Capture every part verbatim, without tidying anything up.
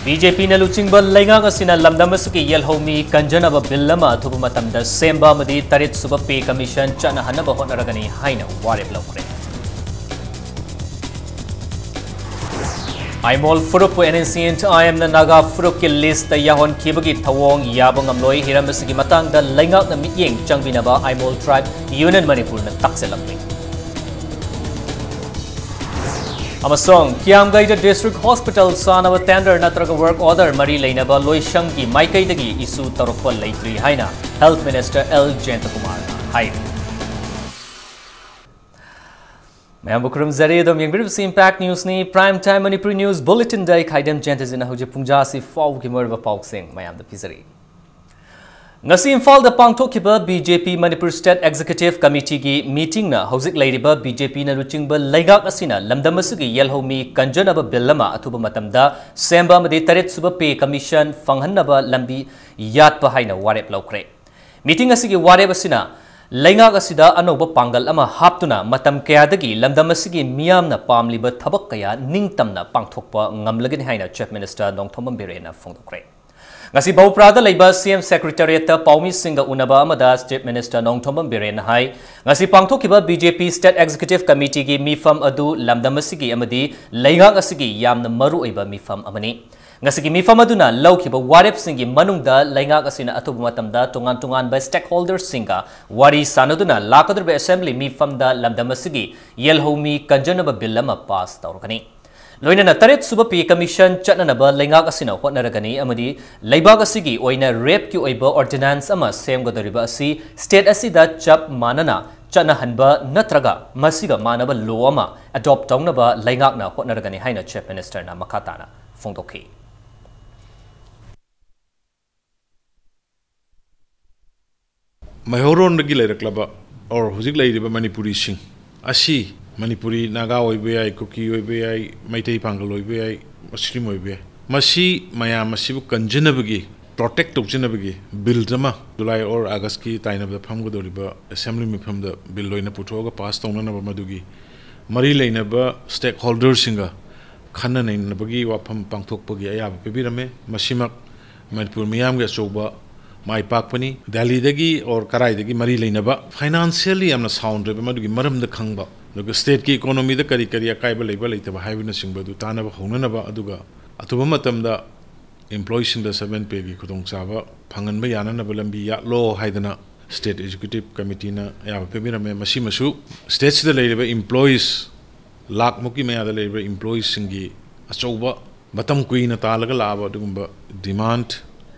B J ꯄꯤꯅ ꯂꯨꯆꯤꯡꯕ ꯂꯩꯉꯥꯛ ꯑꯁꯤꯅ ꯂꯝꯗꯝ ꯑꯁꯤꯒꯤ ꯌꯦꯜꯍꯧꯃꯤ ꯀꯟꯖꯅꯕ ꯕꯤꯜ ꯑꯃ ꯑꯊꯨꯕ ꯃꯇꯝꯗ ꯁꯦꯝꯕ ꯑꯃꯗꯤ ꯇꯔꯦꯠ ꯁꯨꯕ ꯄꯦ ꯀꯃꯤꯁꯟ ꯆꯠꯅꯍꯟꯅꯕ ꯍꯣꯠꯅꯔꯒꯅꯤ ꯍꯥꯏꯅ ꯋꯥꯔꯦꯞ ꯂꯧꯈ꯭ꯔꯦ꯫ ꯑꯥꯏꯃꯣꯜ ꯐꯨꯔꯨꯞꯄꯨ N N C N I ꯑꯦꯝꯅ ꯅꯥꯒꯥ ꯐꯨꯔꯨꯞꯀꯤ ꯂꯤꯁꯇ ꯌꯥꯎꯍꯟꯈꯤꯕꯒꯤ ꯊꯧꯑꯣꯡ ꯌꯥꯕ ꯉꯝꯂꯣꯏ꯫ ꯍꯤꯔꯝ ꯑꯁꯤꯒꯤ ꯃꯇꯥꯡꯗ ꯂꯩꯉꯥꯛꯅ ꯃꯤꯠꯌꯦꯡ ꯆꯪꯕꯤꯅꯕ ꯑꯥꯏꯃꯣꯜ ꯇ꯭ꯔꯥꯏꯕ ꯌꯨꯅꯤꯌꯟ ꯃꯅꯤꯄꯨꯔꯅ ꯇꯥꯛꯁꯤꯜꯂꯝꯃꯤ꯫ ꯑꯃꯁꯨꯡ ꯀꯤꯌꯥꯝꯒꯩꯗ ꯗꯤꯁꯇ꯭ꯔꯤꯛ ꯍꯣꯁꯄꯤꯇꯥꯜ ꯁꯥꯅꯕ ꯇꯦꯟꯗꯔ ꯅꯠꯇ꯭ꯔꯒ ꯋꯥꯔꯛ ꯑꯣꯔꯗꯔ ꯃꯔꯤ ꯂꯩꯅꯕ ꯂꯣꯏꯁꯪꯒꯤ ꯃꯥꯏꯀꯩꯗꯒꯤ ꯏꯁꯨ ꯇꯧꯔꯛꯄ ꯂꯩꯇ꯭ꯔꯤ ꯍꯥꯏꯅ ꯍꯦꯜꯊ ꯃꯤꯅꯤꯁꯇꯔ ꯑꯦꯜ ꯖꯌꯟꯇꯀꯨꯃꯥꯔꯅ ꯍꯥꯏꯔꯤ꯫ ꯃꯌꯥꯝꯕꯨ ꯈꯨꯔꯨꯝꯖꯔꯤ꯫ ꯑꯗꯨꯝ ꯌꯦꯡꯕꯤꯔꯤꯕꯁꯤ ꯏꯝꯄꯦꯛ ꯅ꯭ꯌꯨꯁꯅꯤ꯫ ꯄ꯭ꯔꯥꯏꯝ ꯇꯥꯏꯝ ꯃꯅꯤꯄꯨꯔꯤ ꯅ꯭ꯌꯨꯁ ꯕꯨꯂꯦꯇꯤꯟꯗ ꯑꯩ ꯈꯥꯏꯗꯦꯝ ꯖꯌꯟꯇꯖꯤꯅ ꯍꯧꯖꯤꯛ ꯄꯨꯡꯖꯥꯁꯤ ꯐꯥꯎꯕꯒꯤ ꯃꯔꯨꯑꯣꯏꯕ ꯄꯥꯎꯁꯤꯡ ꯃꯌꯥꯝꯗ ꯄꯤꯖꯔꯤ꯫ ꯉꯁꯤ ꯏꯝꯐꯥꯜꯗ ꯄꯥꯡꯊꯣꯛꯈꯤꯕ ꯕꯤ ꯖꯦ ꯄꯤ ꯃꯅꯤꯄꯨꯔ ꯁ꯭ꯇꯦꯠ ꯑꯦꯛꯖꯤꯀ꯭ꯌꯨꯇꯤꯚ ꯀꯃꯤꯇꯤꯒꯤ ꯃꯤꯇꯤꯡꯅ ꯍꯧꯖꯤꯛ ꯂꯩꯔꯤꯕ ꯕꯤ ꯖꯦ ꯄꯤꯅ ꯂꯨꯆꯤꯡꯕ ꯂꯩꯉꯥꯛ ꯑꯁꯤꯅ ꯂꯝꯗꯝ ꯑꯁꯤꯒꯤ ꯌꯦꯜꯍꯧꯃꯤ ꯀꯟꯖꯅꯕ ꯕꯤꯜ ꯑꯃ ꯑꯊꯨꯕ ꯃꯇꯝꯗ ꯁꯦꯝꯕ ꯑꯃꯗꯤ ꯇꯔꯦꯠ ꯁꯨꯕ ꯄꯦ ꯀꯃꯤꯁꯟ ꯐꯪꯍꯟꯅꯕ ꯂꯝꯕꯤ ꯌꯥꯠꯄ ꯍꯥꯏꯅ ꯋꯥꯔꯦꯞ ꯂꯧꯈ꯭ꯔꯦ꯫ ꯃꯤꯇꯤꯡ ꯑꯁꯤꯒꯤ ꯋꯥꯔꯦꯞ ꯑꯁꯤꯅ ꯂꯩꯉꯥꯛ ꯑꯁꯤꯗ ꯑꯅꯧꯕ ꯄꯥꯡꯒꯜ ꯑꯃ ꯍꯥꯞꯇꯨꯅ ꯃꯇꯝ ꯀꯌꯥꯗꯒꯤ ꯂꯝꯗꯝ ꯑꯁꯤꯒꯤ ꯃꯤꯌꯥꯝꯅ ꯄꯥꯝꯂꯤꯕ ꯊꯕꯛ ꯀꯌꯥ ꯅꯤꯡꯇꯝꯅ ꯄꯥꯡꯊꯣꯛꯄ ꯉꯝꯂꯒꯅꯤ ꯍꯥꯏꯅ ꯆꯤꯐ ꯃꯤꯅꯤꯁꯇꯔ ꯅꯣꯡꯊꯣꯝꯕꯝ ꯕꯤꯔꯦꯟꯅ ꯐꯣꯡꯗꯣꯛꯈ꯭ꯔꯦ꯫ ꯉꯁꯤ ꯕꯧꯄ꯭ꯔꯥꯗ ꯂꯩꯕ ꯁꯤ ꯑꯦꯝ ꯁꯦꯀ꯭ꯔꯦꯇꯦꯔꯤꯌꯦꯠꯇ ꯄꯥꯎꯃꯤꯁꯤꯡꯒ ꯎꯅꯕ ꯑꯃꯗ ꯆꯤꯐ ꯃꯤꯅꯤꯁꯇꯔ ꯅꯣꯡꯊꯣꯝꯕꯝ ꯕꯤꯔꯦꯟꯅ ꯍꯥꯏ, ꯉꯁꯤ ꯄꯥꯡꯊꯣꯛꯈꯤꯕ ꯕꯤ ꯖꯦ ꯄꯤ ꯁ꯭ꯇꯦꯠ ꯑꯦꯛꯖꯤꯀ꯭ꯌꯨꯇꯤꯚ ꯀꯃꯤꯇꯤꯒꯤ ꯃꯤꯐꯝ ꯑꯗꯨ ꯂꯝꯗꯝ ꯑꯁꯤꯒꯤ ꯑꯃꯗꯤ ꯂꯩꯉꯥꯛ ꯑꯁꯤꯒꯤ ꯌꯥꯝꯅ ꯃꯔꯨꯑꯣꯏꯕ ꯃꯤꯐꯝ ꯑꯃꯅꯤ꯫ ꯉꯁꯤꯒꯤ ꯃꯤꯐꯝ ꯑꯗꯨꯅ ꯂꯧꯈꯤꯕ ꯋꯥꯔꯦꯞꯁꯤꯡꯒꯤ ꯃꯅꯨꯡꯗ ꯂꯩꯉꯥꯛ ꯑꯁꯤꯅ ꯑꯊꯨꯕ ꯃꯇꯝꯗ ꯇꯣꯉꯥꯟ ꯇꯣꯉꯥꯟꯕ ꯁ꯭ꯇꯦꯛꯍꯣꯜꯗꯔꯁꯤꯡꯒ ꯋꯥꯔꯤ ꯁꯥꯅꯗꯨꯅ ꯂꯥꯛꯀꯗꯧꯔꯤꯕ ꯑꯦꯁꯦꯝꯕ꯭ꯂꯤ ꯃꯤꯐꯝꯗ ꯂꯝꯗꯝ ꯑꯁꯤꯒꯤ ꯌꯦꯜꯍꯧꯃꯤ ꯀꯟꯖꯅꯕ ꯕꯤꯜ ꯑꯃ ꯄꯥꯁ ꯇꯧꯔꯒꯅꯤ꯫ ꯂꯣꯏꯅꯅ ꯇꯔꯦꯠ ꯁꯨꯕ ꯄꯦ ꯀꯃꯤꯁꯟ ꯆꯠꯅꯅꯕ ꯂꯩꯉꯥꯛ ꯑꯁꯤꯅ ꯍꯣꯠꯅꯔꯒꯅꯤ ꯑꯃꯗꯤ ꯂꯩꯕꯥꯛ ꯑꯁꯤꯒꯤ ꯑꯣꯏꯅ ꯔꯦꯞꯀꯤ ꯑꯣꯏꯕ ꯑꯣꯔꯗꯤꯅꯥꯟꯁ ꯑꯃ ꯁꯦꯝꯒꯗꯧꯔꯤꯕ ꯑꯁꯤ ꯁ꯭ꯇꯦꯠ ꯑꯁꯤꯗ ꯆꯞ ꯃꯥꯟꯅꯅ ꯆꯠꯅꯍꯟꯕ ꯅꯠꯇ꯭ꯔꯒ ꯃꯁꯤꯒ ꯃꯥꯟꯅꯕ ꯂꯣ ꯑꯃ ꯑꯦꯗꯣꯞ ꯇꯧꯅꯕ ꯂꯩꯉꯥꯛꯅ ꯍꯣꯠꯅꯔꯒꯅꯤ ꯍꯥꯏꯅ ꯆꯤꯐ ꯃꯤꯅꯤꯁꯇꯔꯅ ꯃꯈꯥ ꯇꯥꯅ ꯐꯣꯡꯗꯣꯛꯈꯤ꯫ ꯃꯩꯍꯧꯔꯣꯟꯗꯒꯤ ꯂꯩꯔꯛꯂꯕ ꯑꯣꯔ ꯍꯧꯖꯤꯛ ꯂꯩꯔꯤꯕ ꯃꯅꯤꯄꯨꯔꯤꯁꯤꯡ ꯑꯁꯤ ꯃꯅꯤꯄꯨꯔꯤ ꯅꯥꯒꯥ ꯑꯣꯏꯕ ꯌꯥꯏ, ꯀꯨꯀꯤ ꯑꯣꯏꯕ ꯌꯥꯏ, ꯃꯩꯇꯩ ꯄꯥꯡꯒꯜ ꯑꯣꯏꯕ ꯌꯥꯏ, ꯃꯨꯁꯂꯤꯝ ꯑꯣꯏꯕ ꯌꯥꯏ, ꯃꯁꯤ ꯃꯌꯥꯝ ꯑꯁꯤꯕꯨ ꯀꯟꯖꯅꯕꯒꯤ, ꯄ꯭ꯔꯣꯇꯦꯛ ꯇꯧꯖꯅꯕꯒꯤ ꯕꯤꯜ ꯑꯃ ꯖꯨꯂꯥꯏ ꯑꯣꯔ ꯑꯥꯒꯁꯀꯤ ꯇꯥꯏꯅꯕꯗ ꯐꯝꯒꯗꯧꯔꯤꯕ ꯑꯦꯁꯦꯝꯕ꯭ꯂꯤ ꯃꯤꯐꯝꯗ ꯕꯤꯜ ꯑꯣꯏꯅ ꯄꯨꯊꯣꯛꯑꯒ ꯄꯥꯁ ꯇꯧꯅꯅꯕ ꯃꯗꯨꯒꯤ ꯃꯔꯤ ꯂꯩꯅꯕ ꯁ꯭ꯇꯦꯛꯍꯣꯜꯗꯔꯁꯤꯡꯒ ꯈꯟꯅ ꯅꯩꯅꯕꯒꯤ ꯋꯥꯐꯝ ꯄꯥꯡꯊꯣꯛꯄꯒꯤ ꯑꯌꯥꯕ ꯄꯤꯕꯤꯔꯝꯃꯦ꯫ ꯃꯁꯤꯃꯛ ꯃꯅꯤꯄꯨꯔ ꯃꯤꯌꯥꯝꯒꯤ ꯑꯆꯧꯕ ꯃꯥꯏ ꯄꯥꯛꯄꯅꯤ꯫ ꯗꯦꯜꯂꯤꯗꯒꯤ ꯑꯣꯔ ꯀꯔꯥꯏꯗꯒꯤ ꯃꯔꯤ ꯂꯩꯅꯕ ꯐꯥꯏꯅꯥꯟꯁꯤꯌꯦꯜꯂꯤ ꯌꯥꯝꯅ ꯁꯥꯎꯟꯗ ꯑꯣꯏꯕ ꯃꯗꯨꯒꯤ ꯃꯔꯝꯗ ꯈꯪꯕ, ꯑꯗꯨꯒ ꯁ꯭ꯇꯦꯠꯀꯤ ꯏꯀꯣꯅꯣꯃꯤꯗ ꯀꯔꯤ ꯀꯔꯤ ꯑꯀꯥꯏꯕ ꯂꯩꯕ ꯂꯩꯇꯕ ꯍꯥꯏꯕꯅꯆꯤꯡꯕ ꯑꯗꯨ ꯇꯥꯟꯅꯕ ꯍꯧꯅꯅꯕ, ꯑꯗꯨꯒ ꯑꯊꯨꯕ ꯃꯇꯝꯗ ꯏꯝꯄ꯭ꯂꯣꯌꯤꯁꯤꯡꯗ ꯁꯕꯦꯟ ꯄꯦꯒꯤ ꯈꯨꯗꯣꯡꯆꯥꯕ ꯐꯪꯍꯟꯕ ꯌꯥꯅꯅꯕ ꯂꯝꯕꯤ ꯌꯥꯠꯂꯣ ꯍꯥꯏꯗꯅ ꯁ꯭ꯇꯦꯠ ꯑꯦꯛꯖꯤꯀ꯭ꯌꯨꯇꯤꯚ ꯀꯃꯤꯇꯤꯅ ꯑꯌꯥꯕ ꯄꯤꯕꯤꯔꯝꯃꯦ꯫ ꯃꯁꯤꯃꯁꯨ ꯁ꯭ꯇꯦꯠꯁꯤꯗ ꯂꯩꯔꯤꯕ ꯏꯝꯄ꯭ꯂꯣꯌꯤꯁ ꯂꯥꯈ ꯃꯨꯛꯀꯤ ꯃꯌꯥꯗ ꯂꯩꯔꯤꯕ ꯏꯝꯄ꯭ꯂꯣꯌꯤꯁꯁꯤꯡꯒꯤ ꯑꯆꯧꯕ, ꯃꯇꯝ ꯀꯨꯏꯅ ꯇꯥꯜꯂꯒ ꯂꯥꯛꯑꯕ ꯑꯗꯨꯒꯨꯝꯕ ꯗꯤꯃꯥꯟ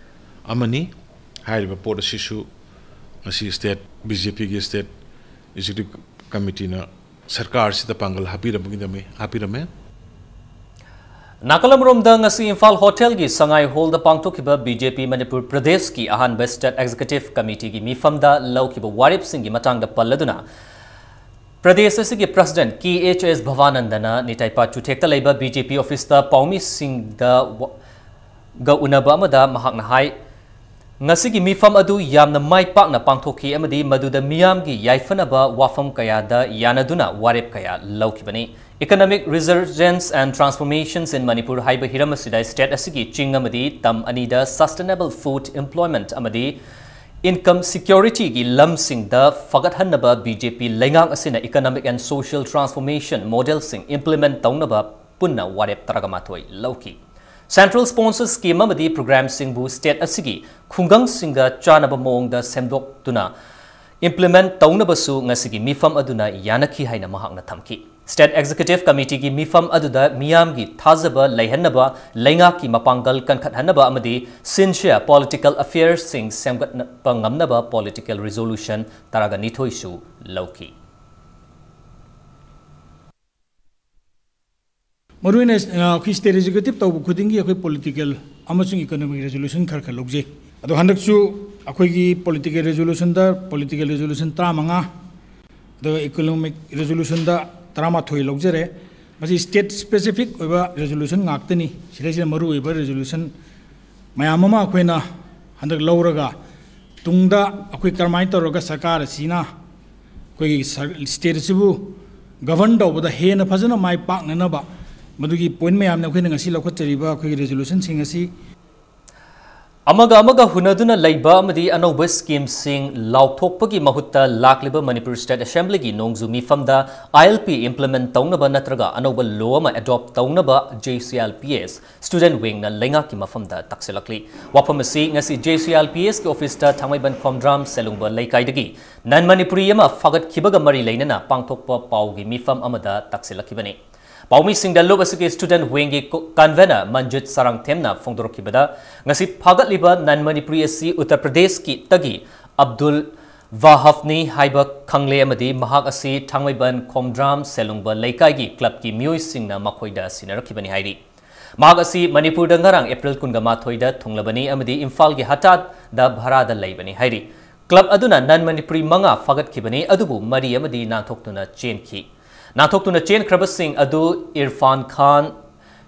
ꯑꯃꯅꯤ꯫ ꯍꯥꯏꯔꯤꯕ ꯄꯣꯠ ꯑꯁꯤꯁꯨ ꯉꯁꯤ ꯁ꯭ꯇꯦꯠ, ꯕꯤ ꯖꯦ ꯄꯤꯒꯤ ꯁ꯭ꯇꯦꯠ ꯑꯦꯛꯖꯤꯀ꯭ꯌꯨꯇꯤꯚ ꯀꯃꯤꯇꯤꯅ ꯁꯔꯀꯥꯔꯁꯤꯗ ꯄꯥꯡꯒꯜ ꯍꯥꯞꯄꯤꯔꯝꯕꯒꯤꯗꯃꯛ ꯍꯥꯞꯄꯤꯔꯝꯃꯦ꯫ ꯅꯥꯀꯜ ꯑꯃꯔꯣꯝꯗ, ꯉꯁꯤ ꯏꯝꯐꯥꯜ ꯍꯣꯇꯦꯜꯒꯤ ꯁꯉꯥꯏ ꯍꯣꯜꯗ ꯄꯥꯡꯊꯣꯛꯈꯤꯕ ꯕꯤ ꯖꯦ ꯄꯤ ꯃꯅꯤꯄꯨꯔ ꯄ꯭ꯔꯗꯦꯁꯀꯤ ꯑꯍꯥꯟꯕ ꯁ꯭ꯇꯦꯠ ꯑꯦꯛꯖꯤꯀ꯭ꯌꯨꯇꯤꯚ ꯀꯃꯤꯇꯤꯒꯤ ꯃꯤꯐꯝꯗ ꯂꯧꯈꯤꯕ ꯋꯥꯔꯦꯞꯁꯤꯡꯒꯤ ꯃꯇꯥꯡꯗ ꯄꯜꯂꯗꯨꯅ, ꯄ꯭ꯔꯗꯦꯁ ꯑꯁꯤꯒꯤ ꯄ꯭ꯔꯁꯤꯗꯦꯟꯠ ꯀꯦ ꯑꯩꯆ ꯑꯦꯁ ꯚꯕꯥꯅꯟꯗꯅ ꯅꯤꯇꯥꯏꯄꯥ ꯆꯨꯊꯦꯛꯇ ꯂꯩꯕ ꯕꯤ ꯖꯦ ꯄꯤ ꯑꯣꯐꯤꯁꯇ ꯄꯥꯎꯃꯤꯁꯤꯡꯗ ꯋꯥ-, ꯒ ꯎꯅꯕ ꯑꯃꯗ ꯃꯍꯥꯛꯅ ꯍꯥꯏ, ꯉꯁꯤꯒꯤ ꯃꯤꯐꯝ ꯑꯗꯨ ꯌꯥꯝꯅ ꯃꯥꯏ ꯄꯥꯛꯅ ꯄꯥꯡꯊꯣꯛꯈꯤ ꯑꯃꯗꯤ ꯃꯗꯨꯗ ꯃꯤꯌꯥꯝꯒꯤ ꯌꯥꯏꯐꯅꯕ ꯋꯥꯐꯝ ꯀꯌꯥꯗ ꯌꯥꯅꯗꯨꯅ ꯋꯥꯔꯦꯞ ꯀꯌꯥ ꯂꯧꯈꯤꯕꯅꯤ꯫ Economic Resurgence and Transformations in Manipur ꯍꯥꯏꯕ ꯍꯤꯔꯝ ꯑꯁꯤꯗ ꯁ꯭ꯇꯦꯠ ꯑꯁꯤꯒꯤ ꯆꯤꯡ ꯑꯃꯗꯤ ꯇꯝ ꯑꯅꯤꯗ sustainable food employment ꯑꯃꯗꯤ income security ꯒꯤ ꯂꯝꯁꯤꯡꯗ ꯐꯒꯠꯍꯟꯅꯕ ꯕꯤ ꯖꯦ ꯄꯤ ꯂꯩꯉꯥꯛ ꯑꯁꯤꯅ economic and social transformation model ꯁꯤꯡ implement ꯇꯧꯅꯕ ꯄꯨꯟꯅ ꯋꯥꯔꯦꯞ ꯇꯔꯥꯒ ꯃꯥꯊꯣꯏ ꯂꯧꯈꯤ꯫ Central sponsored scheme ꯑꯃꯗꯤ program ꯁꯤꯡꯕꯨ ꯁ꯭ꯇꯦꯠ ꯑꯁꯤꯒꯤ ꯈꯨꯡꯒꯪꯁꯤꯡꯒ ꯆꯥꯟꯅꯕ ꯃꯑꯣꯡꯗ ꯁꯦꯝꯗꯣꯛꯇꯨꯅ implement ꯇꯧꯅꯕꯁꯨ ꯉꯁꯤꯒꯤ ꯃꯤꯐꯝ ꯑꯗꯨꯅ ꯌꯥꯅꯈꯤ ꯍꯥꯏꯅ ꯃꯍꯥꯛꯅ ꯊꯝꯈꯤ꯫ ꯁ꯭ꯇꯦꯠ ꯑꯦꯛꯖꯤꯀ꯭ꯌꯨꯇꯤꯚ ꯀꯃꯤꯇꯤꯒꯤ ꯃꯤꯐꯝ ꯑꯗꯨꯗ ꯃꯤꯌꯥꯝꯒꯤ ꯊꯥꯖꯕ ꯂꯩꯍꯟꯅꯕ, ꯂꯩꯉꯥꯛꯀꯤ ꯃꯄꯥꯡꯒꯜ ꯀꯟꯈꯠꯍꯟꯅꯕ ꯑꯃꯗꯤ sincere political affairs ꯁꯤꯡ ꯁꯦꯝꯒꯠꯄ ꯉꯝꯅꯕ political resolution ꯇꯔꯥꯒ ꯅꯤꯊꯣꯏꯁꯨ ꯂꯧꯈꯤ꯫ ꯃꯔꯨꯑꯣꯏꯅ, ꯑ, ꯑꯩꯈꯣꯏ ꯁ꯭ꯇꯦꯠ ꯑꯦꯛꯖꯤꯀ꯭ꯌꯨꯇꯤꯚ ꯇꯧꯕ ꯈꯨꯗꯤꯡꯒꯤ ꯑꯩꯈꯣꯏ ꯄꯣꯂꯤꯇꯤꯀꯦꯜ ꯑꯃꯁꯨꯡ ꯏꯀꯣꯅꯣꯃꯤꯛ ꯔꯦꯖꯣꯂꯨꯁꯟ ꯈꯔ ꯈꯔ ꯂꯧꯖꯩ꯫ ꯑꯗꯣ ꯍꯟꯗꯛꯁꯨ ꯑꯩꯈꯣꯏꯒꯤ ꯄꯣꯂꯤꯇꯤꯀꯦꯜ ꯔꯦꯖꯣꯂꯨꯁꯟꯗ, ꯄꯣꯂꯤꯇꯤꯀꯦꯜ ꯔꯦꯖꯣꯂꯨꯁꯟ ꯇꯔꯥꯃꯉꯥ, ꯑꯗꯨꯒ ꯏꯀꯣꯅꯣꯃꯤꯛ ꯔꯦꯖꯣꯂꯨꯁꯟꯗ ꯇꯔꯥꯃꯥꯊꯣꯏ ꯂꯧꯖꯔꯦ꯫ ꯃꯁꯤ ꯁ꯭ꯇꯦꯠ ꯁ꯭ꯄꯦꯁꯤꯐꯤꯛ ꯑꯣꯏꯕ ꯔꯦꯖꯣꯂꯨꯁꯟ ꯉꯥꯛꯇꯅꯤ꯫ ꯁꯤꯗꯩꯁꯤꯗ ꯃꯔꯨꯑꯣꯏꯕ ꯔꯦꯖꯣꯂꯨꯁꯟ ꯃꯌꯥꯝ ꯑꯃ ꯑꯩꯈꯣꯏꯅ ꯍꯟꯗꯛ ꯂꯧꯔꯒ, ꯇꯨꯡꯗ ꯑꯩꯈꯣꯏ ꯀꯔꯝꯍꯥꯏꯅ ꯇꯧꯔꯒ ꯁꯔꯀꯥꯔ ꯑꯁꯤꯅ ꯑꯩꯈꯣꯏꯒꯤ ꯁꯔ-, ꯁ꯭ꯇꯦꯠ ꯑꯁꯤꯕꯨ ꯒꯕꯔꯟ ꯇꯧꯕꯗ ꯍꯦꯟꯅ ꯐꯖꯅ ꯃꯥꯏ ꯄꯥꯛꯅꯅꯕ ꯃꯗꯨꯒꯤ ꯄꯣꯏꯟꯠ ꯃꯌꯥꯝꯅ ꯑꯩꯈꯣꯏꯅ ꯉꯁꯤ ꯂꯧꯈꯠꯆꯔꯤꯕ ꯑꯩꯈꯣꯏꯒꯤ ꯔꯤꯖꯣꯂꯨꯁꯟꯁꯤꯡ ꯑꯁꯤ ꯑꯃꯒ ꯑꯃꯒ ꯍꯨꯟꯅꯗꯨꯅ ꯂꯩꯕ ꯑꯃꯗꯤ ꯑꯅꯧꯕ ꯁ꯭ꯀꯤꯝꯁꯤꯡ ꯂꯥꯎꯊꯣꯛꯄꯒꯤ ꯃꯍꯨꯠꯇ ꯂꯥꯛꯂꯤꯕ ꯃꯅꯤꯄꯨꯔ ꯁ꯭ꯇꯦꯠ ꯑꯦꯁꯦꯝꯕ꯭ꯂꯤꯒꯤ ꯅꯣꯡꯖꯨ ꯃꯤꯐꯝꯗ ILP implement ꯇꯧꯅꯕ ꯅꯠꯇ꯭ꯔꯒ ꯑꯅꯧꯕ ꯂꯣ ꯑꯃ ꯑꯦꯗꯣꯞ ꯇꯧꯅꯕ JCLPS ꯁ꯭ꯇꯨꯗꯦꯟꯠ ꯋꯤꯡꯅ ꯂꯩꯉꯥꯛꯀꯤ ꯃꯐꯝꯗ ꯇꯛꯁꯤꯜꯂꯛꯂꯤ꯫ ꯋꯥꯐꯝ ꯑꯁꯤ ꯉꯁꯤ JCLPSꯀꯤ ꯑꯣꯐꯤꯁꯇ ꯊꯥꯡꯃꯩꯕꯟ ꯈꯣꯝꯗ꯭ꯔꯥꯝ ꯁꯦꯂꯨꯡꯕ ꯂꯩꯀꯥꯏꯗꯒꯤ ꯅꯟ ꯃꯅꯤꯄꯨꯔꯤ ꯑꯃ ꯐꯥꯒꯠꯈꯤꯕꯒ ꯃꯔꯤ ꯂꯩꯅꯅ ꯄꯥꯡꯊꯣꯛꯄ ꯄꯥꯎꯒꯤ ꯃꯤꯐꯝ ꯑꯃꯗ ꯇꯛꯁꯤꯜꯂꯛꯈꯤꯕꯅꯤ꯫ ꯄꯥꯎꯃꯤꯁꯤꯡꯗ ꯂꯨꯞ ꯑꯁꯤꯒꯤ ꯁ꯭ꯇꯨꯗꯦꯟꯠ ꯋꯤꯡꯒꯤ ꯀꯣ-, ꯀꯟꯚꯦꯅꯔ ꯃꯟꯖꯨꯠ ꯁꯔꯥꯡꯊꯦꯝꯅ ꯐꯣꯡꯗꯣꯔꯛꯈꯤꯕꯗ, ꯉꯁꯤ ꯐꯥꯒꯠꯂꯤꯕ ꯅꯟ ꯃꯅꯤꯄꯨꯔꯤ ꯑꯁꯤ ꯎꯠꯇꯔ ꯄ꯭ꯔꯗꯦꯁꯀꯤ ꯇꯒꯤ ꯑꯕꯗꯨꯜ ꯋꯥꯍꯐꯅꯤ ꯍꯥꯏꯕ ꯈꯪꯂꯦ ꯑꯃꯗꯤ ꯃꯍꯥꯛ ꯑꯁꯤ ꯊꯥꯡꯃꯩꯕꯟ ꯈꯣꯝꯗ꯭ꯔꯥꯝ ꯁꯦꯂꯨꯡꯕ ꯂꯩꯀꯥꯏꯒꯤ ꯀ꯭ꯂꯕꯀꯤ ꯃꯤꯑꯣꯏꯁꯤꯡꯅ ꯃꯈꯣꯏꯗ ꯁꯤꯟꯅꯔꯛꯈꯤꯕꯅꯤ ꯍꯥꯏꯔꯤ꯫ ꯃꯍꯥꯛ ꯑꯁꯤ ꯃꯅꯤꯄꯨꯔꯗ ꯉꯔꯥꯡ ꯑꯦꯄ꯭ꯔꯤꯜ ꯀꯨꯟꯒ ꯃꯥꯊꯣꯏꯗ ꯊꯨꯡꯂꯕꯅꯤ ꯑꯃꯗꯤ ꯏꯝꯐꯥꯜꯒꯤ ꯍꯇꯥꯗ ꯚꯔꯥꯗ ꯂꯩꯕꯅꯤ ꯍꯥꯏꯔꯤ꯫ ꯀ꯭ꯂꯕ ꯑꯗꯨꯅ ꯅꯟ ꯃꯅꯤꯄꯨꯔꯤ ꯃꯉꯥ ꯐꯥꯒꯠꯈꯤꯕꯅꯤ, ꯑꯗꯨꯕꯨ ꯃꯔꯤ ꯑꯃꯗꯤ ꯅꯥꯟꯊꯣꯛꯇꯨꯅ ꯆꯦꯟꯈꯤ꯫ ꯅꯥꯟꯊꯣꯛꯇꯨꯅ ꯆꯦꯟꯈ꯭ꯔꯕꯁꯤꯡ ꯑꯗꯨ ꯏꯔꯐꯥꯟ ꯈꯥꯟ,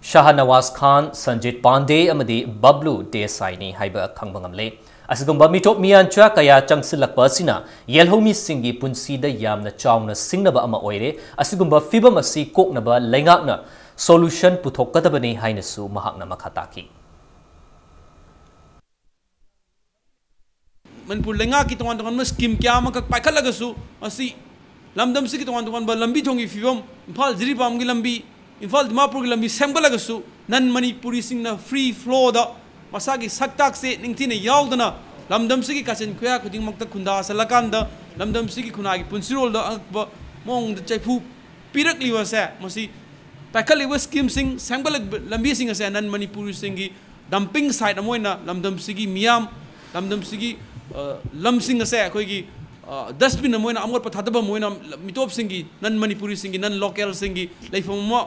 ꯁꯥꯍꯅꯋꯥꯖ ꯈꯥꯟ, ꯁꯟꯖꯤꯠ ꯄꯥꯟꯗꯦ ꯑꯃꯗꯤ ꯕꯕ꯭ꯂꯨ ꯗꯦꯁꯥꯏꯅꯤ ꯍꯥꯏꯕ ꯈꯪꯕ ꯉꯝꯂꯦ꯫ ꯑꯁꯤꯒꯨꯝꯕ ꯃꯤꯇꯣꯞ ꯃꯤꯌꯥꯟꯆꯥ ꯀꯌꯥ ꯆꯪꯁꯤꯜꯂꯛꯄ ꯑꯁꯤꯅ ꯌꯦꯜꯍꯧꯃꯤꯁꯤꯡꯒꯤ ꯄꯨꯟꯁꯤꯗ ꯌꯥꯝꯅ ꯆꯥꯎꯅ ꯁꯤꯡꯅꯕ ꯑꯃ ꯑꯣꯏꯔꯦ꯫ ꯑꯁꯤꯒꯨꯝꯕ ꯐꯤꯚꯝ ꯑꯁꯤ ꯀꯣꯛꯅꯕ ꯂꯩꯉꯥꯛꯅ ꯁꯣꯂꯨꯁꯟ ꯄꯨꯊꯣꯛꯀꯗꯕꯅꯤ ꯍꯥꯏꯅꯁꯨ ꯃꯍꯥꯛꯅ ꯃꯈꯥ ꯇꯥꯈꯤ꯫ ꯃꯅꯤꯄꯨꯔ ꯂꯩꯉꯥꯛꯀꯤ ꯇꯣꯉꯥꯟ ꯇꯣꯉꯥꯟꯕ ꯁ꯭ꯀꯤꯝ ꯀꯌꯥ ꯑꯃꯈꯛ ꯄꯥꯏꯈꯠꯂꯒꯁꯨ, ꯃꯁꯤ ꯂꯝꯗꯝꯁꯤꯒꯤ ꯇꯣꯉꯥꯟ ꯇꯣꯉꯥꯟꯕ ꯂꯝꯕꯤ ꯊꯣꯡꯒꯤ ꯐꯤꯕꯝ, ꯏꯝꯐꯥꯜ ꯖꯤꯔꯤꯕꯥꯝꯒꯤ ꯂꯝꯕꯤ, ꯏꯝꯐꯥꯜ ꯗꯤꯃꯥꯄꯨꯔꯒꯤ ꯂꯝꯕꯤ ꯁꯦꯝꯒꯠꯂꯒꯁꯨ, ꯅꯟ ꯃꯅꯤꯄꯨꯔꯤꯁꯤꯡꯅ ꯐ꯭ꯔꯤ ꯐ꯭ꯂꯣꯗ ꯃꯁꯥꯒꯤ ꯁꯛꯇꯥꯛꯁꯦ ꯅꯤꯡꯊꯤꯅ ꯌꯥꯎꯗꯅ ꯂꯝꯗꯝꯁꯤꯒꯤ ꯀꯥꯆꯤꯟ ꯀꯣꯌꯥ ꯈꯨꯗꯤꯡꯃꯛꯇ ꯈꯨꯟꯗꯥꯁꯜꯂꯀꯥꯟꯗ, ꯂꯝꯗꯝꯁꯤꯒꯤ ꯈꯨꯟꯅꯥꯏꯒꯤ ꯄꯨꯟꯁꯤꯔꯣꯜꯗ ꯑꯉꯛꯄ ꯃꯑꯣꯡꯗ ꯆꯩꯐꯨ ꯄꯤꯔꯛꯂꯤꯕꯁꯦ, ꯃꯁꯤ ꯄꯥꯏꯈꯠꯂꯤꯕ ꯁ꯭ꯀꯤꯝꯁꯤꯡ, ꯁꯦꯝꯒꯠꯂꯛꯂꯤꯕ ꯂꯝꯕꯤꯁꯤꯡ ꯑꯁꯦ ꯅꯟ ꯃꯅꯤꯄꯨꯔꯤꯁꯤꯡꯒꯤ ꯗꯝꯄꯤꯡ ꯁꯥꯏꯠ ꯑꯃ ꯑꯣꯏꯅ ꯂꯝꯗꯝꯁꯤꯒꯤ ꯃꯤꯌꯥꯝ, ꯂꯝꯗꯝꯁꯤꯒꯤ, ꯑ, ꯂꯝꯁꯤꯡ ꯑꯁꯦ ꯑꯩꯈꯣꯏꯒꯤ, ꯑ, ꯗꯁꯕꯤꯟ ꯑꯃ ꯑꯣꯏꯅ, ꯑꯃꯣꯠꯄ ꯊꯥꯗꯐꯝ ꯑꯃ ꯑꯣꯏꯅ ꯃꯤꯇꯣꯞꯁꯤꯡꯒꯤ, ꯅꯟ ꯃꯅꯤꯄꯨꯔꯤꯁꯤꯡꯒꯤ, ꯅꯟ ꯂꯣꯀꯦꯜꯁꯤꯡꯒꯤ ꯂꯩꯐꯝ ꯑꯃ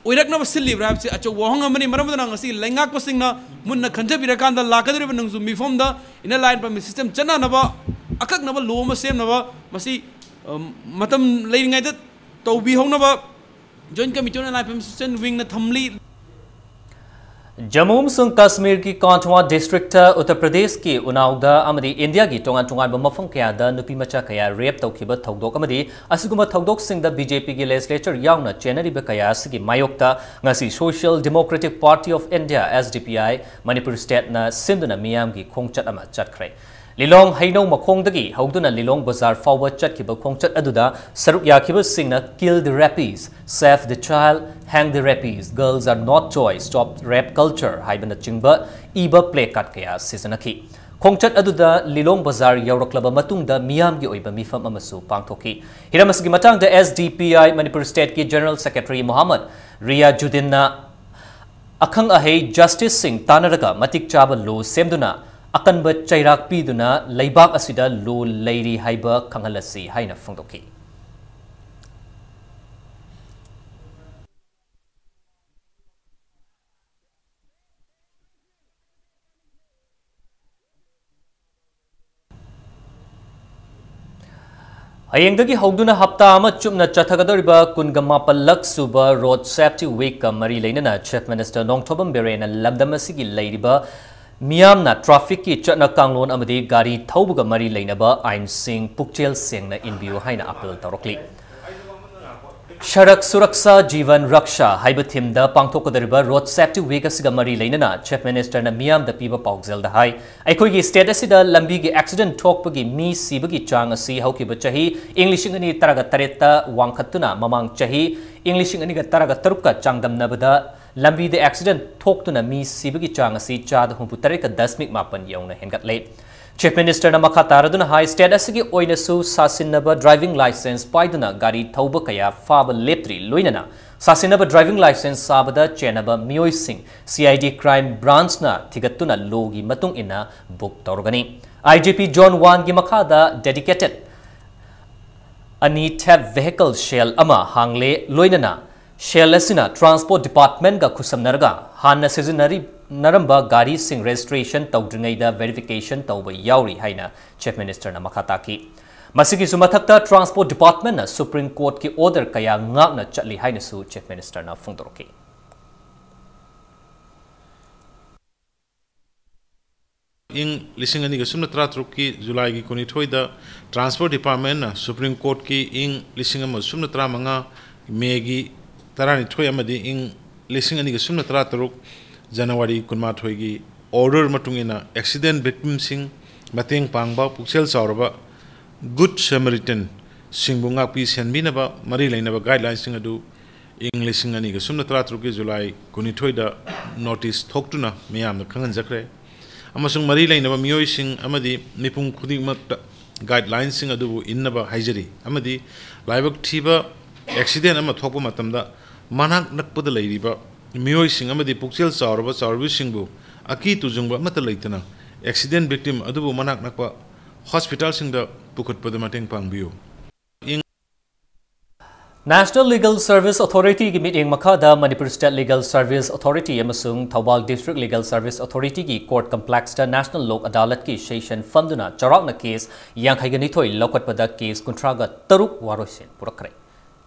ꯑꯣꯏꯔꯛꯅꯕ ꯁꯤꯜꯂꯤꯕ꯭ꯔꯥ ꯍꯥꯏꯕꯁꯤ ꯑꯆꯧꯕ ꯋꯥꯍꯪ ꯑꯃꯅꯤ꯫ ꯃꯔꯝ ꯑꯗꯨꯅ ꯉꯁꯤ ꯂꯩꯉꯥꯛꯄꯁꯤꯡꯅ ꯃꯨꯟꯅ ꯈꯟꯊꯕꯤꯔꯀꯥꯟꯗ ꯂꯥꯛꯀꯗꯧꯔꯤꯕ ꯅꯣꯡꯖꯨ ꯃꯤꯐꯝꯗ Inner Line Permit System ꯆꯠꯅꯅꯕ ꯑꯀꯛꯅꯕ ꯂꯣ ꯑꯃ ꯁꯦꯝꯅꯕ ꯃꯁꯤ, ꯑ, ꯃꯇꯝ ꯂꯩꯔꯤꯉꯩꯗ ꯇꯧꯕꯤꯍꯧꯅꯕ Joint Committee on Inner Line Permit System Wingꯅ ꯊꯝꯂꯤ꯫ ꯖꯝꯃꯨ ꯑꯃꯁꯨꯡ ꯀꯥꯁꯃꯤꯔꯒꯤ ꯀꯥꯟꯊꯋꯥ ꯗꯤꯁꯇ꯭ꯔꯤꯛꯇ ꯎꯠꯇꯔ ꯄ꯭ꯔꯗꯦꯁꯀꯤ ꯎꯅꯥꯎꯗ ꯑꯃꯗꯤ ꯏꯟꯗꯤꯌꯥꯒꯤ ꯇꯣꯉꯥꯟ ꯇꯣꯉꯥꯟꯕ ꯃꯐꯝ ꯀꯌꯥꯗ ꯅꯨꯄꯤ ꯃꯆꯥ ꯀꯌꯥ ꯔꯦꯞ ꯇꯧꯈꯤꯕ ꯊꯧꯗꯣꯛ ꯑꯃꯗꯤ ꯑꯁꯤꯒꯨꯝꯕ ꯊꯧꯗꯣꯛꯁꯤꯡꯗ ꯕꯤ ꯖꯦ ꯄꯤꯒꯤ ꯂꯦꯖꯤꯁꯂꯦꯆꯔ ꯌꯥꯎꯅ ꯆꯦꯟꯅꯔꯤꯕ ꯀꯌꯥ ꯑꯁꯤꯒꯤ ꯃꯥꯌꯣꯛꯇ ꯉꯁꯤ Social Democratic Party of India, S D P I, Manipur ꯁ꯭ꯇꯦꯠꯅ ꯁꯤꯟꯗꯨꯅ ꯃꯤꯌꯥꯝꯒꯤ ꯈꯣꯡꯆꯠ ꯑꯃ ꯆꯠꯈ꯭ꯔꯦ꯫ ꯂꯤꯂꯣꯡ ꯍꯩꯅꯧ ꯃꯈꯣꯡꯗꯒꯤ ꯍꯧꯗꯨꯅ ꯂꯤꯂꯣꯡ ꯕꯖꯥꯔ ꯐꯥꯎꯕ ꯆꯠꯈꯤꯕ ꯈꯣꯡꯆꯠ ꯑꯗꯨꯗ ꯁꯔꯨꯛ ꯌꯥꯈꯤꯕꯁꯤꯡꯅ "Kill the rapists, save the child, hang the rapists, girls are not toys, stop rape culture" ꯍꯥꯏꯕꯅꯆꯤꯡꯕ ꯏꯕ ꯄ꯭ꯂꯦ ꯀꯥꯔꯗ ꯀꯌꯥ ꯁꯤꯖꯤꯟꯅꯈꯤ꯫ ꯈꯣꯡꯆꯠ ꯑꯗꯨꯗ ꯂꯤꯂꯣꯡ ꯕꯖꯥꯔ ꯌꯧꯔꯛꯂꯕ ꯃꯇꯨꯡꯗ ꯃꯤꯌꯥꯝꯒꯤ ꯑꯣꯏꯕ ꯃꯤꯐꯝ ꯑꯃꯁꯨ ꯄꯥꯡꯊꯣꯛꯈꯤ꯫ ꯍꯤꯔꯝ ꯑꯁꯤꯒꯤ ꯃꯇꯥꯡꯗ S D P I Manipur ꯁ꯭ꯇꯦꯠꯀꯤ ꯖꯦꯅꯔꯦꯜ ꯁꯦꯀ꯭ꯔꯦꯇꯔꯤ ꯃꯣꯍꯝꯃꯗ ꯔꯤꯌꯥꯖꯨꯗꯤꯟꯅ ꯑꯈꯪ ꯑꯍꯩ ꯖꯁꯇꯤꯁꯁꯤꯡ ꯇꯥꯟꯅꯔꯒ ꯃꯇꯤꯛ ꯆꯥꯕ ꯂꯣ ꯁꯦꯝꯗꯨꯅ ꯑꯀꯟꯕ ꯆꯩꯔꯥꯛ ꯄꯤꯗꯨꯅ ꯂꯩꯕꯥꯛ ꯑꯁꯤꯗ ꯂꯣ ꯂꯩꯔꯤ ꯍꯥꯏꯕ ꯈꯪꯍꯜꯂꯁꯤ ꯍꯥꯏꯅ ꯐꯣꯡꯗꯣꯛꯈꯤ꯫ ꯍꯌꯦꯡꯗꯒꯤ ꯍꯧꯗꯨꯅ ꯍꯞꯇꯥ ꯑꯃ ꯆꯨꯞꯅ ꯆꯠꯊꯒꯗꯧꯔꯤꯕ ꯀꯨꯟꯒ ꯃꯥꯄꯜꯂꯛ ꯁꯨꯕ ꯔꯣꯗ ꯁꯦꯐꯇꯤ ꯋꯤꯛꯀ ꯃꯔꯤ ꯂꯩꯅꯅ ꯆꯤꯐ ꯃꯤꯅꯤꯁꯇꯔ ꯅꯣꯡꯊꯣꯝꯕꯝ ꯕꯤꯔꯦꯟꯅ ꯂꯝꯗꯝ ꯑꯁꯤꯒꯤ ꯂꯩꯔꯤꯕ ꯃꯤꯌꯥꯝꯅ ꯇ꯭ꯔꯥꯐꯤꯛꯀꯤ ꯆꯠꯅ ꯀꯥꯡꯂꯣꯟ ꯑꯃꯗꯤ ꯒꯥꯔꯤ ꯊꯧꯕꯒ ꯃꯔꯤ ꯂꯩꯅꯕ ꯑꯥꯏꯟꯁꯤꯡ ꯄꯨꯛꯆꯦꯜ ꯁꯦꯡꯅ ꯏꯟꯕꯤꯌꯨ ꯍꯥꯏꯅ ꯑꯥꯄꯤꯜ ꯇꯧꯔꯛꯂꯤ꯫ ꯁꯔꯛ ꯁꯨꯔꯛꯁꯥ ꯖꯤꯕꯟ ꯔꯛꯁꯥ ꯍꯥꯏꯕ ꯊꯤꯝꯗ ꯄꯥꯡꯊꯣꯛꯀꯗꯧꯔꯤꯕ ꯔꯣꯗ ꯁꯦꯐꯇꯤ ꯋꯤꯛ ꯑꯁꯤꯒ ꯃꯔꯤ ꯂꯩꯅꯅ ꯆꯤꯐ ꯃꯤꯅꯤꯁꯇꯔꯅ ꯃꯤꯌꯥꯝꯗ ꯄꯤꯕ ꯄꯥꯎꯖꯦꯜꯗ ꯍꯥꯏ, ꯑꯩꯈꯣꯏꯒꯤ ꯁ꯭ꯇꯦꯠ ꯑꯁꯤꯗ ꯂꯝꯕꯤꯒꯤ ꯑꯦꯛꯁꯤꯗꯦꯟꯠ ꯊꯣꯛꯄꯒꯤ ꯃꯤ ꯁꯤꯕꯒꯤ ꯆꯥꯡ ꯑꯁꯤ ꯍꯧꯈꯤꯕ ꯆꯍꯤ ꯏꯪ ꯂꯤꯁꯤꯡ ꯑꯅꯤ ꯇꯔꯥꯒ ꯇꯔꯦꯠꯇ ꯋꯥꯡꯈꯠꯇꯨꯅ ꯃꯃꯥꯡ ꯆꯍꯤ ꯏꯪ ꯂꯤꯁꯤꯡ ꯑꯅꯤꯒ ꯇꯔꯥꯒ ꯇꯔꯨꯛꯀ ꯆꯥꯡꯗꯝꯅꯕꯗ ꯂꯝꯕꯤꯗ ꯑꯦꯛꯁꯤꯗꯦꯟꯠ ꯊꯣꯛꯇꯨꯅ ꯃꯤ ꯁꯤꯕꯒꯤ ꯆꯥꯡ ꯑꯁꯤ ꯆꯥꯗ ꯍꯨꯝꯐꯨ ꯇꯔꯦꯠꯀ ꯗꯁꯃꯤꯛ ꯃꯥꯄꯟ ꯌꯧꯅ ꯍꯦꯟꯒꯠꯂꯦ꯫ ꯆꯤꯐ ꯃꯤꯅꯤꯁꯇꯔꯅ ꯃꯈꯥ ꯇꯥꯔꯗꯨꯅ ꯍꯥꯏ, ꯁ꯭ꯇꯦꯠ ꯑꯁꯤꯒꯤ ꯑꯣꯏꯅꯁꯨ ꯁꯥꯁꯤꯟꯅꯕ ꯗ꯭ꯔꯥꯏꯚꯤꯡ ꯂꯥꯏꯁꯦꯟꯁ ꯄꯥꯏꯗꯨꯅ ꯒꯥꯔꯤ ꯊꯧꯕ ꯀꯌꯥ ꯐꯥꯕ ꯂꯦꯞꯇ꯭ꯔꯤ, ꯂꯣꯏꯅꯅ ꯁꯥꯁꯤꯟꯅꯕ ꯗ꯭ꯔꯥꯏꯚꯤꯡ ꯂꯥꯏꯁꯦꯟꯁ ꯁꯥꯕꯗ ꯆꯦꯟꯅꯕ ꯃꯤꯑꯣꯏꯁꯤꯡ C I D ꯀ꯭ꯔꯥꯏꯝ ꯕ꯭ꯔꯥꯟꯆꯅ ꯊꯤꯒꯠꯇꯨꯅ ꯂꯣꯒꯤ ꯃꯇꯨꯡ ꯏꯟꯅ ꯕꯨꯛ ꯇꯧꯔꯒꯅꯤ꯫ I G P Zone Oneꯒꯤ ꯃꯈꯥꯗ dedicated ꯑꯅꯤ ꯊꯦꯞ vehicle cell ꯑꯃ ꯍꯥꯡꯂꯦ, ꯂꯣꯏꯅꯅ cell ꯑꯁꯤꯅ ꯇ꯭ꯔꯥꯟꯁꯄꯣꯔꯠ ꯗꯤꯄꯥꯔꯠꯃꯦꯟꯠꯒ ꯈꯨꯠꯁꯝꯅꯔꯒ ꯍꯥꯟꯅ ꯁꯤꯖꯤꯟꯅꯔꯝꯕ ꯒꯥꯔꯤꯁꯤꯡ ꯔꯦꯖꯤꯁꯇ꯭ꯔꯦꯁꯟ ꯇꯧꯗ꯭ꯔꯤꯉꯩꯗ ꯚꯦꯔꯤꯐꯤꯀꯦꯁꯟ ꯇꯧꯕ ꯌꯥꯎꯔꯤ ꯍꯥꯏꯅ ꯆꯤꯐ ꯃꯤꯅꯤꯁꯇꯔꯅ ꯃꯈꯥ ꯇꯥꯈꯤ꯫ ꯃꯁꯤꯒꯤꯁꯨ ꯃꯊꯛꯇ ꯇ꯭ꯔꯥꯟꯁꯄꯣꯔꯠ ꯗꯤꯄꯥꯔꯠꯃꯦꯟꯠꯅ ꯁꯨꯄ꯭ꯔꯤꯝ ꯀꯣꯔꯠꯀꯤ ꯑꯣꯔꯗꯔ ꯀꯌꯥ ꯉꯥꯛꯅ ꯆꯠꯂꯤ ꯍꯥꯏꯅꯁꯨ ꯆꯤꯐ ꯃꯤꯅꯤꯁꯇꯔꯅ ꯐꯣꯡꯗꯣꯔꯛꯈꯤ꯫ ꯏꯪ ꯂꯤꯁꯤꯡ ꯑꯅꯤꯒ ꯁꯨꯞꯅ ꯇꯔꯥꯇꯔꯨꯛꯀꯤ ꯖꯨꯂꯥꯏꯒꯤ ꯀꯨꯟꯅꯤꯊꯣꯏꯗ Transport Departmentꯅ Supreme Courtꯀꯤ ꯏꯪ ꯂꯤꯁꯤꯡ ꯑꯃ ꯁꯨꯞꯅ ꯇꯔꯥꯃꯉꯥ ꯃꯦꯒꯤ ꯇꯔꯥꯅꯤꯊꯣꯏ ꯑꯃꯗꯤ ꯏꯪ ꯂꯤꯁꯤꯡ ꯑꯅꯤꯒ ꯁꯨꯞꯅ ꯇꯔꯥꯇꯔꯨꯛ ꯖꯅꯋꯥꯔꯤ ꯀꯨꯟꯃꯥꯊꯣꯏꯒꯤ order ꯃꯇꯨꯡ ꯏꯟꯅ accident victimꯁꯤꯡ ꯃꯇꯦꯡ ꯄꯥꯡꯕ ꯄꯨꯛꯆꯦꯜ ꯆꯥꯎꯔꯕ Good Samaritanꯁꯤꯡꯕꯨ ꯉꯥꯛꯄꯤ ꯁꯦꯟꯕꯤꯅꯕ ꯃꯔꯤ ꯂꯩꯅꯕ guidelinesꯁꯤꯡ ꯑꯗꯨ ꯏꯪ ꯂꯤꯁꯤꯡ ꯑꯅꯤꯒ ꯁꯨꯞꯅ ꯇꯔꯥꯇꯔꯨꯛꯀꯤ ꯖꯨꯂꯥꯏ ꯀꯨꯟꯅꯤꯊꯣꯏꯗ notice ꯊꯣꯛꯇꯨꯅ ꯃꯤꯌꯥꯝꯗ ꯈꯪꯍꯟꯖꯈ꯭ꯔꯦ꯫ ꯑꯃꯁꯨꯡ ꯃꯔꯤ ꯂꯩꯅꯕ ꯃꯤꯑꯣꯏꯁꯤꯡ ꯑꯃꯗꯤ ꯃꯤꯄꯨꯝ ꯈꯨꯗꯤꯡꯃꯛꯇ guidelinesꯁꯤꯡ ꯑꯗꯨꯕꯨ ꯏꯟꯅꯕ ꯍꯥꯏꯖꯔꯤ꯫ ꯑꯃꯗꯤ ꯂꯥꯏꯕꯛ ꯊꯤꯕ accident ꯑꯃ ꯊꯣꯛꯄ ꯃꯇꯝꯗ ꯃꯅꯥꯛ ꯅꯛꯄꯗ ꯂꯩꯔꯤꯕ ꯃꯤꯑꯣꯏꯁꯤꯡ ꯑꯃꯗꯤ ꯄꯨꯛꯆꯦꯜ ꯆꯥꯎꯔꯕ ꯆꯥꯎꯔꯕꯤꯁꯤꯡꯕꯨ ꯑꯀꯤ ꯇꯨꯖꯨꯡꯕ ꯑꯃꯠꯇ ꯂꯩꯇꯅ accident victim ꯑꯗꯨꯕꯨ ꯃꯅꯥꯛ ꯅꯛꯄ hospitalꯁꯤꯡꯗ ꯄꯨꯈꯠꯄꯗ ꯃꯇꯦꯡ ꯄꯥꯡꯕꯤꯌꯨ꯫ ꯏꯪ National Legal Service Authorityꯒꯤ ꯃꯤꯠꯌꯦꯡ ꯃꯈꯥꯗ Manipur State Legal Service Authority ꯑꯃꯁꯨꯡ Thoubal District Legal Service Authorityꯒꯤ court complexꯇ National Lok Adalatꯀꯤ session ꯐꯝꯗꯨꯅ ꯆꯥꯎꯔꯥꯛꯅ case ꯌꯥꯡꯈꯩꯒ ꯅꯤꯊꯣꯏ ꯂꯧꯈꯠꯄꯗ case ꯀꯨꯟꯊ꯭ꯔꯥꯒ ꯇꯔꯨꯛ ꯋꯥꯔꯣꯏꯁꯤꯟ ꯄꯨꯔꯛꯈ꯭ꯔꯦ꯫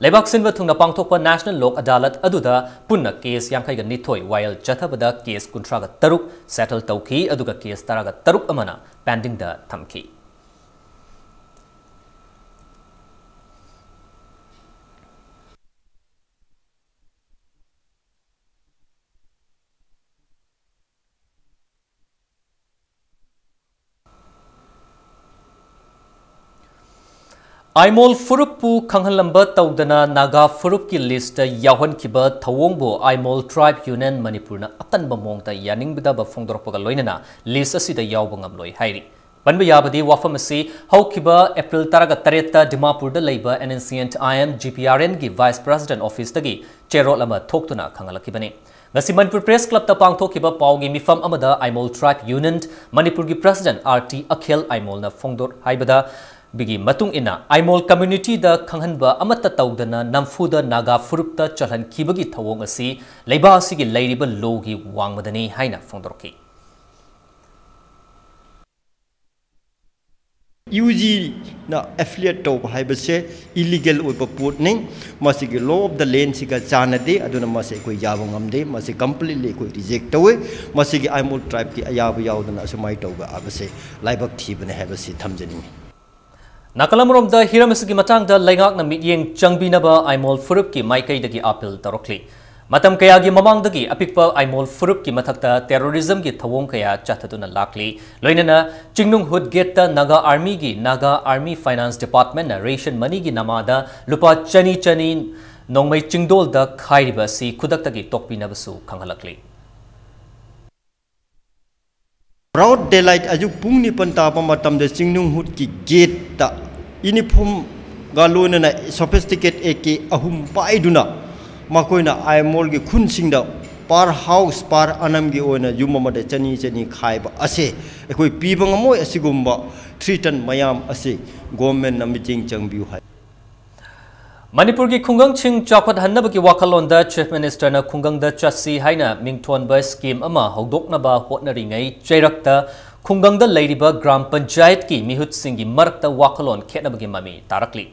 ꯂꯩꯕꯥꯛ ꯁꯤꯟꯕ ꯊꯨꯡꯅ ꯄꯥꯡꯊꯣꯛꯄ National Lok Adalat ꯑꯗꯨꯗ ꯄꯨꯟꯅ case ꯌꯥꯡꯈꯩꯒ ꯅꯤꯊꯣꯏ ꯋꯥꯌꯦꯜ ꯆꯠꯊꯕꯗ case ꯀꯨꯟꯊ꯭ꯔꯥꯒ ꯇꯔꯨꯛ settle ꯇꯧꯈꯤ, ꯑꯗꯨꯒ case ꯇꯔꯥꯒ ꯇꯔꯨꯛ ꯑꯃꯅ pendingꯗ ꯊꯝꯈꯤ꯫ ꯑꯥꯏꯃꯣꯜ ꯐꯨꯔꯨꯞꯄꯨ ꯈꯪꯍꯜꯂꯝꯕ ꯇꯧꯗꯅ ꯅꯥꯒꯥ ꯐꯨꯔꯨꯞꯀꯤ listꯇ ꯌꯥꯎꯍꯟꯈꯤꯕ ꯊꯧꯑꯣꯡꯕꯨ ꯑꯥꯏꯃꯣꯜ Tribe Union ꯃꯅꯤꯄꯨꯔꯅ ꯑꯀꯟꯕ ꯃꯑꯣꯡꯗ ꯌꯥꯅꯤꯡꯗꯕ ꯐꯣꯡꯗꯣꯔꯛꯄꯒ ꯂꯣꯏꯅꯅ list ꯑꯁꯤꯗ ꯌꯥꯎꯕ ꯉꯝꯂꯣꯏ ꯍꯥꯏꯔꯤ꯫ ꯄꯟꯕ ꯌꯥꯕꯗꯤ, ꯋꯥꯐꯝ ꯑꯁꯤ ꯍꯧꯈꯤꯕ April ꯇꯔꯥꯒ ꯇꯔꯦꯠꯇ ꯗꯤꯃꯥꯄꯨꯔꯗ ꯂꯩꯕ N N C N I M G P R Nꯒꯤ Vice President Officeꯇꯒꯤ ꯆꯦꯔꯣꯜ ꯑꯃ ꯊꯣꯛꯇꯨꯅ ꯈꯪꯍꯜꯂꯛꯈꯤꯕꯅꯤ꯫ ꯉꯁꯤ ꯃꯅꯤꯄꯨꯔ Press Clubꯇ ꯄꯥꯡꯊꯣꯛꯈꯤꯕ ꯄꯥꯎꯒꯤ ꯃꯤꯐꯝ ꯑꯃꯗ ꯑꯥꯏꯃꯣꯜ Tribe Union ꯃꯅꯤꯄꯨꯔꯒꯤ President R T ꯑꯈꯤꯜ ꯑꯥꯏꯃꯣꯜꯅ ꯐꯣꯡꯗꯣꯛ ꯍꯥꯏꯕꯗ, ꯕꯤꯒꯤ ꯃꯇꯨꯡ ꯏꯟꯅ, ꯑꯥꯏꯃꯣꯜ communityꯗ ꯈꯪꯍꯟꯕ ꯑꯃꯠꯇ ꯇꯧꯗꯅ ꯅꯝꯐꯨꯗ ꯅꯥꯒꯥ ꯐꯨꯔꯨꯞꯇ ꯆꯜꯍꯟꯈꯤꯕꯒꯤ ꯊꯧꯑꯣꯡ ꯑꯁꯤ ꯂꯩꯕꯥꯛ ꯑꯁꯤꯒꯤ ꯂꯩꯔꯤꯕ lawꯒꯤ ꯋꯥꯡꯃꯗꯅꯤ ꯍꯥꯏꯅ ꯐꯣꯡꯗꯣꯔꯛꯈꯤ꯫ UGꯅ affiliate ꯇꯧꯕ ꯍꯥꯏꯕꯁꯦ illegal ꯑꯣꯏꯕ ꯄꯣꯠꯅꯤ꯫ ꯃꯁꯤꯒꯤ law of the landꯁꯤꯒ ꯆꯥꯟꯅꯗꯦ꯫ ꯑꯗꯨꯅ ꯃꯁꯤ ꯑꯩꯈꯣꯏ ꯌꯥꯕ ꯉꯝꯗꯦ꯫ ꯃꯁꯤ completely ꯑꯩꯈꯣꯏ reject ꯇꯧꯋꯦ꯫ ꯃꯁꯤꯒꯤ ꯑꯥꯏꯃꯣꯜ tribeꯀꯤ ꯑꯌꯥꯕ ꯌꯥꯎꯗꯅ ꯑꯁꯨꯃꯥꯏꯅ ꯇꯧꯕ ꯍꯥꯏꯕꯁꯦ ꯂꯥꯏꯕꯛ ꯊꯤꯕꯅꯦ ꯍꯥꯏꯕꯁꯤ ꯊꯝꯖꯅꯤꯡꯉꯤ꯫ ꯅꯥꯀꯜ ꯑꯃꯔꯣꯝꯗ ꯍꯤꯔꯝ ꯑꯁꯤꯒꯤ ꯃꯇꯥꯡꯗ ꯂꯩꯉꯥꯛꯅ ꯃꯤꯠꯌꯦꯡ ꯆꯪꯕꯤꯅꯕ ꯑꯥꯏꯃꯣꯜ ꯐꯨꯔꯨꯞꯀꯤ ꯃꯥꯏꯀꯩꯗꯒꯤ appeal ꯇꯧꯔꯛꯂꯤ꯫ ꯃꯇꯝ ꯀꯌꯥꯒꯤ ꯃꯃꯥꯡꯗꯒꯤ ꯑꯄꯤꯛꯄ ꯑꯥꯏꯃꯣꯜ ꯐꯨꯔꯨꯞꯀꯤ ꯃꯊꯛꯇ terrorismꯒꯤ ꯊꯧꯑꯣꯡ ꯀꯌꯥ ꯆꯠꯊꯗꯨꯅ ꯂꯥꯛꯂꯤ꯫ ꯂꯣꯏꯅꯅ ꯆꯤꯡꯅꯨꯡ ꯍꯨꯠ gateꯇ Naga Armyꯒꯤ Naga Army Finance Departmentꯅ ration moneyꯒꯤ ꯅꯃꯥꯗ ꯂꯨꯄꯥ ꯆꯅꯤ ꯆꯅꯤ ꯅꯣꯡꯃꯩ ꯆꯤꯡꯗꯣꯜꯗ ꯈꯥꯏꯔꯤꯕ ꯑꯁꯤ ꯈꯨꯗꯛꯇꯒꯤ ꯇꯣꯛꯄꯤꯅꯕꯁꯨ ꯈꯪꯍꯜꯂꯛꯂꯤ꯫ Broad daylight ꯑꯌꯨꯛ ꯄꯨꯡ ꯅꯤꯄꯥꯟ ꯇꯥꯕ ꯃꯇꯝꯗ ꯆꯤꯡꯅꯨꯡ ꯍꯨꯠꯀꯤ gateꯇ uniformꯒ ꯂꯣꯏꯅꯅ sophisticated AK ꯑꯍꯨꯝ ꯄꯥꯏꯗꯨꯅ ꯃꯈꯣꯏꯅ ꯑꯥꯏꯃꯣꯜꯒꯤ ꯈꯨꯟꯁꯤꯡꯗ per house, per annumꯒꯤ ꯑꯣꯏꯅ ꯌꯨꯝ ꯑꯃꯗ ꯆꯅꯤ ꯆꯅꯤ ꯈꯥꯏꯕ ꯑꯁꯦ ꯑꯩꯈꯣꯏ ꯄꯤꯕ ꯉꯝꯃꯣꯏ꯫ ꯑꯁꯤꯒꯨꯝꯕ threaten ꯃꯌꯥꯝ ꯑꯁꯤ governmentꯅ ꯃꯤꯠꯌꯦꯡ ꯆꯪꯕꯤꯌꯨ ꯍꯥꯏ꯫ ꯃꯅꯤꯄꯨꯔꯒꯤ ꯈꯨꯡꯒꯪꯁꯤꯡ ꯆꯥꯎꯈꯠꯍꯟꯅꯕꯒꯤ ꯋꯥꯈꯜꯂꯣꯟꯗ Chief Ministerꯅ ꯈꯨꯡꯒꯪꯗ ꯆꯠꯁꯤ ꯍꯥꯏꯅ ꯃꯤꯡꯊꯣꯟꯕ scheme ꯑꯃ ꯍꯧꯗꯣꯛꯅꯕ ꯍꯣꯠꯅꯔꯤꯉꯩ ꯆꯩꯔꯛꯇ ꯈꯨꯡꯒꯪꯗ ꯂꯩꯔꯤꯕ ꯒ꯭ꯔꯥꯝ ꯄꯟꯆꯥꯌꯠꯀꯤ ꯃꯤꯍꯨꯠꯁꯤꯡꯒꯤ ꯃꯔꯛꯇ ꯋꯥꯈꯜꯂꯣꯟ ꯈꯦꯠꯅꯕꯒꯤ ꯃꯃꯤ ꯇꯥꯔꯛꯂꯤ꯫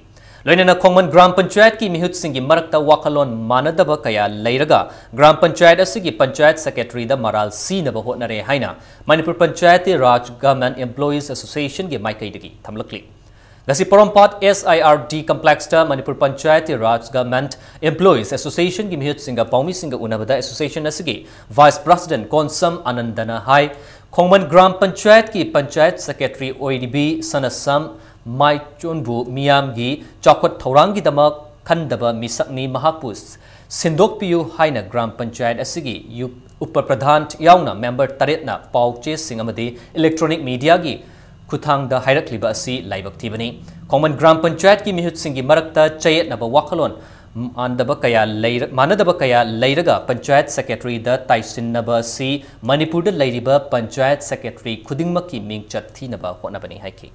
ꯂꯣꯏꯅꯅ ꯈꯣꯡꯃꯟ ꯒ꯭ꯔꯥꯝ ꯄꯟꯆꯥꯌꯠꯀꯤ ꯃꯤꯍꯨꯠꯁꯤꯡꯒꯤ ꯃꯔꯛꯇ ꯋꯥꯈꯜꯂꯣꯟ ꯃꯥꯟꯅꯗꯕ ꯀꯌꯥ ꯂꯩꯔꯒ ꯒ꯭ꯔꯥꯝ ꯄꯟꯆꯥꯌꯠ ꯑꯁꯤꯒꯤ ꯄꯟꯆꯥꯌꯠ secretaryꯗ ꯃꯔꯥꯜ ꯁꯤꯅꯕ ꯍꯣꯠꯅꯔꯦ ꯍꯥꯏꯅ ꯃꯅꯤꯄꯨꯔ ꯄꯟꯆꯥꯌꯠꯇꯤ ꯔꯥꯖ Government Employees Associationꯒꯤ ꯃꯥꯏꯀꯩꯗꯒꯤ ꯊꯝꯂꯛꯂꯤ꯫ ꯉꯁꯤ ꯄꯣꯔꯣꯝꯄꯥꯠ SIRD complexꯇ ꯃꯅꯤꯄꯨꯔ ꯄꯟꯆꯥꯌꯠꯇꯤ ꯔꯥꯖ Government Employees Associationꯒꯤ ꯃꯤꯍꯨꯠꯁꯤꯡꯒ ꯄꯥꯎꯃꯤꯁꯤꯡꯒ ꯎꯅꯕꯗ association ꯑꯁꯤꯒꯤ vice president ꯀꯣꯟꯁꯝ ꯑꯅꯟꯗꯅ ꯍꯥꯏ, ꯈꯣꯡꯃꯟ ꯒ꯭ꯔꯥꯝ ꯄꯟꯆꯥꯌꯠꯀꯤ ꯄꯟꯆꯥꯌꯠ secretary ꯑꯣꯏꯔꯤꯕꯤ ꯁꯅꯁꯝ ꯃꯥꯏꯆꯣꯟꯕꯨ ꯃꯤꯌꯥꯝꯒꯤ ꯆꯥꯎꯈꯠ ꯊꯧꯔꯥꯡꯒꯤꯗꯃꯛ ꯈꯟꯗꯕ ꯃꯤꯁꯛꯅꯤ, ꯃꯍꯥꯛꯄꯨ ꯁꯤꯟꯗꯣꯛꯄꯤꯌꯨ ꯍꯥꯏꯅ ꯒ꯭ꯔꯥꯝ ꯄꯟꯆꯥꯌꯠ ꯑꯁꯤꯒꯤ ꯌꯨ-, ꯎꯄ ꯄ꯭ꯔꯙꯥꯟ ꯌꯥꯎꯅ member ꯇꯔꯦꯠꯅ ꯄꯥꯎ ꯆꯦꯁꯤꯡ ꯑꯃꯗꯤ electronic mediaꯒꯤ ꯈꯨꯠꯊꯥꯡꯗ ꯍꯥꯏꯔꯛꯂꯤꯕ ꯑꯁꯤ ꯂꯥꯏꯕꯛ ꯊꯤꯕꯅꯤ꯫ ꯈꯣꯡꯃꯟ ꯒ꯭ꯔꯥꯝ ꯄꯟꯆꯥꯌꯠꯀꯤ ꯃꯤꯍꯨꯠꯁꯤꯡꯒꯤ ꯃꯔꯛꯇ ꯆꯌꯦꯠꯅꯕ ꯋꯥꯈꯜꯂꯣꯟ ꯃꯥꯟꯗꯕ ꯀꯌꯥ ꯂꯩꯔ-, ꯃꯥꯟꯅꯗꯕ ꯀꯌꯥ ꯂꯩꯔꯒ ꯄꯟꯆꯥꯌꯠ secretaryꯗ ꯇꯥꯏꯁꯤꯟꯅꯕ ꯑꯁꯤ ꯃꯅꯤꯄꯨꯔꯗ ꯂꯩꯔꯤꯕ ꯄꯟꯆꯥꯌꯠ secretary ꯈꯨꯗꯤꯡꯃꯛꯀꯤ ꯃꯤꯡꯆꯠ ꯊꯤꯅꯕ ꯍꯣꯠꯅꯕꯅꯤ ꯍꯥꯏꯈꯤ꯫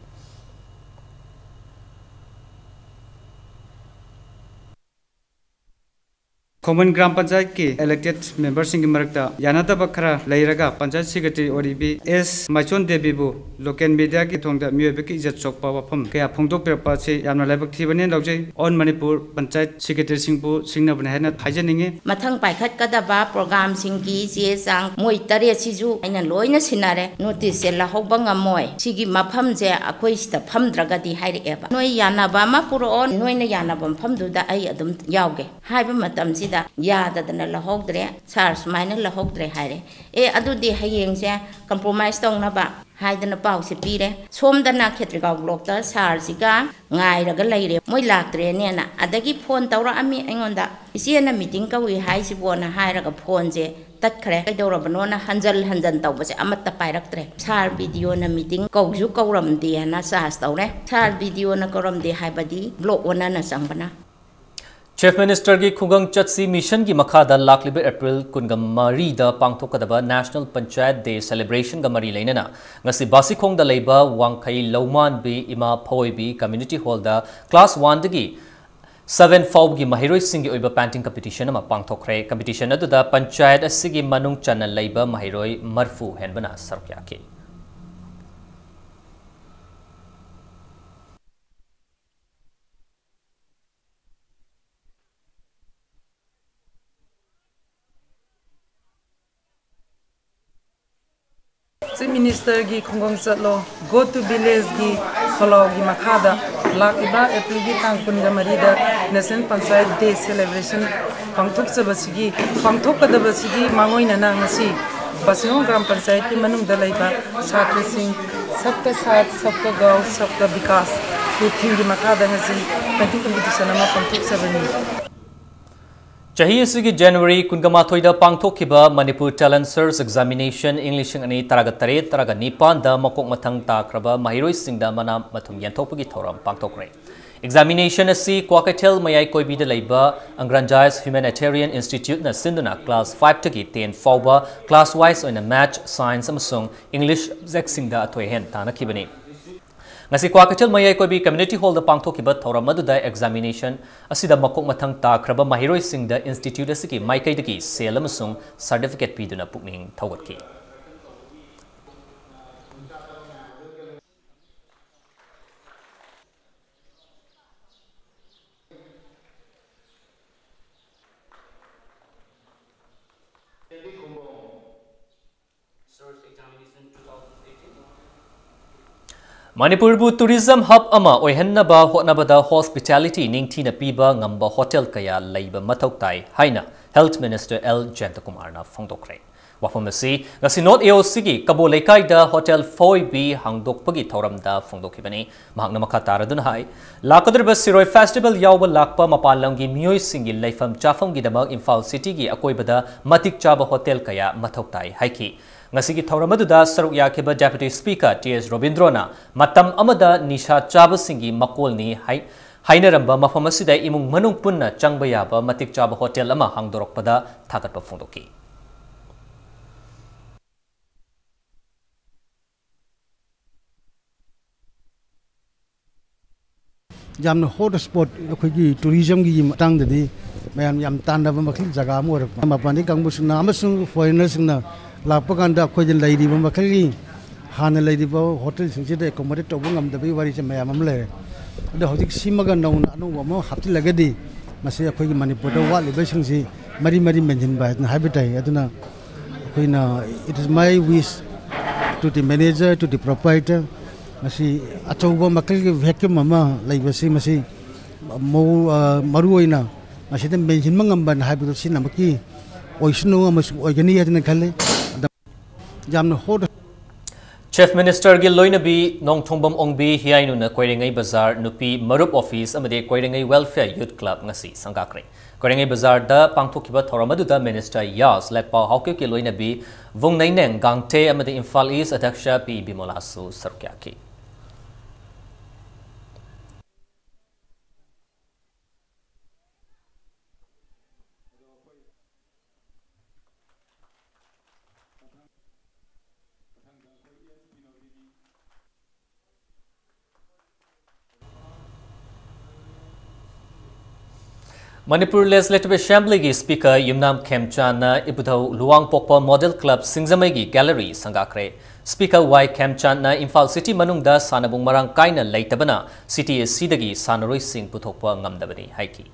ꯈꯣꯡꯕꯟ ꯒ꯭ꯔꯥꯝ ꯄꯟꯆꯥꯌꯠꯀꯤ elected memberꯁꯤꯡꯒꯤ ꯃꯔꯛꯇ ꯌꯥꯅꯗꯕ ꯈꯔ ꯂꯩꯔꯒ ꯄꯟꯆꯥꯌꯠ secretary ꯑꯣꯏꯔꯤꯕꯤ ꯑꯦꯁ ꯃꯥꯏꯆꯣꯟ ꯗꯦꯕꯤꯕꯨ local mediaꯒꯤ ꯊꯣꯡꯗ ꯃꯤꯑꯣꯏꯕꯒꯤ ꯏꯖꯠ ꯁꯣꯛꯄ ꯋꯥꯐꯝ ꯀꯌꯥ ꯐꯣꯡꯗꯣꯛꯄꯤꯔꯛꯄ ꯑꯁꯤ ꯌꯥꯝꯅ ꯂꯥꯏꯕꯛ ꯊꯤꯕꯅꯦꯅ ꯂꯧꯖꯩ꯫ All Manipur ꯄꯟꯆꯥꯌꯠ secretaryꯁꯤꯡꯕꯨ ꯁꯤꯡꯅꯕꯅꯦ ꯍꯥꯏꯅ ꯍꯥꯏꯖꯅꯤꯡꯉꯤ꯫ ꯃꯊꯪ ꯄꯥꯏꯈꯠꯀꯗꯕ programꯁꯤꯡꯒꯤ ꯆꯦ ꯆꯥꯡ ꯃꯣꯏ ꯇꯔꯦꯠꯁꯤꯁꯨ ꯑꯩꯅ ꯂꯣꯏꯅ ꯁꯤꯟꯅꯔꯦ꯫ Noticeꯁꯦ ꯂꯧꯍꯧꯕ ꯉꯝꯃꯣꯏ꯫ ꯁꯤꯒꯤ ꯃꯐꯝꯁꯦ ꯑꯩꯈꯣꯏ ꯁꯤꯗ ꯐꯝꯗ꯭ꯔꯒꯗꯤ ꯍꯥꯏꯔꯛꯑꯦꯕ꯫ ꯅꯣꯏ ꯌꯥꯅꯕ ꯑꯃ ꯄꯨꯔꯛꯑꯣ, ꯅꯣꯏꯅ ꯌꯥꯅꯕ ꯃꯐꯝꯗꯨꯗ ꯑꯩ ꯑꯗꯨꯝ ꯌꯥꯎꯒꯦ꯫ ꯍꯥꯏꯕ ꯃꯇꯝꯁꯤꯗ ꯌꯥꯗꯗꯅ ꯂꯧꯍꯧꯗ꯭ꯔꯦ, sir ꯁꯨꯃꯥꯏꯅ ꯂꯧꯍꯧꯗ꯭ꯔꯦ ꯍꯥꯏꯔꯦ꯫ ꯑꯦ, ꯑꯗꯨꯗꯤ ꯍꯌꯦꯡꯁꯦ compromise ꯇꯧꯅꯕ ꯍꯥꯏꯗꯅ ꯄꯥꯎꯁꯦ ꯄꯤꯔꯦ꯫ ꯁꯣꯝꯗꯅ ꯈꯦꯇ꯭ꯔꯤꯒꯥꯎ blockꯇ sirꯁꯤꯒ ꯉꯥꯏꯔꯒ ꯂꯩꯔꯦ, ꯃꯣꯏ ꯂꯥꯛꯇ꯭ꯔꯦꯅꯦꯅ꯫ ꯑꯗꯒꯤ phone ꯇꯧꯔꯛꯑꯝꯃꯤ ꯑꯩꯉꯣꯟꯗ, "ꯏꯆꯦꯅ meeting ꯀꯧꯏ ꯍꯥꯏꯁꯤꯕꯣꯅ" ꯍꯥꯏꯔꯒ phoneꯁꯦ ꯇꯠꯈ꯭ꯔꯦ꯫ ꯀꯩꯗꯧꯔꯕꯅꯣꯅ ꯍꯟꯖꯜ ꯍꯟꯖꯟ ꯇꯧꯕꯁꯦ ꯑꯃꯠꯇ ꯄꯥꯏꯔꯛꯇ꯭ꯔꯦ꯫ Sir BDOꯅ meeting ꯀꯧꯁꯨ ꯀꯧꯔꯝꯗꯦꯅ charge ꯇꯧꯔꯦ꯫ Sir BDOꯅ ꯀꯧꯔꯝꯗꯦ ꯍꯥꯏꯕꯗꯤ block ꯑꯣꯟꯅꯅ ꯆꯪꯕꯅ꯫ Chief Ministerꯒꯤ ꯈꯨꯡꯒꯪ-ꯆꯠꯁꯤ missionꯒꯤ ꯃꯈꯥꯗ ꯂꯥꯛꯂꯤꯕ April ꯀꯨꯟꯒ ꯃꯔꯤꯗ ꯄꯥꯡꯊꯣꯛꯀꯗꯕ National Panchayat Day celebrationꯒ ꯃꯔꯤ ꯂꯩꯅꯅ ꯉꯁꯤ ꯕꯥꯁꯤꯈꯣꯡꯗ ꯂꯩꯕ ꯋꯥꯡꯈꯩ ꯂꯧꯃꯥꯟꯕꯤ ꯏꯃꯥ ꯐꯋꯣꯏꯕꯤ Community Hallꯗ class oneꯗꯒꯤ seven ꯐꯥꯎꯕꯒꯤ ꯃꯍꯩꯔꯣꯏꯁꯤꯡꯒꯤ ꯑꯣꯏꯕ painting competition ꯑꯃ ꯄꯥꯡꯊꯣꯛꯈ꯭ꯔꯦ꯫ Competition ꯑꯗꯨꯗ ꯄꯟꯆꯥꯌꯠ ꯑꯁꯤꯒꯤ ꯃꯅꯨꯡ ꯆꯟꯅ ꯂꯩꯕ ꯃꯍꯩꯔꯣꯏ ꯃꯔꯐꯨ ꯍꯦꯟꯕꯅ ꯁꯔꯨꯛ ꯌꯥꯈꯤ꯫ Chief Ministerꯒꯤ ꯈꯨꯡꯒꯪ ꯆꯠꯂꯣ, Go to Villageꯒꯤ ꯊꯧꯔꯥꯡꯒꯤ ꯃꯈꯥꯗ ꯂꯥꯛꯂꯤꯕ Aprilꯒꯤ ꯇꯥꯡ ꯀꯨꯟꯒ ꯃꯔꯤꯗ National Panchayat Day celebration ꯄꯥꯡꯊꯣꯛꯆꯕꯁꯤꯒꯤ, ꯄꯥꯡꯊꯣꯛꯀꯗꯕꯁꯤꯒꯤ ꯃꯥꯡꯑꯣꯏꯅꯅ ꯉꯁꯤ ꯕꯥꯁꯤꯈꯣꯡ ꯒ꯭ꯔꯥꯝ ꯄꯟꯆꯥꯌꯠꯀꯤ ꯃꯅꯨꯡꯗ ꯂꯩꯕ ꯁꯥꯇ꯭ꯔꯁꯤꯡ Sabka Saath, Sabka Gaon, Sabka Vikas ꯒꯤ themeꯒꯤ ꯃꯈꯥꯗ ꯉꯁꯤ painting competition ꯑꯃ ꯄꯥꯡꯊꯣꯛꯆꯕꯅꯤ꯫ ꯆꯍꯤ ꯑꯁꯤꯒꯤ January ꯀꯨꯟꯒ ꯃꯥꯊꯣꯏꯗ ꯄꯥꯡꯊꯣꯛꯈꯤꯕ Manipur Talent Search Examination ꯏꯪ ꯂꯤꯁꯤꯡ ꯑꯅꯤ ꯇꯔꯥꯒ ꯇꯔꯦꯠ, ꯇꯔꯥꯒ ꯅꯤꯄꯥꯟꯗ ꯃꯀꯣꯛ ꯃꯊꯪ ꯇꯥꯈ꯭ꯔꯕ ꯃꯍꯩꯔꯣꯏꯁꯤꯡꯗ ꯃꯅꯥ ꯃꯊꯨꯝ ꯌꯦꯟꯊꯣꯛꯄꯒꯤ ꯊꯧꯔꯝ ꯄꯥꯡꯊꯣꯛꯈ꯭ꯔꯦ꯫ Examination ꯑꯁꯤ ꯀ꯭ꯋꯥꯀꯩꯊꯦꯜ ꯃꯌꯥꯏ ꯀꯣꯏꯕꯤꯗ ꯂꯩꯕ Aggrandized Humanitarian Instituteꯅ ꯁꯤꯟꯗꯨꯅ class fiveꯇꯒꯤ ten ꯐꯥꯎꯕ class wise ꯑꯣꯏꯅ Maths, Science ꯑꯃꯁꯨꯡ English subjectꯁꯤꯡꯗ ꯑꯊꯣꯏ ꯑꯍꯦꯟ ꯇꯥꯟꯅꯈꯤꯕꯅꯤ꯫ ꯉꯁꯤ ꯀ꯭ꯋꯥꯀꯩꯊꯦꯜ ꯃꯌꯥꯏ ꯀꯣꯏꯕꯤ Community Hallꯗ ꯄꯥꯡꯊꯣꯛꯈꯤꯕ ꯊꯧꯔꯝ ꯑꯗꯨꯗ examination ꯑꯁꯤꯗ ꯃꯀꯣꯛ ꯃꯊꯪ ꯇꯥꯈ꯭ꯔꯕ ꯃꯍꯩꯔꯣꯏꯁꯤꯡꯗ institute ꯑꯁꯤꯒꯤ ꯃꯥꯏꯀꯩꯗꯒꯤ ꯁꯦꯜ ꯑꯃꯁꯨꯡ certificate ꯄꯤꯗꯨꯅ ꯄꯨꯛꯅꯤꯡ ꯊꯧꯒꯠꯈꯤ꯫ ꯃꯅꯤꯄꯨꯔꯕꯨ tourism hub ꯑꯃ ꯑꯣꯏꯍꯟꯅꯕ ꯍꯣꯠꯅꯕꯗ hospitality ꯅꯤꯡꯊꯤꯅ ꯄꯤꯕ ꯉꯝꯕ hotel ꯀꯌꯥ ꯂꯩꯕ ꯃꯊꯧ ꯇꯥꯏ ꯍꯥꯏꯅ Health Minister ꯑꯦꯜ ꯖꯌꯟꯇꯀꯨꯃꯥꯔꯅ ꯐꯣꯡꯗꯣꯛꯈ꯭ꯔꯦ꯫ ꯋꯥꯐꯝ ꯑꯁꯤ ꯉꯁꯤ ꯅꯣꯔꯠ ꯑꯦ ꯑꯣ ꯁꯤꯒꯤ ꯀꯕꯣ ꯂꯩꯀꯥꯏꯗ Hotel Four B ꯍꯥꯡꯗꯣꯛꯄꯒꯤ ꯊꯧꯔꯝꯗ ꯐꯣꯡꯗꯣꯛꯈꯤꯕꯅꯤ꯫ ꯃꯍꯥꯛꯅ ꯃꯈꯥ ꯇꯥꯔꯗꯨꯅ ꯍꯥꯏ, ꯂꯥꯛꯀꯗꯧꯔꯤꯕ ꯁꯤꯔꯣꯏ festival ꯌꯥꯎꯕ ꯂꯥꯛꯄ ꯃꯄꯥꯟ ꯂꯝꯒꯤ ꯃꯤꯑꯣꯏꯁꯤꯡꯒꯤ ꯂꯩꯐꯝ ꯆꯥꯐꯝꯒꯤꯗꯃꯛ ꯏꯝꯐꯥꯜ ꯁꯤꯇꯤꯒꯤ ꯑꯀꯣꯏꯕꯗ ꯃꯇꯤꯛ ꯆꯥꯕ hotel ꯀꯌꯥ ꯃꯊꯧ ꯇꯥꯏ ꯍꯥꯏꯈꯤ꯫ ꯉꯁꯤꯒꯤ ꯊꯧꯔꯝ ꯑꯗꯨꯗ ꯁꯔꯨꯛ ꯌꯥꯈꯤꯕ Deputy Speaker ꯇꯤ ꯑꯦꯁ ꯔꯣꯕꯤꯟꯗ꯭ꯔꯣꯅ ꯃꯇꯝ ꯑꯃꯗ ꯅꯤꯁꯥ ꯆꯥꯕꯁꯤꯡꯒꯤ ꯃꯀꯣꯜꯅꯤ ꯍꯥꯏ-, ꯍꯥꯏꯅꯔꯝꯕ ꯃꯐꯝ ꯑꯁꯤꯗ ꯏꯃꯨꯡ ꯃꯅꯨꯡ ꯄꯨꯟꯅ ꯆꯪꯕ ꯌꯥꯕ ꯃꯇꯤꯛ ꯆꯥꯕ hotel ꯑꯃ ꯍꯥꯡꯗꯣꯔꯛꯄꯗ ꯊꯥꯒꯠꯄ ꯐꯣꯡꯗꯣꯛꯈꯤ꯫ ꯌꯥꯝꯅ hot spot ꯑꯩꯈꯣꯏꯒꯤ tourismꯒꯤ ꯃꯇꯥꯡꯗꯗꯤ ꯃꯌꯥꯝ ꯌꯥꯝ ꯇꯥꯟꯅꯕ ꯃꯈꯜ ꯖꯒꯥ ꯑꯃ ꯑꯣꯏꯔꯛꯄ꯫ ꯃꯄꯥꯟꯗꯒꯤ ꯀꯥꯡꯕꯨꯁꯤꯡꯅ ꯑꯃꯁꯨꯡ foreignerꯁꯤꯡꯅ ꯂꯥꯛꯄ ꯀꯥꯟꯗ ꯑꯩꯈꯣꯏꯗ ꯂꯩꯔꯤꯕ ꯃꯈꯜꯒꯤ ꯍꯥꯟꯅ ꯂꯩꯔꯤꯕ hotelꯁꯤꯡꯁꯤꯗ accommodate ꯇꯧꯕ ꯉꯝꯗꯕꯒꯤ ꯋꯥꯔꯤꯁꯦ ꯃꯌꯥꯝ ꯑꯃ ꯂꯩꯔꯦ꯫ ꯑꯗꯣ ꯍꯧꯖꯤꯛ ꯁꯤꯃꯒ ꯅꯧꯅ ꯑꯅꯧꯕ ꯑꯃ ꯍꯥꯞꯆꯤꯜꯂꯒꯗꯤ ꯃꯁꯤ ꯑꯩꯈꯣꯏꯒꯤ ꯃꯅꯤꯄꯨꯔꯗ ꯋꯥꯠꯂꯤꯕꯁꯤꯡꯁꯤ ꯃꯔꯤ ꯃꯔꯤ ꯃꯦꯟꯁꯤꯟꯕ ꯍꯥꯏꯗꯅ ꯍꯥꯏꯕ ꯇꯥꯏ꯫ ꯑꯗꯨꯅ ꯑꯩꯈꯣꯏꯅ, it is my wish to the manager, to the proprietor, ꯃꯁꯤ ꯑꯆꯧꯕ ꯃꯈꯜꯒꯤ vacuum ꯑꯃ ꯂꯩꯕꯁꯤ ꯃꯁꯤ ꯃꯧ-, ꯑ, ꯃꯔꯨ ꯑꯣꯏꯅ ꯃꯁꯤꯗ ꯃꯦꯟꯁꯤꯟꯕ ꯉꯝꯕꯅ ꯍꯥꯏꯕꯗꯨ ꯁꯤꯅꯃꯛꯀꯤ ꯑꯣꯏꯁꯅꯨ ꯑꯃꯁꯨꯡ ꯑꯣꯏꯒꯅꯤ ꯍꯥꯏꯗꯅ ꯈꯜꯂꯤ꯫ ꯑꯗ ꯌꯥꯝꯅ ꯍꯣꯠ- Chief Ministerꯒꯤ ꯂꯣꯏꯅꯕꯤ ꯅꯣꯡꯊꯣꯡꯕꯝ ꯑꯣꯡꯕꯤ ꯍꯤꯌꯥꯏꯅꯨꯅ ꯀꯣꯏꯔꯦꯡꯉꯩ ꯕꯖꯥꯔ ꯅꯨꯄꯤ ꯃꯔꯨꯞ office ꯑꯃꯗꯤ ꯀꯣꯏꯔꯦꯡꯉꯩ Welfare Youth Club ꯉꯁꯤ ꯁꯪꯒꯥꯈ꯭ꯔꯦ꯫ ꯀꯣꯏꯔꯦꯡꯉꯩ ꯕꯖꯥꯔꯗ ꯄꯥꯡꯊꯣꯛꯈꯤꯕ ꯊꯧꯔꯝ ꯑꯗꯨꯗ Minister ꯌꯥꯁ ꯂꯦꯛꯄꯥꯎ ꯍꯥꯎꯀꯤꯞꯀꯤ ꯂꯣꯏꯅꯕꯤ ꯚꯨꯡꯅꯩꯅꯦꯡ ꯒꯥꯡꯊꯦ ꯑꯃꯗꯤ ꯏꯝꯐꯥꯜ East ꯑꯗ꯭ꯌꯛꯁ ꯄꯤ ꯕꯤꯃꯣꯂꯥꯁꯨ ꯁꯔꯨꯛ ꯌꯥꯈꯤ꯫ ꯃꯅꯤꯄꯨꯔ Legislative Assemblyꯒꯤ Speaker ꯌꯨꯝꯅꯥꯝ ꯈꯦꯝꯆꯥꯟꯅ ꯏꯕꯨꯙꯧ ꯂꯨꯋꯥꯡꯄꯣꯛꯄ Model Club ꯁꯤꯡꯖꯃꯩꯒꯤ gallery ꯁꯪꯒꯥꯈ꯭ꯔꯦ꯫ Speaker ꯋꯥꯏ ꯈꯦꯝꯆꯥꯟꯅ ꯏꯝꯐꯥꯜ city ꯃꯅꯨꯡꯗ ꯁꯥꯟꯅꯕꯨꯡ ꯃꯔꯥꯡ ꯀꯥꯏꯅ ꯂꯩꯇꯕꯅ city ꯑꯁꯤꯗꯒꯤ ꯁꯥꯟꯅꯔꯣꯏꯁꯤꯡ ꯄꯨꯊꯣꯛꯄ ꯉꯝꯗꯕꯅꯤ ꯍꯥꯏꯈꯤ꯫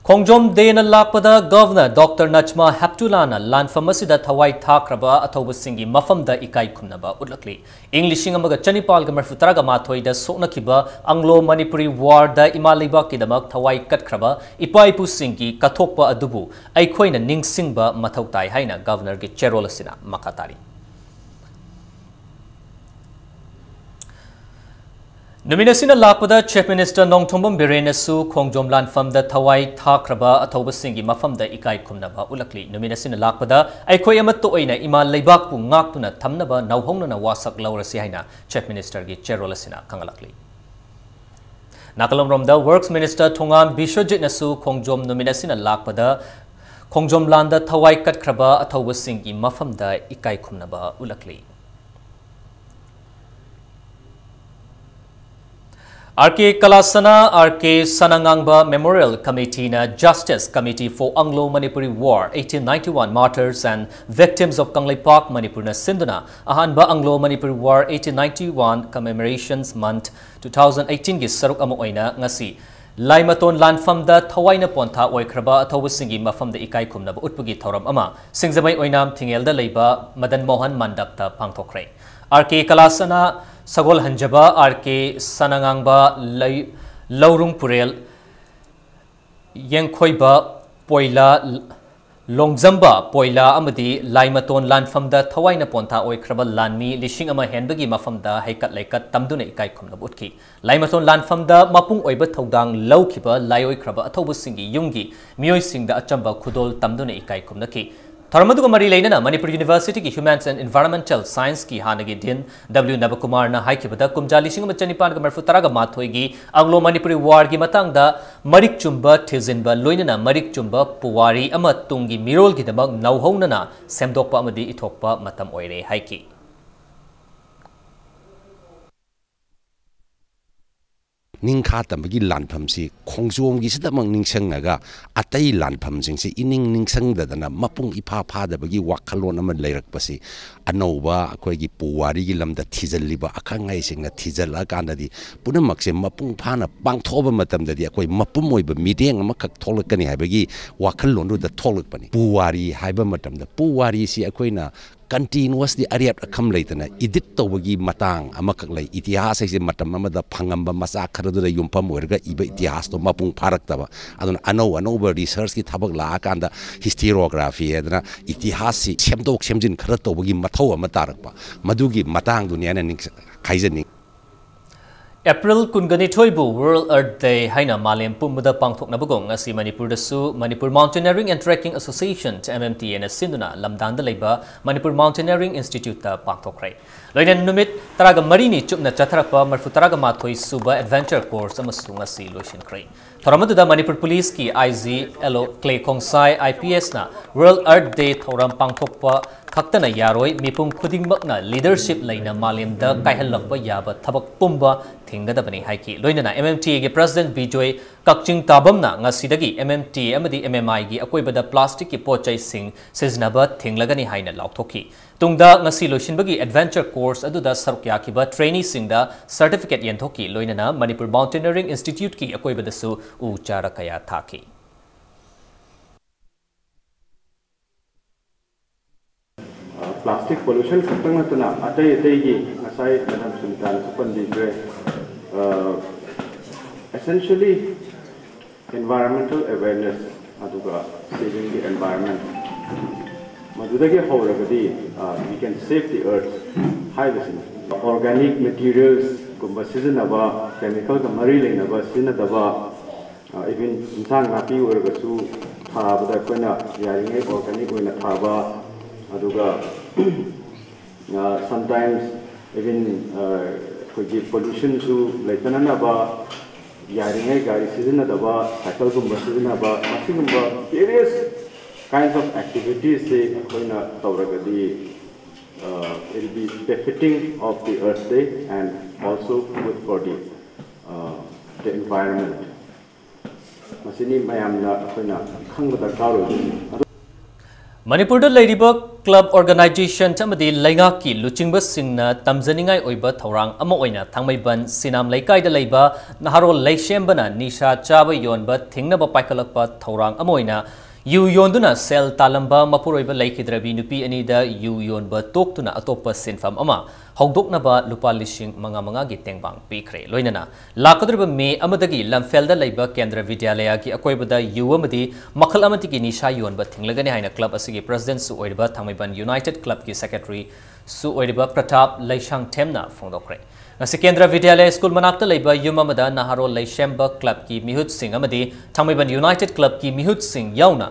ꯈꯣꯡꯖꯣꯝ Dayꯅ ꯂꯥꯛꯄꯗ Governor Doctor ꯅꯖꯃꯥ ꯍꯦꯞꯇꯨꯂꯥꯅ ꯂꯥꯟꯐꯝ ꯑꯁꯤꯗ ꯊꯋꯥꯏ ꯊꯥꯈ꯭ꯔꯕ ꯑꯊꯧꯕꯁꯤꯡꯒꯤ ꯃꯐꯝꯗ ꯏꯀꯥꯏ ꯈꯨꯝꯅꯕ ꯎꯠꯂꯛꯂꯤ꯫ ꯏꯪ ꯂꯤꯁꯤꯡ ꯑꯃꯒ ꯆꯅꯤꯄꯥꯜꯒ ꯃꯔꯤꯐꯨ ꯇꯔꯥꯒ ꯃꯥꯊꯣꯏꯗ ꯁꯣꯛꯅꯈꯤꯕ Anglo Manipuri Warꯗ ꯏꯃꯥ ꯂꯩꯕꯥꯛꯀꯤꯗꯃꯛ ꯊꯋꯥꯏ ꯀꯠꯈ꯭ꯔꯕ ꯏꯄꯥ ꯏꯄꯨꯁꯤꯡꯒꯤ ꯀꯠꯊꯣꯛꯄ ꯑꯗꯨꯕꯨ ꯑꯩꯈꯣꯏꯅ ꯅꯤꯡꯁꯤꯡꯕ ꯃꯊꯧ ꯇꯥꯏ ꯍꯥꯏꯅ Governorꯒꯤ ꯆꯦꯔꯣꯜ ꯑꯁꯤꯅ ꯃꯈꯥ ꯇꯥꯔꯤ꯫ ꯅꯨꯃꯤꯠ ꯑꯁꯤꯅ ꯂꯥꯛꯄꯗ Chief Minister ꯅꯣꯡꯊꯣꯝꯕꯝ ꯕꯤꯔꯦꯟꯅꯁꯨ ꯈꯣꯡꯖꯣꯝ ꯂꯥꯟꯐꯝꯗ ꯊꯋꯥꯏ ꯊꯥꯈ꯭ꯔꯕ ꯑꯊꯧꯕꯁꯤꯡꯒꯤ ꯃꯐꯝꯗ ꯏꯀꯥꯏ ꯈꯨꯝꯅꯕ ꯎꯠꯂꯛꯂꯤ꯫ ꯅꯨꯃꯤꯠ ꯑꯁꯤꯅ ꯂꯥꯛꯄꯗ ꯑꯩꯈꯣꯏ ꯑꯃꯠꯇ ꯑꯣꯏꯅ ꯏꯃꯥ ꯂꯩꯕꯥꯛꯄꯨ ꯉꯥꯛꯇꯨꯅ ꯊꯝꯅꯕ ꯅꯧꯍꯧꯅꯅ ꯋꯥꯁꯛ ꯂꯧꯔꯁꯤ ꯍꯥꯏꯅ Chief Ministerꯒꯤ ꯆꯦꯔꯣꯜ ꯑꯁꯤꯅ ꯈꯪꯍꯜꯂꯛꯂꯤ꯫ ꯅꯥꯀꯜ ꯑꯃꯔꯣꯝꯗ Works Minister ꯊꯣꯉꯥꯝ ꯕꯤꯁ꯭ꯋꯖꯤꯠꯅꯁꯨ ꯈꯣꯡꯖꯣꯝ ꯅꯨꯃꯤꯠ ꯑꯁꯤꯅ ꯂꯥꯛꯄꯗ ꯈꯣꯡꯖꯣꯝ ꯂꯥꯟꯗ ꯊꯋꯥꯏ ꯀꯠꯈ꯭ꯔꯕ ꯑꯊꯧꯕꯁꯤꯡꯒꯤ ꯃꯐꯝꯗ ꯏꯀꯥꯏ ꯈꯨꯝꯅꯕ ꯎꯠꯂꯛꯂꯤ꯫ R K Kalasana, R K Sanangangba Memorial Committeeꯅ Justice Committee for Anglo Manipuri War, eighteen ninety-one Martyrs and Victims of Kangleipak Manipurꯅ ꯁꯤꯟꯗꯨꯅ ꯑꯍꯥꯟꯕ Anglo Manipuri War eighteen ninety-one Commemorations Month two thousand eighteenꯒꯤ ꯁꯔꯨꯛ ꯑꯃ ꯑꯣꯏꯅ ꯉꯁꯤ ꯂꯥꯏꯃꯇꯣꯟ ꯂꯥꯟꯐꯝꯗ ꯊꯋꯥꯏꯅ ꯄꯣꯟꯊꯥ ꯑꯣꯏꯈ꯭ꯔꯕ ꯑꯊꯧꯕꯁꯤꯡꯒꯤ ꯃꯐꯝꯗ ꯏꯀꯥꯏ ꯈꯨꯝꯅꯕ ꯎꯠꯄꯒꯤ ꯊꯧꯔꯝ ꯑꯃ ꯁꯤꯡꯖꯃꯩ ꯑꯣꯏꯅꯥꯝ ꯊꯤꯡꯉꯦꯜꯗ ꯂꯩꯕ ꯃꯗꯟ Mohan ꯃꯟꯗꯞꯇ ꯄꯥꯡꯊꯣꯛꯈ꯭ꯔꯦ꯫ R K Kalasana ꯁꯒꯣꯜꯍꯟꯖꯕ, R K Sanangangba ꯂꯩ-, ꯂꯧꯔꯨꯡ ꯄꯨꯔꯦꯜ, ꯌꯦꯡꯈꯣꯏꯕ ꯄꯣꯏꯂꯥ, ꯂꯣꯡꯖꯝꯕ ꯄꯣꯏꯂꯥ ꯑꯃꯗꯤ ꯂꯥꯏꯃꯇꯣꯟ ꯂꯥꯟꯐꯝꯗ ꯊꯋꯥꯏꯅ ꯄꯣꯟꯊꯥ ꯑꯣꯏꯈ꯭ꯔꯕ ꯂꯥꯟꯃꯤ ꯂꯤꯁꯤꯡ ꯑꯃ ꯍꯦꯟꯕꯒꯤ ꯃꯐꯝꯗ ꯍꯩꯀꯠ ꯂꯩꯀꯠ ꯇꯝꯗꯨꯅ ꯏꯀꯥꯏ ꯈꯨꯝꯅꯕ ꯎꯠꯈꯤ꯫ ꯂꯥꯏꯃꯇꯣꯟ ꯂꯥꯟꯐꯝꯗ ꯃꯄꯨꯡ ꯑꯣꯏꯕ ꯊꯧꯗꯥꯡ ꯂꯧꯈꯤꯕ ꯂꯥꯏꯑꯣꯏꯈ꯭ꯔꯕ ꯑꯊꯧꯕꯁꯤꯡꯒꯤ ꯌꯨꯝꯒꯤ ꯃꯤꯑꯣꯏꯁꯤꯡꯗ ꯑꯆꯝꯕ ꯈꯨꯗꯣꯜ ꯇꯝꯗꯨꯅ ꯏꯀꯥꯏ ꯈꯨꯝꯅꯈꯤ꯫ ꯊꯧꯔꯝ ꯑꯗꯨꯒ ꯃꯔꯤ ꯂꯩꯅꯅ ꯃꯅꯤꯄꯨꯔ Universityꯒꯤ Humans and Environmental Scienceꯀꯤ ꯍꯥꯟꯅꯒꯤ Dean W ꯅꯕꯀꯨꯃꯥꯔꯅ ꯍꯥꯏꯈꯤꯕꯗ ꯀꯨꯝꯖꯥ ꯂꯤꯁꯤꯡ ꯑꯃ ꯆꯅꯤꯄꯥꯟꯒ ꯃꯔꯤꯐꯨ ꯇꯔꯥꯒ ꯃꯥꯊꯣꯏꯒꯤ Anglo Manipuri Warꯒꯤ ꯃꯇꯥꯡꯗ ꯃꯔꯤꯛ ꯆꯨꯝꯕ ꯊꯤꯖꯤꯟꯕ ꯂꯣꯏꯅꯅ ꯃꯔꯤꯛ ꯆꯨꯝꯕ ꯄꯨꯋꯥꯔꯤ ꯑꯃ ꯇꯨꯡꯒꯤ ꯃꯤꯔꯣꯜꯒꯤꯗꯃꯛ ꯅꯧꯍꯧꯅꯅ ꯁꯦꯝꯗꯣꯛꯄ ꯑꯃꯗꯤ ꯏꯊꯣꯛꯄ ꯃꯇꯝ ꯑꯣꯏꯔꯦ ꯍꯥꯏꯈꯤ꯫ ꯅꯤꯡꯈꯥ ꯇꯝꯕꯒꯤ ꯂꯥꯟꯐꯝꯁꯤ ꯈꯣꯡꯖꯣꯝꯒꯤꯁꯤꯗꯃꯛ ꯅꯤꯡꯁꯤꯡꯉꯒ ꯑꯇꯩ ꯂꯥꯟꯐꯝꯁꯤꯡꯁꯤ ꯏꯅꯤꯡ ꯅꯤꯡꯁꯤꯡꯗꯗꯅ ꯃꯄꯨꯡ ꯏꯐꯥ ꯐꯥꯗꯕꯒꯤ ꯋꯥꯈꯜꯂꯣꯟ ꯑꯃ ꯂꯩꯔꯛꯄꯁꯤ ꯑꯅꯧꯕ ꯑꯩꯈꯣꯏꯒꯤ ꯄꯨꯋꯥꯔꯤꯒꯤ ꯂꯝꯗ ꯊꯤꯖꯤꯜꯂꯤꯕ ꯑꯈꯪ ꯑꯍꯩꯁꯤꯡꯅ ꯊꯤꯖꯤꯜꯂꯛꯑꯀꯥꯟꯗꯗꯤ ꯄꯨꯝꯅꯃꯛꯁꯦ ꯃꯄꯨꯡ ꯐꯥꯅ ꯄꯥꯡꯊꯣꯛꯑꯕ ꯃꯇꯝꯗꯗꯤ ꯑꯩꯈꯣꯏ ꯃꯄꯨꯝ ꯑꯣꯏꯕ ꯃꯤꯠꯌꯦꯡ ꯑꯃꯈꯛ ꯊꯣꯛꯂꯛꯀꯅꯤ ꯍꯥꯏꯕꯒꯤ ꯋꯥꯈꯜꯂꯣꯟꯗꯨꯗ ꯊꯣꯛꯂꯛꯄꯅꯤ꯫ ꯄꯨꯋꯥꯔꯤ ꯍꯥꯏꯕ ꯃꯇꯝꯗ ꯄꯨꯋꯥꯔꯤꯁꯤ ꯑꯩꯈꯣꯏꯅ continuously ꯑꯔꯦꯞ ꯑꯈꯝ ꯂꯩꯇꯅ edit ꯇꯧꯕꯒꯤ ꯃꯇꯥꯡ ꯑꯃꯈꯛ ꯂꯩ꯫ ꯏꯇꯤꯍꯥꯁ ꯍꯥꯏꯁꯦ ꯃꯇꯝ ꯑꯃꯗ ꯐꯪꯉꯝꯕ ꯃꯆꯥꯛ ꯈꯔꯗꯨꯗ ꯌꯨꯝꯐꯝ ꯑꯣꯏꯔꯒ ꯏꯕ ꯏꯇꯤꯍꯥꯁꯇꯣ ꯃꯄꯨꯡ ꯐꯥꯔꯛꯇꯕ꯫ ꯑꯗꯨꯅ ꯑꯅꯧ ꯑꯅꯧꯕ researchꯀꯤ ꯊꯕꯛ ꯂꯥꯛꯑꯀꯥꯟꯗ historiography ꯍꯥꯏꯗꯅ ꯏꯇꯤꯍꯥꯁꯁꯤ ꯁꯦꯝꯗꯣꯛ ꯁꯦꯝꯖꯤꯟ ꯈꯔ ꯇꯧꯕꯒꯤ ꯃꯊꯧ ꯑꯃ ꯇꯥꯔꯛꯄ, ꯃꯗꯨꯒꯤ ꯃꯇꯥꯡꯗꯨꯅꯤ ꯍꯥꯏꯅ ꯅꯤꯡꯁ-, ꯍꯥꯏꯖꯅꯤꯡꯉꯤ꯫ ꯑꯦꯄ꯭ꯔꯤꯜ ꯀꯨꯟꯒ ꯅꯤꯊꯣꯏꯕꯨ World Earth Day ꯍꯥꯏꯅ ꯃꯥꯂꯦꯝ ꯄꯨꯝꯕꯗ ꯄꯥꯡꯊꯣꯛꯅꯕꯒꯨꯝ ꯉꯁꯤ ꯃꯅꯤꯄꯨꯔꯗꯁꯨ Manipur Mountaineering and Trekking Association, M M T Aꯅ ꯁꯤꯟꯗꯨꯅ ꯂꯝꯗꯥꯡꯗ ꯂꯩꯕ Manipur Mountaineering Instituteꯇ ꯄꯥꯡꯊꯣꯛꯈ꯭ꯔꯦ꯫ ꯂꯣꯏꯅꯅ ꯅꯨꯃꯤꯠ ꯇꯔꯥꯒ ꯃꯔꯤꯅꯤ ꯆꯨꯞꯅ ꯆꯠꯊꯔꯛꯄ ꯃꯔꯤꯐꯨ ꯇꯔꯥꯒ ꯃꯥꯊꯣꯏ ꯁꯨꯕ Adventure Course ꯑꯃꯁꯨ ꯉꯁꯤ ꯂꯣꯏꯁꯤꯟꯈ꯭ꯔꯦ꯫ ꯊꯧꯔꯝ ꯑꯗꯨꯗ ꯃꯅꯤꯄꯨꯔ ꯄꯨꯂꯤꯁꯀꯤ I G L O Clay Khongsai, I P S ꯅ World Earth Day ꯊꯧꯔꯝ ꯄꯥꯡꯊꯣꯛꯄ ꯈꯛꯇꯅ ꯌꯥꯔꯣꯏ, ꯃꯤꯄꯨꯝ ꯈꯨꯗꯤꯡꯃꯛꯅ leadership ꯂꯩꯅ ꯃꯥꯂꯦꯝꯗ ꯀꯥꯏꯍꯜꯂꯛꯄ ꯌꯥꯕ ꯊꯕꯛ ꯄꯨꯝꯕ ꯊꯤꯡꯒꯗꯕꯅꯤ ꯍꯥꯏꯈꯤ꯫ ꯂꯣꯏꯅꯅ M M T Aꯒꯤ President Bijoy ꯀꯛꯆꯤꯡ ꯇꯥꯕꯝꯅ ꯉꯁꯤꯗꯒꯤ M M T A ꯑꯃꯗꯤ M M Iꯒꯤ ꯑꯀꯣꯏꯕꯗ plasticꯀꯤ ꯄꯣꯠ ꯆꯩꯁꯤꯡ ꯁꯤꯖꯤꯟꯅꯕ ꯊꯤꯡꯂꯒꯅꯤ ꯍꯥꯏꯅ ꯂꯥꯎꯊꯣꯛꯈꯤ꯫ ꯇꯨꯡꯗ ꯉꯁꯤ ꯂꯣꯏꯁꯤꯟꯕꯒꯤ Adventure Course ꯑꯗꯨꯗ ꯁꯔꯨꯛ ꯌꯥꯈꯤꯕ traineeꯁꯤꯡꯗ certificate ꯌꯦꯟꯊꯣꯛꯈꯤ꯫ ꯂꯣꯏꯅꯅ ꯃꯅꯤꯄꯨꯔ Mountaineering Instituteꯀꯤ ꯑꯀꯣꯏꯕꯗꯁꯨ ꯎ ꯆꯥꯔ ꯀꯌꯥ ꯊꯥꯈꯤ꯫ ꯄ꯭ꯂꯥꯁꯇꯤꯛ ꯄꯣꯂꯨꯁꯟ ꯈꯛꯇꯪ ꯅꯠꯇꯅ ꯑꯇꯩ ꯑꯇꯩꯒꯤ ꯉꯁꯥꯏ ꯃꯦꯗꯥꯝ ꯁꯨꯅꯤꯇꯥꯅꯁꯨ ꯄꯟꯕꯤꯈ꯭ꯔꯦ꯫ Essentially environmental awareness ꯑꯗꯨꯒ saving the environment, ꯃꯗꯨꯗꯒꯤ ꯍꯧꯔꯒꯗꯤ we can save the earth ꯍꯥꯏꯕꯁꯤꯅꯤ꯫ Organic materialsꯀꯨꯝꯕ ꯁꯤꯖꯤꯟꯅꯕ, chemicalꯒ ꯃꯔꯤ ꯂꯩꯅꯕ ꯁꯤꯖꯤꯟꯅꯗꯕ, even ꯏꯟꯁꯥꯡ ꯅꯥꯄꯤ ꯑꯣꯏꯔꯒꯁꯨ ꯊꯥꯕꯗ ꯑꯩꯈꯣꯏꯅ ꯌꯥꯔꯤꯉꯩ organic ꯑꯣꯏꯅ ꯊꯥꯕ, ꯑꯗꯨꯒ sometimes even ꯑꯩꯈꯣꯏꯒꯤ ꯄꯣꯂꯨꯁꯟꯁꯨ ꯂꯩꯇꯅꯅꯕ ꯌꯥꯔꯤꯉꯩ ꯒꯥꯔꯤ ꯁꯤꯖꯤꯟꯅꯗꯕ, ꯁꯥꯏꯀꯜꯒꯨꯝꯕ ꯁꯤꯖꯤꯟꯅꯕ, ꯃꯁꯤꯒꯨꯝꯕ various kinds of activitiesꯁꯦ ꯑꯩꯈꯣꯏꯅ ꯇꯧꯔꯒꯗꯤ it will be befitting of the Earth Day and also good for the Environment, ꯃꯁꯤꯅꯤ ꯃꯌꯥꯝꯅ ꯑꯩꯈꯣꯏꯅ ꯈꯪꯕ ꯗꯔꯀꯥꯔ ꯑꯣꯏꯕꯁꯤꯡ꯫ ꯃꯅꯤꯄꯨꯔꯗ ꯂꯩꯔꯤꯕ club organization ꯑꯃꯗꯤ ꯂꯩꯉꯥꯛꯀꯤ ꯂꯨꯆꯤꯡꯕꯁꯤꯡꯅ ꯇꯝꯖꯅꯤꯡꯉꯥꯏ ꯑꯣꯏꯕ ꯊꯧꯔꯥꯡ ꯑꯃ ꯑꯣꯏꯅ ꯊꯥꯡꯃꯩꯕꯟ ꯁꯤꯅꯥꯝ ꯂꯩꯀꯥꯏꯗ ꯂꯩꯕ ꯅꯍꯥꯔꯣꯜ ꯂꯩꯁꯦꯝꯕꯅ ꯅꯤꯁꯥ ꯆꯥꯕ ꯌꯣꯟꯕ ꯊꯤꯡꯅꯕ ꯄꯥꯏꯈꯠꯂꯛꯄ ꯊꯧꯔꯥꯡ ꯑꯃ ꯑꯣꯏꯅ ꯌꯨ ꯌꯣꯟꯗꯨꯅ ꯁꯦꯜ ꯇꯥꯜꯂꯝꯕ ꯃꯄꯨꯔꯣꯏꯕ ꯂꯩꯈꯤꯗ꯭ꯔꯕꯤ ꯅꯨꯄꯤ ꯑꯅꯤꯗ ꯌꯨ ꯌꯣꯟꯕ ꯇꯣꯛꯇꯨꯅ ꯑꯇꯣꯞꯄ ꯁꯤꯟꯐꯝ ꯑꯃ ꯍꯧꯗꯣꯛꯅꯕ ꯂꯨꯄꯥ ꯂꯤꯁꯤꯡ ꯃꯉꯥ ꯃꯉꯥꯒꯤ ꯇꯦꯡꯕꯥꯡ ꯄꯤꯈ꯭ꯔꯦ꯫ ꯂꯣꯏꯅꯅ ꯂꯥꯛꯀꯗꯧꯔꯤꯕ ꯃꯦ ꯑꯃꯗꯒꯤ ꯂꯝꯐꯦꯜꯗ ꯂꯩꯕ ꯀꯦꯟꯗ꯭ꯔ ꯕꯤꯗ꯭ꯌꯥꯂꯌꯒꯤ ꯑꯀꯣꯏꯕꯗ ꯌꯨ ꯑꯃꯗꯤ ꯃꯈꯜ ꯑꯃꯠꯇꯒꯤ ꯅꯤꯁꯥ ꯌꯣꯟꯕ ꯊꯤꯡꯂꯒꯅꯤ ꯍꯥꯏꯅ club ꯑꯁꯤꯒꯤ presidentꯁꯨ ꯑꯣꯏꯔꯤꯕ ꯊꯥꯡꯃꯩꯕꯟ United Clubꯀꯤ secretaryꯁꯨ ꯑꯣꯏꯔꯤꯕ ꯄ꯭ꯔꯇꯥꯞ ꯂꯩꯁꯥꯡꯊꯦꯝꯅ ꯐꯣꯡꯗꯣꯛꯈ꯭ꯔꯦ꯫ ꯉꯁꯤ ꯀꯦꯟꯗ꯭ꯔ ꯕꯤꯗ꯭ꯌꯥꯂꯌ ꯁ꯭ꯀꯨꯜ ꯃꯅꯥꯛꯇ ꯂꯩꯕ ꯌꯨꯝ ꯑꯃꯗ ꯅꯍꯥꯔꯣꯜ ꯂꯩꯁꯦꯝꯕ clubꯀꯤ ꯃꯤꯍꯨꯠꯁꯤꯡ ꯑꯃꯗꯤ ꯊꯥꯡꯃꯩꯕꯟ United Clubꯀꯤ ꯃꯤꯍꯨꯠꯁꯤꯡ ꯌꯥꯎꯅ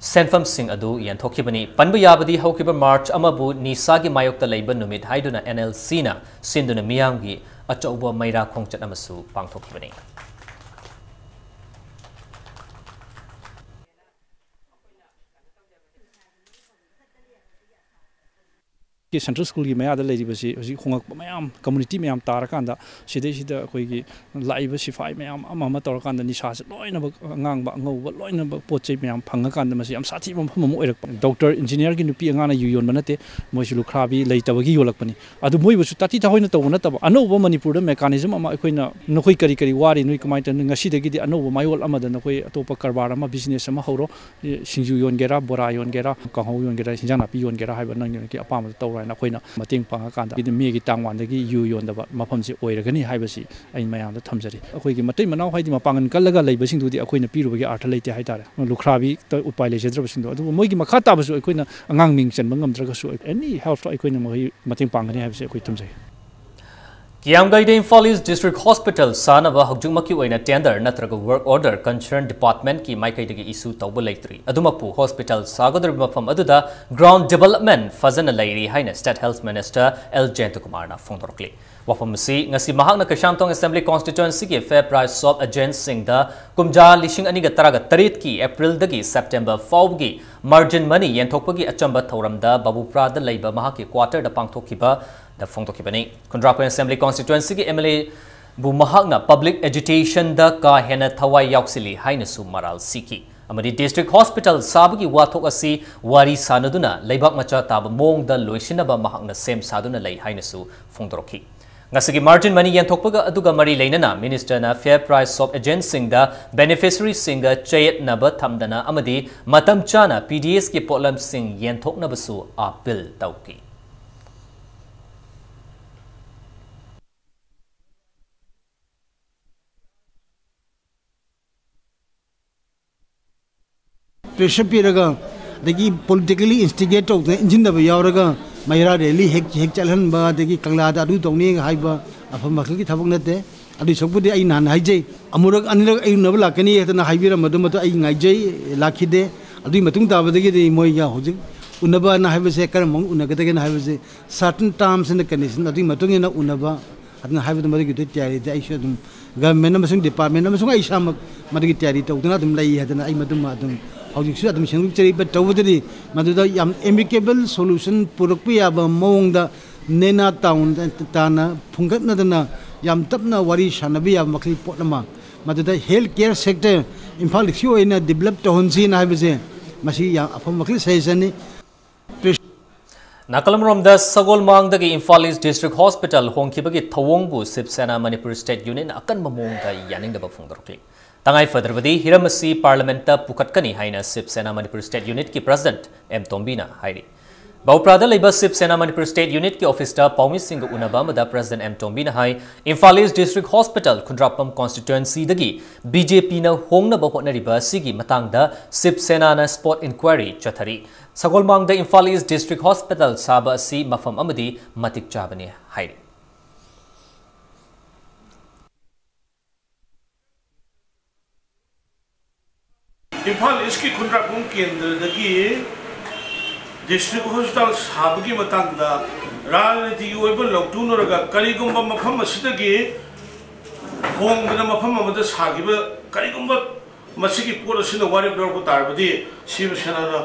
ꯁꯦꯟꯐꯝꯁꯤꯡ ꯑꯗꯨ ꯌꯦꯟꯊꯣꯛꯈꯤꯕꯅꯤ꯫ ꯄꯟꯕ ꯌꯥꯕꯗꯤ ꯍꯧꯈꯤꯕ March ꯑꯃꯕꯨ ꯅꯤꯁꯥꯒꯤ ꯃꯥꯌꯣꯛꯇ ꯂꯩꯕ ꯅꯨꯃꯤꯠ ꯍꯥꯏꯗꯨꯅ NLCꯅ ꯁꯤꯟꯗꯨꯅ ꯃꯤꯌꯥꯝꯒꯤ ꯑꯆꯧꯕ ꯃꯩꯔꯥ ꯈꯣꯡꯆꯠ ꯑꯃꯁꯨ ꯄꯥꯡꯊꯣꯛꯈꯤꯕꯅꯤ꯫ Central Schoolꯒꯤ ꯃꯌꯥꯗ ꯂꯩꯔꯤꯕꯁꯤ ꯍꯧꯖꯤꯛ ꯍꯣꯉꯛꯄ ꯃꯌꯥꯝ, community ꯃꯌꯥꯝ ꯇꯥꯔꯀꯥꯟꯗ ꯁꯤꯗꯩꯁꯤꯗ ꯑꯩꯈꯣꯏꯒꯤ ꯂꯥꯛꯏꯕ ꯁꯤꯐꯥꯏ ꯃꯌꯥꯝ ꯑꯃ ꯑꯃ ꯇꯧꯔꯀꯥꯟꯗ ꯅꯤꯁꯥꯁꯦ ꯂꯣꯏꯅꯃꯛ, ꯑꯉꯥꯡꯕ ꯑꯉꯧꯕ ꯂꯣꯏꯅꯃꯛ ꯄꯣꯠ ꯆꯩ ꯃꯌꯥꯝ ꯐꯪꯉꯀꯥꯟꯗ ꯃꯁꯤ ꯌꯥꯝ ꯁꯥꯊꯤꯕ ꯃꯐꯝ ꯑꯃ ꯑꯣꯏꯔꯛꯄ꯫ Doctor, engineerꯒꯤ ꯅꯨꯄꯤ ꯑꯉꯥꯡꯅ ꯌꯨ ꯌꯣꯟꯕ ꯅꯠꯇꯦ, ꯃꯣꯏꯁꯨ ꯂꯨꯈ꯭ꯔꯥꯕꯤ ꯂꯩꯇꯕꯒꯤ ꯌꯣꯜꯂꯛꯄꯅꯤ꯫ ꯑꯗꯨ ꯃꯣꯏꯕꯨꯁꯨ ꯇꯥꯊꯤ ꯇꯥꯑꯣꯏꯅ ꯇꯧꯕ ꯅꯠꯇꯕ, ꯑꯅꯧꯕ ꯃꯅꯤꯄꯨꯔꯗ mechanism ꯑꯃ ꯑꯩꯈꯣꯏꯅ, "ꯅꯈꯣꯏ ꯀꯔꯤ ꯀꯔꯤ ꯋꯥꯔꯤ, ꯅꯣꯏ ꯀꯃꯥꯏꯅ ꯇꯧꯅꯤ? ꯉꯁꯤꯗꯒꯤꯗꯤ ꯑꯅꯧꯕ ꯃꯌꯣꯜ ꯑꯃꯗ ꯅꯈꯣꯏ ꯑꯇꯣꯞꯄ ꯀꯔꯕꯥꯔ ꯑꯃ, business ꯑꯃ ꯍꯧꯔꯣ꯫ ꯁꯤꯡꯖꯨ ꯌꯣꯟꯒꯦꯔꯥ, ꯕꯣꯔꯥ ꯌꯣꯟꯒꯦꯔꯥ, ꯀꯥꯡꯍꯧ ꯌꯣꯟꯒꯦꯔꯥ, ꯍꯤꯟꯖꯥꯡ ꯅꯥꯄꯤ ꯌꯣꯟꯒꯦꯔꯥ ꯍꯥꯏꯕ ꯅꯪꯒꯤ ꯑꯄꯥꯝꯕꯗ ꯇꯧꯔꯣ" ꯍꯥꯏꯅ ꯑꯩꯈꯣꯏꯅ ꯃꯇꯦꯡ ꯄꯥꯡꯉꯀꯥꯟꯗ ꯃꯦꯒꯤ ꯇꯥꯡ ꯋꯥꯟꯗꯒꯤ ꯌꯨ ꯌꯣꯟꯗꯕ ꯃꯐꯝꯁꯦ ꯑꯣꯏꯔꯒꯅꯤ ꯍꯥꯏꯕꯁꯤ ꯑꯩ ꯃꯌꯥꯝꯗ ꯊꯝꯖꯔꯤ꯫ ꯑꯩꯈꯣꯏꯒꯤ ꯃꯇꯩ ꯃꯅꯥꯎ ꯍꯥꯏꯗꯤ ꯃꯄꯥꯡꯒꯜ ꯀꯜꯂꯒ ꯂꯩꯕꯁꯤꯡꯗꯨꯗꯤ ꯑꯩꯈꯣꯏꯅ ꯄꯤꯔꯨꯕꯒꯤ ꯑꯥꯔꯊ ꯂꯩꯇꯦ ꯍꯥꯏꯇꯥꯔꯦ꯫ ꯂꯨꯈ꯭ꯔꯥꯕꯤꯗ ꯎꯄꯥꯏ ꯂꯩꯖꯗ꯭ꯔꯕꯁꯤꯡꯗꯣ, ꯑꯗꯨꯕꯨ ꯃꯣꯏꯒꯤ ꯃꯈꯥ ꯇꯥꯕꯁꯨ ꯑꯩꯈꯣꯏꯅ ꯑꯉꯥꯡ ꯃꯤꯡ ꯆꯟꯕ ꯉꯝꯗ꯭ꯔꯒꯁꯨ any help ꯑꯩꯈꯣꯏꯅ ꯃꯈꯣꯏ ꯃꯇꯦꯡ ꯄꯥꯡꯒꯅꯤ ꯍꯥꯏꯕꯁꯦ ꯑꯩꯈꯣꯏ ꯊꯝꯖꯒꯦ꯫ ꯀꯤꯌꯥꯝꯒꯩꯗ Imphal East District Hospital ꯁꯥꯅꯕ ꯍꯧꯖꯤꯛꯃꯛꯀꯤ ꯑꯣꯏꯅ tender ꯅꯠꯇ꯭ꯔꯒ work order concerned departmentꯀꯤ ꯃꯥꯏꯀꯩꯗꯒꯤ issue ꯇꯧꯕ ꯂꯩꯇ꯭ꯔꯤ꯫ ꯑꯗꯨꯃꯛꯄꯨ hospital ꯁꯥꯒꯗꯧꯔꯤꯕ ꯃꯐꯝ ꯑꯗꯨꯗ ground development ꯐꯖꯅ ꯂꯩꯔꯤ ꯍꯥꯏꯅ State Health Minister ꯑꯦꯜ ꯖꯌꯟꯇꯀꯨꯃꯥꯔꯅ ꯐꯣꯡꯗꯣꯔꯛꯂꯤ꯫ ꯋꯥꯐꯝ ꯑꯁꯤ ꯉꯁꯤ ꯃꯍꯥꯛꯅ Keishamthong Assembly Constituencyꯒꯤ Fair Price Shop Agentꯁꯤꯡꯗ ꯀꯨꯝꯖꯥ ꯂꯤꯁꯤꯡ ꯑꯅꯤꯒ ꯇꯔꯥꯒ ꯇꯔꯦꯠꯀꯤ Aprilꯗꯒꯤ September ꯐꯥꯎꯕꯒꯤ margin money ꯌꯦꯟꯊꯣꯛꯄꯒꯤ ꯑꯆꯝꯕ ꯊꯧꯔꯝꯗ ꯕꯥꯕꯨꯄ꯭ꯔꯥꯗ ꯂꯩꯕ ꯃꯍꯥꯛꯀꯤ quarterꯗ ꯄꯥꯡꯊꯣꯛꯈꯤꯕꯗ ꯐꯣꯡꯗꯣꯛꯈꯤꯕꯅꯤ꯫ ꯈꯨꯟꯗ꯭ꯔꯥꯛꯄꯝ Assembly Constituencyꯒꯤ MLA ꯕꯨ ꯃꯍꯥꯛꯅ public agitation ꯗ ꯀꯥ ꯍꯦꯟꯅ ꯊꯋꯥꯏ ꯌꯥꯎꯁꯤꯜꯂꯤ ꯍꯥꯏꯅꯁꯨ ꯃꯔꯥꯜ ꯁꯤꯈꯤ ꯑꯃꯗꯤ district hospital ꯁꯥꯕꯒꯤ ꯋꯥꯊꯣꯛ ꯑꯁꯤ ꯋꯥꯔꯤ ꯁꯥꯅꯗꯨꯅ ꯂꯩꯕꯥꯛ ꯃꯆꯥ ꯇꯥꯕ ꯃꯑꯣꯡꯗ ꯂꯣꯏꯁꯤꯟꯅꯕ ꯃꯍꯥꯛꯅ ꯁꯦꯝ ꯁꯥꯗꯨꯅ ꯂꯩ ꯍꯥꯏꯅꯁꯨ ꯐꯣꯡꯗꯣꯔꯛꯈꯤ꯫ ꯉꯁꯤꯒꯤ margin money ꯌꯦꯟꯊꯣꯛꯄꯒ ꯑꯗꯨꯒ ꯃꯔꯤ ꯂꯩꯅꯅ minister ꯅ fair price of agent ꯁꯤꯡꯗ beneficiary ꯁꯤꯡꯒ ꯆꯌꯦꯠꯅꯕ ꯊꯝꯗꯅ ꯑꯃꯗꯤ ꯃꯇꯝ ꯆꯥꯅ P D S ꯀꯤ ꯄꯣꯠꯂꯝꯁꯤꯡ ꯌꯦꯟꯊꯣꯛꯅꯕꯁꯨ appeal ꯇꯧꯈꯤ꯫ Pressure ꯄꯤꯔꯒ, ꯑꯗꯒꯤ politically instigate ꯇꯧꯗꯅ ꯏꯟꯁꯤꯟꯅꯕ ꯌꯥꯎꯔꯒ ꯃꯩꯔꯥ rally ꯍꯦꯛ, ꯍꯦꯛ ꯆꯠꯍꯟꯕ, ꯑꯗꯒꯤ ꯀꯪꯂꯥꯗ ꯑꯗꯨ ꯇꯧꯅꯤ ꯍꯥꯏꯕ ꯑꯐꯕ ꯃꯈꯜꯒꯤ ꯊꯕꯛ ꯅꯠꯇꯦ꯫ ꯑꯗꯨꯏ ꯁꯔꯨꯛꯄꯨꯗꯤ ꯑꯩ ꯅꯍꯥꯟ ꯍꯥꯏꯖꯩ, ꯑꯃꯨꯔꯛ ꯑꯅꯤꯔꯛ ꯑꯩ ꯎꯅꯕ ꯂꯥꯛꯀꯅꯤ ꯍꯥꯏꯗꯅ ꯍꯥꯏꯕꯤꯔꯝꯕꯗꯨ ꯃꯗꯨ ꯑꯩ ꯉꯥꯏꯖꯩ, ꯂꯥꯛꯈꯤꯗꯦ꯫ ꯑꯗꯨꯒꯤ ꯃꯇꯨꯡ ꯇꯥꯕꯗꯒꯤꯗꯤ ꯃꯣꯏꯒ ꯍꯧꯖꯤꯛ ꯎꯅꯕꯅ ꯍꯥꯏꯕꯁꯦ ꯀꯔꯝꯕ ꯃꯑꯣꯡ ꯎꯅꯒꯗꯒꯦꯅ ꯍꯥꯏꯕꯁꯦ certain terms and condition ꯑꯗꯨꯒꯤ ꯃꯇꯨꯡ ꯏꯟꯅ ꯎꯅꯕ ꯑꯗꯨꯅ ꯍꯥꯏꯕꯗꯨ ꯃꯗꯨꯒꯤꯗꯨ ꯇꯌꯥꯔꯤꯗ ꯑꯩꯁꯨ ꯑꯗꯨꯝ government ꯑꯃꯁꯨꯡ department ꯑꯃꯁꯨꯡ ꯑꯩ ꯏꯁꯥꯃꯛ ꯃꯗꯨꯒꯤ ꯇꯌꯥꯔꯤ ꯇꯧꯗꯨꯅ ꯑꯗꯨꯝ ꯂꯩ ꯍꯥꯏꯗꯅ ꯑꯩ ꯃꯗꯨꯃ ꯑꯗꯨꯝ ꯍꯧꯖꯤꯛꯁꯨ ꯑꯗꯨꯝ ꯁꯦꯝꯗꯣꯛꯆꯔꯤ꯫ But ꯇꯧꯕꯗꯗꯤ ꯃꯗꯨꯗ ꯌꯥꯝ amicable solution ꯄꯨꯔꯛꯄ ꯌꯥꯕ ꯃꯑꯣꯡꯗ ꯅꯦꯅꯥ ꯇꯥꯎꯟ ꯇꯥꯅ ꯐꯨꯡꯒꯠꯅꯗꯅ ꯌꯥꯝ ꯇꯞꯅ ꯋꯥꯔꯤ ꯁꯥꯟꯅꯕ ꯌꯥꯕ ꯃꯈꯩ ꯄꯣꯠ ꯑꯃ ꯃꯗꯨꯗ health care sector ꯏꯝꯐꯥꯜ ꯏꯁꯀꯤ ꯑꯣꯏꯅ develop ꯇꯧꯍꯟꯁꯤꯅ ꯍꯥꯏꯕꯁꯦ ꯃꯁꯤ ꯌꯥꯝ ꯑꯐꯕ ꯃꯈꯩ suggestion ꯅꯤ꯫ ꯅꯥꯀꯜ ꯑꯃꯔꯣꯝꯗ ꯁꯒꯣꯜꯃꯥꯡꯗꯒꯤ ꯏꯝꯐꯥꯜ East District Hospital ꯍꯣꯡꯈꯤꯕꯒꯤ ꯊꯧꯑꯣꯡꯕꯨ ꯁꯤꯕ ꯁꯦꯅꯥ ꯃꯅꯤꯄꯨꯔ State Unit ꯅ ꯑꯀꯟꯕ ꯃꯑꯣꯡꯗ ꯌꯥꯅꯤꯡꯗꯕ ꯐꯣꯡꯗꯣꯔꯛꯂꯤ꯫ ꯇꯉꯥꯏ ꯐꯗ꯭ꯔꯕꯗꯤ ꯍꯤꯔꯝ ꯑꯁꯤ Parliament ꯇ ꯄꯨꯈꯠꯀꯅꯤ ꯍꯥꯏꯅ ꯁꯤꯕ ꯁꯦꯅꯥ ꯃꯅꯤꯄꯨꯔ State Unit ꯀꯤ President ꯑꯦꯝ ꯇꯣꯝꯕꯤꯅ ꯍꯥꯏꯔꯤ꯫ ꯕꯧꯄ꯭ꯔꯥꯗ ꯂꯩꯕ ꯁꯤꯕ ꯁꯦꯅꯥ ꯃꯅꯤꯄꯨꯔ State Unit ꯀꯤ office ꯇ ꯄꯥꯎꯃꯤꯁꯤꯡꯒ ꯎꯅꯕ ꯑꯃꯗ President ꯑꯦꯝ ꯇꯣꯝꯕꯤꯅ ꯍꯥꯏ, ꯏꯝꯐꯥꯜ East District Hospital Khundrakpam constituency ꯗꯒꯤ B J P ꯅ ꯍꯣꯡꯅꯕ ꯍꯣꯠꯅꯔꯤꯕ ꯑꯁꯤꯒꯤ ꯃꯇꯥꯡꯗ ꯁꯤꯕ ꯁꯦꯅꯥꯅ spot inquiry ꯆꯠꯊꯔꯤ꯫ ꯁꯒꯣꯜꯃꯥꯡꯗ ꯏꯝꯐꯥꯜ East District Hospital ꯁꯥꯕ ꯑꯁꯤ ꯃꯐꯝ ꯑꯃꯗꯤ ꯃꯇꯤꯛ ꯆꯥꯕꯅꯤ ꯍꯥꯏꯔꯤ꯫ ꯏꯝꯐꯥꯜ East ꯀꯤ ꯈꯨꯟꯗ꯭ꯔꯥꯛꯄꯝ ꯀꯦꯟꯗ꯭ꯔꯗꯒꯤ district hospital ꯁꯥꯕꯒꯤ ꯃꯇꯥꯡꯗ ꯔꯥꯖꯅꯤꯇꯤꯒꯤ ꯑꯣꯏꯕ ꯂꯧꯇꯨꯅꯔꯒ ꯀꯔꯤꯒꯨꯝꯕ ꯃꯐꯝ ꯑꯁꯤꯗꯒꯤ ꯍꯣꯡꯗꯅ ꯃꯐꯝ ꯑꯃꯗ ꯁꯥꯈꯤꯕ ꯀꯔꯤꯒꯨꯝꯕ ꯃꯁꯤꯒꯤ ꯄꯣꯠ ꯑꯁꯤꯅ ꯋꯥꯔꯦꯞ ꯂꯧꯔꯛꯄ ꯇꯥꯔꯕꯗꯤ ꯁꯤꯕ ꯁꯦꯅꯥꯅ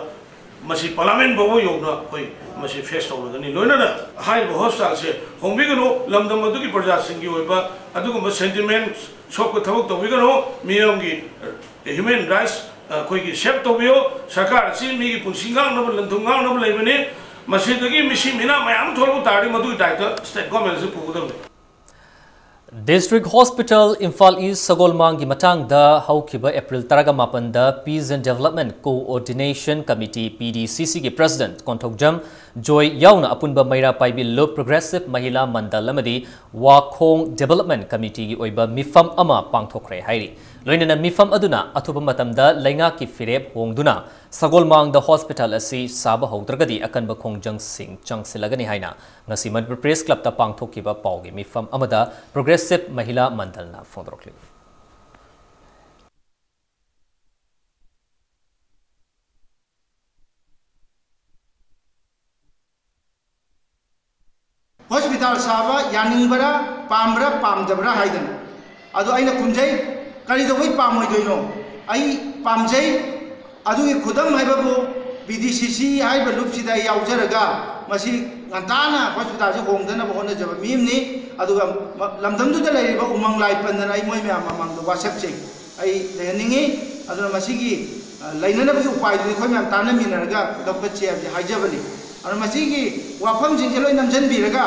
ꯃꯁꯤ ꯄꯥꯔꯂꯤꯌꯥꯃꯦꯟ ꯐꯥꯎꯕ ꯌꯧꯅ ꯑꯩꯈꯣꯏ ꯃꯁꯤ ꯐꯦꯁ ꯇꯧꯔꯒꯅꯤ꯫ ꯂꯣꯏꯅꯅ ꯍꯥꯏꯔꯤꯕ ꯍꯣꯁꯄꯤꯇꯥꯜꯁꯦ ꯍꯣꯡꯕꯤꯒꯅꯨ, ꯂꯝꯗꯝ ꯑꯗꯨꯒꯤ ꯄ꯭ꯔꯖꯥꯁꯤꯡꯒꯤ ꯑꯣꯏꯕ ꯑꯗꯨꯒꯨꯝꯕ ꯁꯦꯟꯇꯤꯃꯦꯟ ꯁꯣꯛꯄ ꯊꯕꯛ ꯇꯧꯕꯤꯒꯅꯨ, ꯃꯤꯌꯥꯝꯒꯤ ꯍ꯭ꯌꯨꯃꯦꯟ ꯔꯥꯏꯠꯁ ꯑꯩꯈꯣꯏꯒꯤ ꯁꯦꯞ ꯇꯧꯕꯤꯌꯨ꯫ ꯁꯔꯀꯥꯔ ꯑꯁꯤ ꯃꯤꯒꯤ ꯄꯨꯟꯁꯤ ꯉꯥꯛꯅꯕ, ꯂꯟ-ꯊꯨꯝ ꯉꯥꯛꯅꯕ ꯂꯩꯕꯅꯤ꯫ ꯃꯁꯤꯗꯒꯤ ꯃꯤꯁꯤ ꯃꯤꯅꯥ ꯃꯌꯥꯝ ꯊꯣꯛꯂꯛꯄ ꯇꯥꯔꯗꯤ ꯃꯗꯨꯒꯤ ꯗꯥꯏꯇ ꯁ꯭ꯇꯦꯠ ꯒꯣꯔꯃꯦꯟꯁꯤ ꯄꯨꯒꯗꯕꯅꯤ꯫ District Hospital Imphal East ꯁꯒꯣꯜꯃꯥꯡꯒꯤ ꯃꯇꯥꯡꯗ ꯍꯧꯈꯤꯕ ꯑꯦꯄ꯭ꯔꯤꯜ ꯇꯔꯥꯃꯥꯄꯟꯗ Peace and Development Coordination Committee, P D C C ꯒꯤ President ꯀꯣꯟꯊꯧꯖꯝ ꯖꯣꯏ ꯌꯥꯎꯅ ꯑꯄꯨꯟꯕ ꯃꯩꯔꯥ ꯄꯥꯏꯕꯤ ꯂꯨꯞ Progressive ꯃꯍꯤꯂꯥ ꯃꯟꯗꯜ ꯑꯃꯗꯤ ꯋꯥꯈꯣꯡ Development Committeeꯒꯤ ꯑꯣꯏꯕ ꯃꯤꯐꯝ ꯑꯃ ꯄꯥꯡꯊꯣꯛꯈ꯭ꯔꯦ ꯍꯥꯏꯔꯤ꯫ ꯂꯣꯏꯅꯅ ꯃꯤꯐꯝ ꯑꯗꯨꯅ ꯑꯊꯨꯕ ꯃꯇꯝꯗ ꯂꯩꯉꯥꯛꯀꯤ ꯐꯤꯔꯦꯞ ꯍꯣꯡꯗꯨꯅ ꯁꯒꯣꯜꯃꯥꯡꯗ ꯍꯣꯁꯄꯤꯇꯥꯜ ꯑꯁꯤ ꯁꯥꯕ ꯍꯧꯗ꯭ꯔꯒꯗꯤ ꯑꯀꯟꯕ ꯈꯣꯡꯖꯪꯁꯤꯡ ꯆꯪꯁꯤꯜꯂꯒꯅꯤ ꯍꯥꯏꯅ ꯉꯁꯤ ꯃꯅꯤꯄꯨꯔ ꯄ꯭ꯔꯦꯁ ꯀ꯭ꯂꯕꯇ ꯄꯥꯡꯊꯣꯛꯈꯤꯕ ꯄꯥꯎꯒꯤ ꯃꯤꯐꯝ ꯑꯃꯗ Progressive ꯃꯍꯤꯂꯥ ꯃꯟꯗꯜꯅ ꯐꯣꯡꯗꯣꯔꯛꯂꯤ꯫ ꯍꯣꯁꯄꯤꯇꯥꯜ ꯁꯥꯕ ꯌꯥꯅꯤꯡꯕ꯭ꯔꯥ, ꯄꯥꯝꯕ꯭ꯔꯥ, ꯄꯥꯝꯗꯕ꯭ꯔꯥ ꯍꯥꯏꯗꯅ꯫ ꯑꯗꯣ ꯑꯩꯅ ꯈꯨꯝꯖꯩ, "ꯀꯔꯤꯗꯧꯕꯩ ꯄꯥꯝꯃꯣꯏꯗꯣꯏꯅꯣ? ꯑꯩ ꯄꯥꯝꯖꯩ꯫" ꯑꯗꯨꯒꯤ ꯈꯨꯗꯝ ꯍꯥꯏꯕꯕꯨ, ꯄꯤ ꯗꯤ ꯁꯤ ꯁꯤ ꯍꯥꯏꯔꯤꯕ ꯂꯨꯞꯁꯤꯗ ꯑꯩ ꯌꯥꯎꯖꯔꯒ ꯃꯁꯤ ꯉꯟꯇꯥꯅ ꯍꯣꯁꯄꯤꯇꯥꯜꯁꯤ ꯍꯣꯡꯗꯅꯕ ꯍꯣꯠꯅꯖꯕ ꯃꯤ ꯑꯃꯅꯤ꯫ ꯑꯗꯨꯒ ꯃ-, ꯂꯝꯗꯝꯗꯨꯗ ꯂꯩꯔꯤꯕ ꯎꯃꯪ ꯂꯥꯏ ꯄꯟꯗꯅ ꯑꯩ ꯃꯣꯏ ꯃꯌꯥꯝ ꯃꯃꯥꯡꯗ ꯋꯥꯁꯛꯆꯩ꯫ ꯑꯩ ꯂꯩꯍꯟꯅꯤꯡꯉꯤ꯫ ꯑꯗꯨꯅ ꯃꯁꯤꯒꯤ, ꯑ, ꯂꯩꯅꯅꯕꯒꯤ ꯎꯄꯥꯏꯗꯨꯗꯤ ꯑꯩꯈꯣꯏ ꯃꯌꯥꯝ ꯇꯥꯟꯅꯃꯤꯟꯅꯔꯒ ꯂꯧꯈꯠꯁꯤ ꯍꯥꯏꯕꯁꯤ ꯍꯥꯏꯖꯕꯅꯤ꯫ ꯑꯗꯨꯅ ꯃꯁꯤꯒꯤ ꯋꯥꯐꯝꯁꯤꯡꯁꯦ ꯂꯣꯏ ꯅꯝꯁꯤꯟꯕꯤꯔꯒ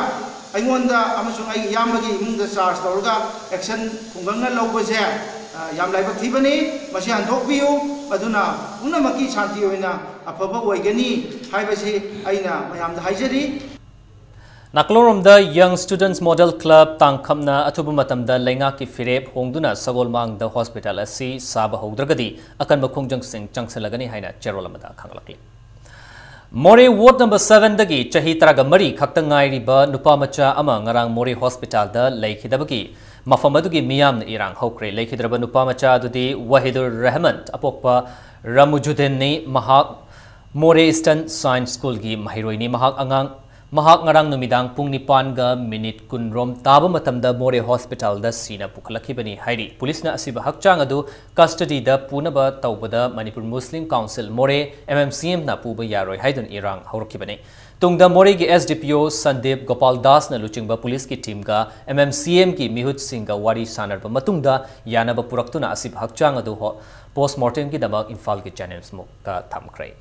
ꯑꯩꯉꯣꯟꯗ ꯑꯃꯁꯨꯡ ꯑꯩꯒꯤ ꯏꯌꯥꯝꯕꯒꯤ ꯏꯃꯨꯡꯗ ꯆꯥꯔꯖ ꯇꯧꯔꯒ ꯑꯦꯛꯁꯟ ꯈꯨꯡꯒꯪꯅ ꯂꯧꯕꯁꯦ, ꯑ, ꯌꯥꯝ ꯂꯥꯏꯕꯛ ꯊꯤꯕꯅꯤ꯫ ꯃꯁꯤ ꯍꯟꯗꯣꯛꯄꯤꯌꯨ꯫ ꯑꯗꯨꯅ ꯄꯨꯝꯅꯃꯛꯀꯤ ꯁꯥꯟꯇꯤ ꯑꯣꯏꯅ ꯑꯐꯕ ꯑꯣꯏꯒꯅꯤ ꯍꯥꯏꯕꯁꯤ ꯑꯩꯅ ꯃꯌꯥꯝꯗ ꯍꯥꯏꯖꯔꯤ꯫ ꯅꯥꯀꯜꯂꯣꯝꯗ Young Students Model Club ꯇꯥꯡꯈꯞꯅ ꯑꯊꯨꯕ ꯃꯇꯝꯗ ꯂꯩꯉꯥꯛꯀꯤ ꯐꯤꯔꯦꯞ ꯍꯣꯡꯗꯨꯅ ꯁꯒꯣꯜꯃꯥꯡꯗ ꯍꯣꯁꯄꯤꯇꯥꯜ ꯑꯁꯤ ꯁꯥꯕ ꯍꯧꯗ꯭ꯔꯒꯗꯤ ꯑꯀꯟꯕ ꯈꯣꯡꯖꯪꯁꯤꯡ ꯆꯪꯁꯤꯜꯂꯒꯅꯤ ꯍꯥꯏꯅ ꯆꯦꯔꯣꯜ ꯑꯃꯗ ꯈꯪꯂꯛꯂꯤ꯫ ꯃꯣꯔꯦ ꯋꯥꯔꯗ ꯅꯝꯕꯔ ꯁꯚꯦꯟꯗꯒꯤ ꯆꯍꯤ ꯇꯔꯥꯃꯔꯤ ꯈꯛꯇ ꯉꯥꯏꯔꯤꯕ ꯅꯨꯄꯥ ꯃꯆꯥ ꯑꯃ ꯉꯔꯥꯡ ꯃꯣꯔꯦ ꯍꯣꯁꯄꯤꯇꯥꯜꯗ ꯂꯩꯈꯤꯗꯕꯒꯤ ꯃꯐꯝ ꯑꯗꯨꯒꯤ ꯃꯤꯌꯥꯝꯅ ꯏꯔꯥꯡ ꯍꯧꯈ꯭ꯔꯦ꯫ ꯂꯩꯈꯤꯗ꯭ꯔꯕ ꯅꯨꯄꯥ ꯃꯆꯥ ꯑꯗꯨꯗꯤ ꯋꯥꯍꯤꯗꯨꯔ ꯔꯍꯃꯟ ꯑꯄꯣꯛꯄ ꯔꯃꯨꯖꯨꯗꯤꯟꯅꯤ꯫ ꯃꯍꯥꯛ ꯃꯣꯔꯦ ꯏꯁꯇꯔꯟ ꯁꯥꯏꯟꯁ ꯁ꯭ꯀꯨꯜꯒꯤ ꯃꯍꯩꯔꯣꯏꯅꯤ꯫ ꯃꯍꯥꯛ ꯑꯉꯥꯡ ꯃꯍꯥꯛ ꯉꯔꯥꯡ ꯅꯨꯃꯤꯗꯥꯡ ꯄꯨꯡ ꯅꯤꯄꯥꯟꯒ ꯃꯤꯅꯤꯠ ꯀꯨꯟꯔꯣꯝ ꯇꯥꯕ ꯃꯇꯝꯗ ꯃꯣꯔꯦ ꯍꯣꯁꯄꯤꯇꯥꯜꯗ ꯁꯤꯅ ꯄꯨꯈꯠꯂꯛꯈꯤꯕꯅꯤ ꯍꯥꯏꯔꯤ꯫ ꯄꯨꯂꯤꯁꯅ ꯑꯁꯤꯕ ꯍꯛꯆꯥꯡ ꯑꯗꯨ ꯀꯁꯇꯗꯤꯗ ꯄꯨꯅꯕ ꯇꯧꯕꯗ ꯃꯅꯤꯄꯨꯔ ꯃꯨꯁꯂꯤꯝ ꯀꯥꯎꯟꯁꯤꯜ ꯃꯣꯔꯦ, M M C M ꯅ ꯄꯨꯕ ꯌꯥꯔꯣꯏ ꯍꯥꯏꯗꯨꯅ ꯏꯔꯥꯡ ꯍꯧꯔꯛꯈꯤꯕꯅꯤ꯫ ꯇꯨꯡꯗ ꯃꯣꯔꯦꯒꯤ S D P O Sandeep Gopal ꯗꯥꯁꯅ ꯂꯨꯆꯤꯡꯕ ꯄꯨꯂꯤꯁꯀꯤ ꯇꯤꯝꯒ M M C M ꯒꯤ ꯃꯤꯍꯨꯠꯁꯤꯡꯒ ꯋꯥꯔꯤ ꯁꯥꯟꯅꯔꯕ ꯃꯇꯨꯡꯗ ꯌꯥꯅꯕ ꯄꯨꯔꯛꯇꯨꯅ ꯑꯁꯤꯕ ꯍꯛꯆꯥꯡ ꯑꯗꯨ ꯍꯣ-, ꯄꯣꯁꯃꯣꯔꯇꯦꯝꯒꯤꯗꯃꯛ ꯏꯝꯐꯥꯜꯒꯤ ꯖꯦꯅꯤꯝꯁ ꯃꯣꯔꯒꯇ ꯊꯝꯈ꯭ꯔꯦ꯫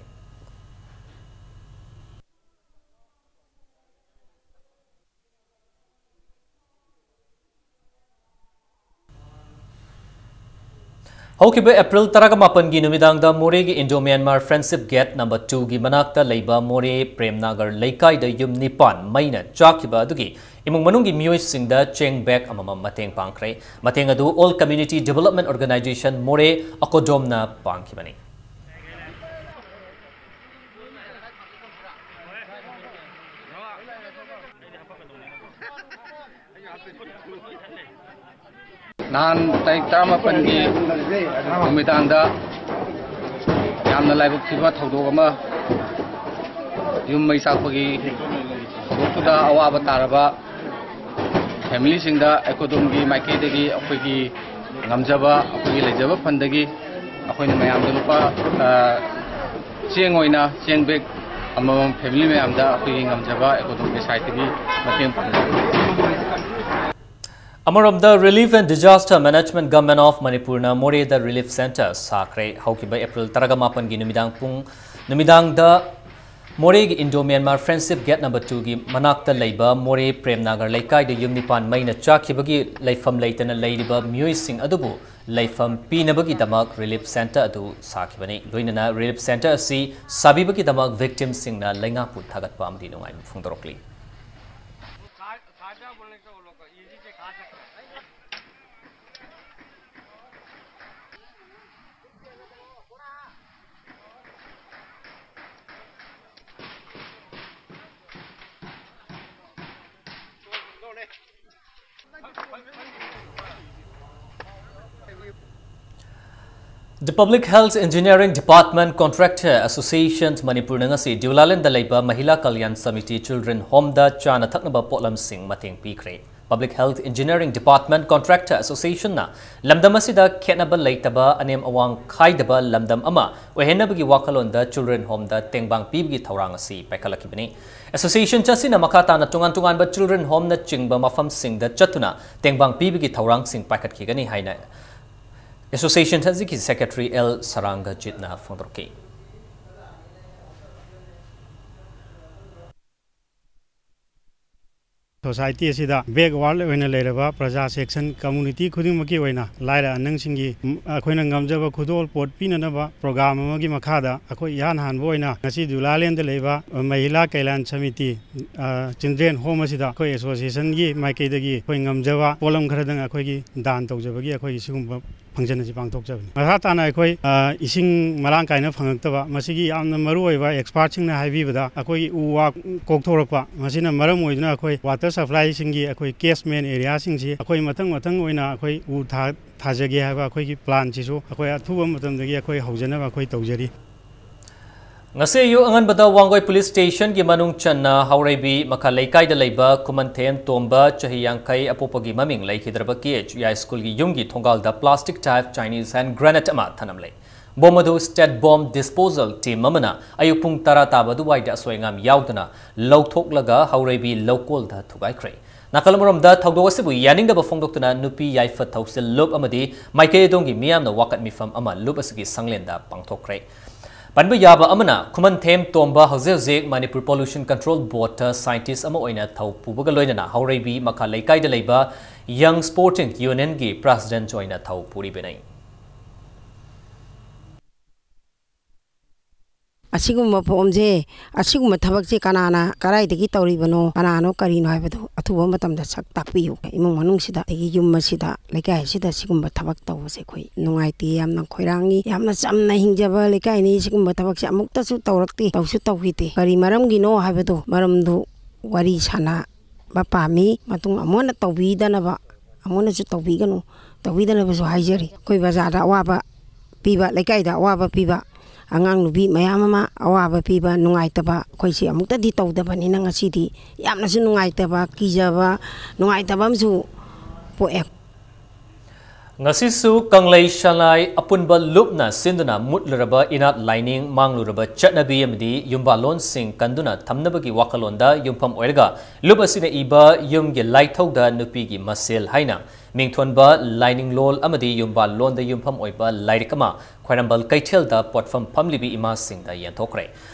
ꯍꯧꯈꯤꯕ ꯑꯦꯄ꯭ꯔꯤꯜ ꯇꯔꯥꯃꯥꯄꯟꯒꯤ ꯅꯨꯃꯤꯗꯥꯡꯗ ꯃꯣꯔꯦꯒꯤ Indo Myanmar Friendship Gate number two ꯒꯤ ꯃꯅꯥꯛꯇ ꯂꯩꯕ ꯃꯣꯔꯦ ꯄ꯭ꯔꯦꯝꯅꯥꯒꯔ ꯂꯩꯀꯥꯏꯗ ꯌꯨꯝ ꯅꯤꯄꯥꯟ ꯃꯩꯅ ꯆꯥꯛꯈꯤꯕ ꯑꯗꯨꯒꯤ ꯏꯃꯨꯡ ꯃꯅꯨꯡꯒꯤ ꯃꯤꯑꯣꯏꯁꯤꯡꯗ ꯆꯦꯡ ꯕꯦꯒ ꯑꯃꯃꯝ ꯃꯇꯦꯡ ꯄꯥꯡꯈ꯭ꯔꯦ꯫ ꯃꯇꯦꯡ ꯑꯗꯨ All Community Development Organisation ꯃꯣꯔꯦ, ꯑꯀꯣꯗꯣꯝꯅ ꯄꯥꯡꯈꯤꯕꯅꯤ꯫ ꯅꯍꯥꯟ ꯇꯥꯔꯤꯛ ꯇꯔꯥꯃꯥꯄꯟꯒꯤ ꯅꯨꯃꯤꯗꯥꯡꯗ ꯌꯥꯝꯅ ꯂꯥꯏꯕꯛ ꯊꯤꯕ ꯊꯧꯗꯣꯛ ꯑꯃ, ꯌꯨꯝ ꯃꯩ ꯆꯥꯛꯄꯒꯤ ꯊꯧꯗꯣꯛꯇꯨꯗ ꯑꯋꯥꯕ ꯇꯥꯔꯕ ꯐꯦꯃꯤꯂꯤꯁꯤꯡꯗ ꯑꯦꯀꯣꯗꯣꯝꯒꯤ ꯃꯥꯏꯀꯩꯗꯒꯤ ꯑꯩꯈꯣꯏꯒꯤ ꯉꯝꯖꯕ, ꯑꯩꯈꯣꯏꯒꯤ ꯂꯩꯖꯕ ꯐꯟꯗꯒꯤ ꯑꯩꯈꯣꯏꯅ ꯃꯌꯥꯝꯗ ꯂꯨꯄꯥ, ꯑ, ꯆꯦꯡ ꯑꯣꯏꯅ ꯆꯦꯡ ꯕꯦꯒ ꯑꯃꯃꯝ ꯐꯦꯃꯤꯂꯤ ꯃꯌꯥꯝꯗ ꯑꯩꯈꯣꯏꯒꯤ ꯉꯝꯖꯕ ꯑꯦꯀꯣꯗꯣꯝꯒꯤ ꯁꯥꯏꯠꯇꯒꯤ ꯃꯇꯦꯡ ꯄꯥꯡꯖꯕꯅꯤ꯫ ꯑꯃꯔꯣꯝꯗ, Relief and Disaster Management Government of ꯃꯅꯤꯄꯨꯔꯅ ꯃꯣꯔꯦꯗ ꯔꯤꯂꯤꯐ ꯁꯦꯟꯇꯔ ꯁꯥꯈ꯭ꯔꯦ꯫ ꯍꯧꯈꯤꯕ ꯑꯦꯄ꯭ꯔꯤꯜ ꯇꯔꯥꯃꯥꯄꯟꯒꯤ ꯅꯨꯃꯤꯗꯥꯡ ꯄꯨꯡ, ꯅꯨꯃꯤꯗꯥꯡꯗ ꯃꯣꯔꯦꯒꯤ Indo Myanmar Friendship Gate number two ꯒꯤ ꯃꯅꯥꯛꯇ ꯂꯩꯕ ꯃꯣꯔꯦ ꯄ꯭ꯔꯦꯝꯅꯥꯒꯔ ꯂꯩꯀꯥꯏꯗ ꯌꯨꯝ ꯅꯤꯄꯥꯟ ꯃꯩꯅ ꯆꯥꯛꯈꯤꯕꯒꯤ ꯂꯩꯐꯝ ꯂꯩꯇꯅ ꯂꯩꯔꯤꯕ ꯃꯤꯑꯣꯏꯁꯤꯡ ꯑꯗꯨꯕꯨ ꯂꯩꯐꯝ ꯄꯤꯅꯕꯒꯤꯗꯃꯛ ꯔꯤꯂꯤꯐ ꯁꯦꯟꯇꯔ ꯑꯗꯨ ꯁꯥꯈꯤꯕꯅꯤ꯫ ꯂꯣꯏꯅꯅ ꯔꯤꯂꯤꯐ ꯁꯦꯟꯇꯔ ꯑꯁꯤ ꯁꯥꯕꯤꯕꯒꯤ ꯗꯃꯛ ꯚꯤꯛꯇꯤꯝꯁꯤꯡꯅ ꯂꯩꯉꯥꯛꯄꯨ ꯊꯥꯒꯠꯄ ꯑꯃꯗꯤ ꯅꯨꯡꯉꯥꯏꯕ ꯐꯣꯡꯗꯣꯔꯛꯂꯤ꯫ The Public Health Engineering Department Contractor Association ꯃꯅꯤꯄꯨꯔꯅ ꯉꯁꯤ ꯗꯤꯎꯂꯥꯂꯦꯟꯗ ꯂꯩꯕ ꯃꯍꯤꯂꯥ ꯀꯜꯌꯥꯟ ꯁꯃꯤꯇꯤ ꯆꯤꯜꯗ꯭ꯔꯦꯟ ꯍꯣꯝꯗ ꯆꯥꯅ ꯊꯛꯅꯕ ꯄꯣꯠꯂꯝꯁꯤꯡ ꯃꯇꯦꯡ ꯄꯤꯈ꯭ꯔꯦ꯫ Public Health Engineering Department Contractor Associationꯅ ꯂꯝꯗꯝ ꯑꯁꯤꯗ ꯈꯦꯠꯅꯕ ꯂꯩꯇꯕ, ꯑꯅꯦꯝ ꯑꯋꯥꯡ ꯈꯥꯏꯗꯕ ꯂꯝꯗꯝ ꯑꯃ ꯑꯣꯏꯍꯟꯅꯕꯒꯤ ꯋꯥꯈꯜꯂꯣꯟꯗ ꯆꯤꯜꯗ꯭ꯔꯦꯟ ꯍꯣꯝꯗ ꯇꯦꯡꯕꯥꯡ ꯄꯤꯕꯒꯤ ꯊꯧꯔꯥꯡ ꯑꯁꯤ ꯄꯥꯏꯈꯠꯂꯛꯈꯤꯕꯅꯤ꯫ Association ꯑꯁꯤꯅ ꯃꯈꯥ ꯇꯥꯅ ꯇꯣꯉꯥꯟ ꯇꯣꯉꯥꯟꯕ ꯆꯤꯜꯗ꯭ꯔꯦꯟ ꯍꯣꯝꯅꯆꯤꯡꯕ ꯃꯐꯝꯁꯤꯡꯗ ꯆꯠꯇꯨꯅ ꯇꯦꯡꯕꯥꯡ ꯄꯤꯕꯒꯤ ꯊꯧꯔꯥꯡꯁꯤꯡ ꯄꯥꯏꯈꯠꯈꯤꯒꯅꯤ ꯍꯥꯏꯅ Association ꯑꯁꯤꯒꯤ Secretary ꯑꯦꯜ ꯁꯔꯥꯡꯒꯖꯤꯠꯅ ꯐꯣꯡꯗꯣꯔꯛꯈꯤ꯫ ꯁꯣꯁꯥꯏꯇꯤ ꯑꯁꯤꯗ backward ꯑꯣꯏꯅ ꯂꯩꯔꯕ ꯄ꯭ꯔꯖꯥ section community ꯈꯨꯗꯤꯡꯃꯛꯀꯤ ꯑꯣꯏꯅ ꯂꯥꯏꯔ ꯑꯅꯪꯁꯤꯡꯒꯤ, ꯎꯝ, ꯑꯩꯈꯣꯏꯅ ꯉꯝꯖꯕ ꯈꯨꯗꯣꯜ ꯄꯣꯠ ꯄꯤꯅꯅꯕ program ꯑꯃꯒꯤ ꯃꯈꯥꯗ ꯑꯩꯈꯣꯏ ꯏꯍꯥꯟ ꯍꯥꯟꯕ ꯑꯣꯏꯅ ꯉꯁꯤ ꯗꯤꯎꯂꯥꯂꯦꯟꯗ ꯂꯩꯕ ꯃꯍꯤꯂꯥ ꯀꯩꯂꯥꯟ ꯁꯃꯤꯇꯤ, ꯑ, children home ꯑꯁꯤꯗ ꯑꯩꯈꯣꯏ associationꯒꯤ ꯃꯥꯏꯀꯩꯗꯒꯤ ꯑꯩꯈꯣꯏ ꯉꯝꯖꯕ ꯄꯣꯠꯂꯝ ꯈꯔꯗꯪ ꯑꯩꯈꯣꯏꯒꯤ ꯗꯥꯟ ꯇꯧꯖꯕꯒꯤ ꯑꯩꯈꯣꯏꯒꯤ ꯁꯤꯒꯨꯝꯕ function ꯑꯁꯤ ꯄꯥꯡꯊꯣꯛꯆꯕꯅꯤ꯫ ꯃꯈꯥ ꯇꯥꯅ ꯑꯩꯈꯣꯏ, ꯑ, ꯏꯁꯤꯡ ꯃꯔꯥꯡ ꯀꯥꯏꯅ ꯐꯪꯉꯛꯇꯕ, ꯃꯁꯤꯒꯤ ꯌꯥꯝꯅ ꯃꯔꯨ ꯑꯣꯏꯕ expertꯁꯤꯡꯅ ꯍꯥꯏꯕꯤꯕꯗ ꯑꯩꯈꯣꯏꯒꯤ ꯎ ꯋꯥ ꯀꯣꯛꯊꯣꯔꯛꯄ, ꯃꯁꯤꯅ ꯃꯔꯝ ꯑꯣꯏꯗꯨꯅ ꯑꯩꯈꯣꯏ water supplyꯁꯤꯡꯒꯤ ꯑꯩꯈꯣꯏ catchment areaꯁꯤꯡꯁꯤ ꯑꯩꯈꯣꯏ ꯃꯊꯪ ꯃꯊꯪ ꯑꯣꯏꯅ ꯑꯩꯈꯣꯏ ꯎ ꯊꯥ-, ꯊꯥꯖꯒꯦ ꯍꯥꯏꯕ ꯑꯩꯈꯣꯏꯒꯤ planꯁꯤꯁꯨ ꯑꯩꯈꯣꯏ ꯑꯊꯨꯕ ꯃꯇꯝꯗꯒꯤ ꯑꯩꯈꯣꯏ ꯍꯧꯖꯅꯕ ꯑꯩꯈꯣꯏ ꯇꯧꯖꯔꯤ꯫ ꯉꯁꯤ ꯑꯌꯨꯛ ꯑꯉꯟꯕꯗ ꯋꯥꯡꯒꯣꯏ police stationꯒꯤ ꯃꯅꯨꯡ ꯆꯟꯅ ꯍꯥꯎꯔꯩꯕꯤ ꯃꯈꯥ ꯂꯩꯀꯥꯏꯗ ꯂꯩꯕ ꯈꯨꯃꯟꯊꯦꯝ ꯇꯣꯝꯕ, ꯆꯍꯤ ꯌꯥꯡꯈꯩ, ꯑꯄꯣꯛꯄꯒꯤ ꯃꯃꯤꯡ ꯂꯩꯈꯤꯗ꯭ꯔꯕ ꯀꯦ ꯑꯦꯆ ꯌꯥꯏ ꯁ꯭ꯀꯨꯜꯒꯤ ꯌꯨꯝꯒꯤ ꯊꯣꯡꯒꯥꯜꯗ plastic type Chinese hand grenade ꯑꯃ ꯊꯅꯝꯂꯦ꯫ Bomb ꯑꯗꯨ state bomb disposal team ꯑꯃꯅ ꯑꯌꯨꯛ ꯄꯨꯡ ꯇꯔꯥ ꯇꯥꯕ ꯑꯗꯨꯋꯥꯏꯗ ꯑꯁꯣꯏ ꯑꯉꯥꯝ ꯌꯥꯎꯗꯅ ꯂꯧꯊꯣꯛꯂꯒ ꯍꯥꯎꯔꯩꯕꯤ ꯂꯧꯀꯣꯜꯗ ꯊꯨꯒꯥꯏꯈ꯭ꯔꯦ꯫ ꯅꯥꯀꯜ ꯑꯃꯔꯣꯝꯗ ꯊꯧꯗꯣꯛ ꯑꯁꯤꯕꯨ ꯌꯥꯅꯤꯡꯗꯕ ꯐꯣꯡꯗꯣꯛꯇꯨꯅ ꯅꯨꯄꯤ ꯌꯥꯏꯐ ꯊꯧꯁꯤꯜ ꯂꯨꯞ ꯑꯃꯗꯤ ꯃꯥꯏꯀꯩ ꯑꯗꯣꯝꯒꯤ ꯃꯤꯌꯥꯝꯅ ꯋꯥꯀꯠ ꯃꯤꯐꯝ ꯑꯃ ꯂꯨꯞ ꯑꯁꯤꯒꯤ ꯁꯪꯂꯦꯟꯗ ꯄꯥꯡꯊꯣꯛꯈ꯭ꯔꯦ꯫ ꯄꯟꯕ ꯌꯥꯕ ꯑꯃꯅ, ꯈꯨꯃꯟꯊꯦꯝ ꯇꯣꯝꯕ ꯍꯧꯖꯤꯛ ꯍꯧꯖꯤꯛ ꯃꯅꯤꯄꯨꯔ Pollution Control Boardꯇ scientist ꯑꯃ ꯑꯣꯏꯅ ꯊꯧ ꯄꯨꯕꯒ ꯂꯣꯏꯅꯅ ꯍꯥꯎꯔꯩꯕꯤ ꯃꯈꯥ ꯂꯩꯀꯥꯏꯗ ꯂꯩꯕ Young Sporting Unionꯒꯤ president ꯑꯣꯏꯅ ꯊꯧ ꯄꯨꯔꯤꯕꯅꯤ꯫ ꯑꯁꯤꯒꯨꯝꯕ ꯐꯣꯝꯁꯦ, ꯑꯁꯤꯒꯨꯝꯕ ꯊꯕꯛꯁꯦ ꯀꯅꯥꯅ ꯀꯗꯥꯏꯗꯒꯤ ꯇꯧꯔꯤꯕꯅꯣ, ꯀꯅꯥꯅꯣ, ꯀꯔꯤꯅꯣ ꯍꯥꯏꯕꯗꯣ ꯑꯊꯨꯕ ꯃꯇꯝꯗ ꯁꯛ ꯇꯥꯛꯄꯤꯌꯨ꯫ ꯏꯃꯨꯡ ꯃꯅꯨꯡꯁꯤꯗ, ꯑꯗꯒꯤ ꯌꯨꯝ ꯑꯁꯤꯗ, ꯂꯩꯀꯥꯏ ꯑꯁꯤꯗ ꯁꯤꯒꯨꯝꯕ ꯊꯕꯛ ꯇꯧꯕꯁꯦ ꯑꯩꯈꯣꯏ ꯅꯨꯡꯉꯥꯏꯇꯦ, ꯌꯥꯝꯅ ꯈꯣꯏꯔꯥꯡꯉꯤ꯫ ꯌꯥꯝꯅ ꯆꯝꯅ ꯍꯤꯡꯖꯕ ꯂꯩꯀꯥꯏꯅꯤ꯫ ꯁꯤꯒꯨꯝꯕ ꯊꯕꯛꯁꯦ ꯑꯃꯨꯛꯇꯁꯨ ꯇꯧꯔꯛꯇꯦ, ꯇꯧꯁꯨ ꯇꯧꯈꯤꯗꯦ꯫ ꯀꯔꯤ ꯃꯔꯝꯒꯤꯅꯣ ꯍꯥꯏꯕꯗꯣ, ꯃꯔꯝꯗꯨ ꯋꯥꯔꯤ ꯁꯥꯟꯅꯕ ꯄꯥꯝꯃꯤ꯫ ꯃꯇꯨꯡ ꯑꯃꯨꯛ ꯍꯟꯅ ꯇꯧꯕꯤꯗꯅꯕ, ꯑꯃꯨꯛ ꯍꯟꯅꯁꯨ ꯇꯧꯕꯤꯒꯅꯨ, ꯇꯧꯕꯤꯗꯅꯕꯁꯨ ꯍꯥꯏꯖꯔꯤ꯫ ꯑꯩꯈꯣꯏ ꯕꯖꯥꯔꯗ ꯑꯋꯥꯕ ꯄꯤꯕ, ꯂꯩꯀꯥꯏꯗ ꯑꯋꯥꯕ ꯄꯤꯕ, ꯑꯉꯥꯡ ꯅꯨꯄꯤ ꯃꯌꯥꯝ ꯑꯃ ꯑꯋꯥꯕ ꯄꯤꯕ, ꯅꯨꯡꯉꯥꯏꯇꯕ, ꯑꯩꯈꯣꯏꯁꯤ ꯑꯃꯨꯛꯇꯗꯤ ꯇꯧꯗꯕꯅꯤꯅ ꯉꯁꯤꯗꯤ ꯌꯥꯝꯅꯁꯨ ꯅꯨꯡꯉꯥꯏꯇꯕ, ꯀꯤꯖꯕ, ꯅꯨꯡꯉꯥꯏꯇꯕ ꯑꯃꯁꯨ ꯄꯣꯛꯑꯦ꯫ ꯉꯁꯤꯁꯨ ꯀꯪꯂꯩ ꯁꯂꯥꯏ ꯑꯄꯨꯟꯕ ꯂꯨꯞꯅ ꯁꯤꯟꯗꯨꯅ ꯃꯨꯠꯂꯨꯔꯕ ꯏꯅꯥꯠ ꯂꯥꯏꯅꯤꯡ, ꯃꯥꯡꯂꯨꯔꯕ ꯆꯠꯅꯕꯤ ꯑꯃꯗꯤ ꯌꯨꯝꯕꯥꯜꯂꯣꯟꯁꯤꯡ ꯀꯟꯗꯨꯅ ꯊꯝꯅꯕꯒꯤ ꯋꯥꯈꯜꯂꯣꯟꯗ ꯌꯨꯝꯐꯝ ꯑꯣꯏꯔꯒ ꯂꯨꯞ ꯑꯁꯤꯅ ꯏꯕ ꯌꯨꯝꯒꯤ ꯂꯥꯏꯊꯧꯗ ꯅꯨꯄꯤꯒꯤ ꯃꯁꯦꯜ ꯍꯥꯏꯅ ꯃꯤꯡꯊꯣꯟꯕ ꯂꯥꯏꯅꯤꯡꯂꯣꯜ ꯑꯃꯗꯤ ꯌꯨꯝꯕꯥꯜꯂꯣꯟꯗ ꯌꯨꯝꯐꯝ ꯑꯣꯏꯕ ꯂꯥꯏꯔꯤꯛ ꯑꯃ ꯈ꯭ꯋꯥꯏꯔꯝꯕꯟ ꯀꯩꯊꯦꯜꯗ ꯄꯣꯠꯐꯝ ꯐꯝꯂꯤꯕꯤ ꯏꯃꯥꯁꯤꯡꯗ ꯌꯦꯟꯊꯣꯛꯈ꯭ꯔꯦ꯫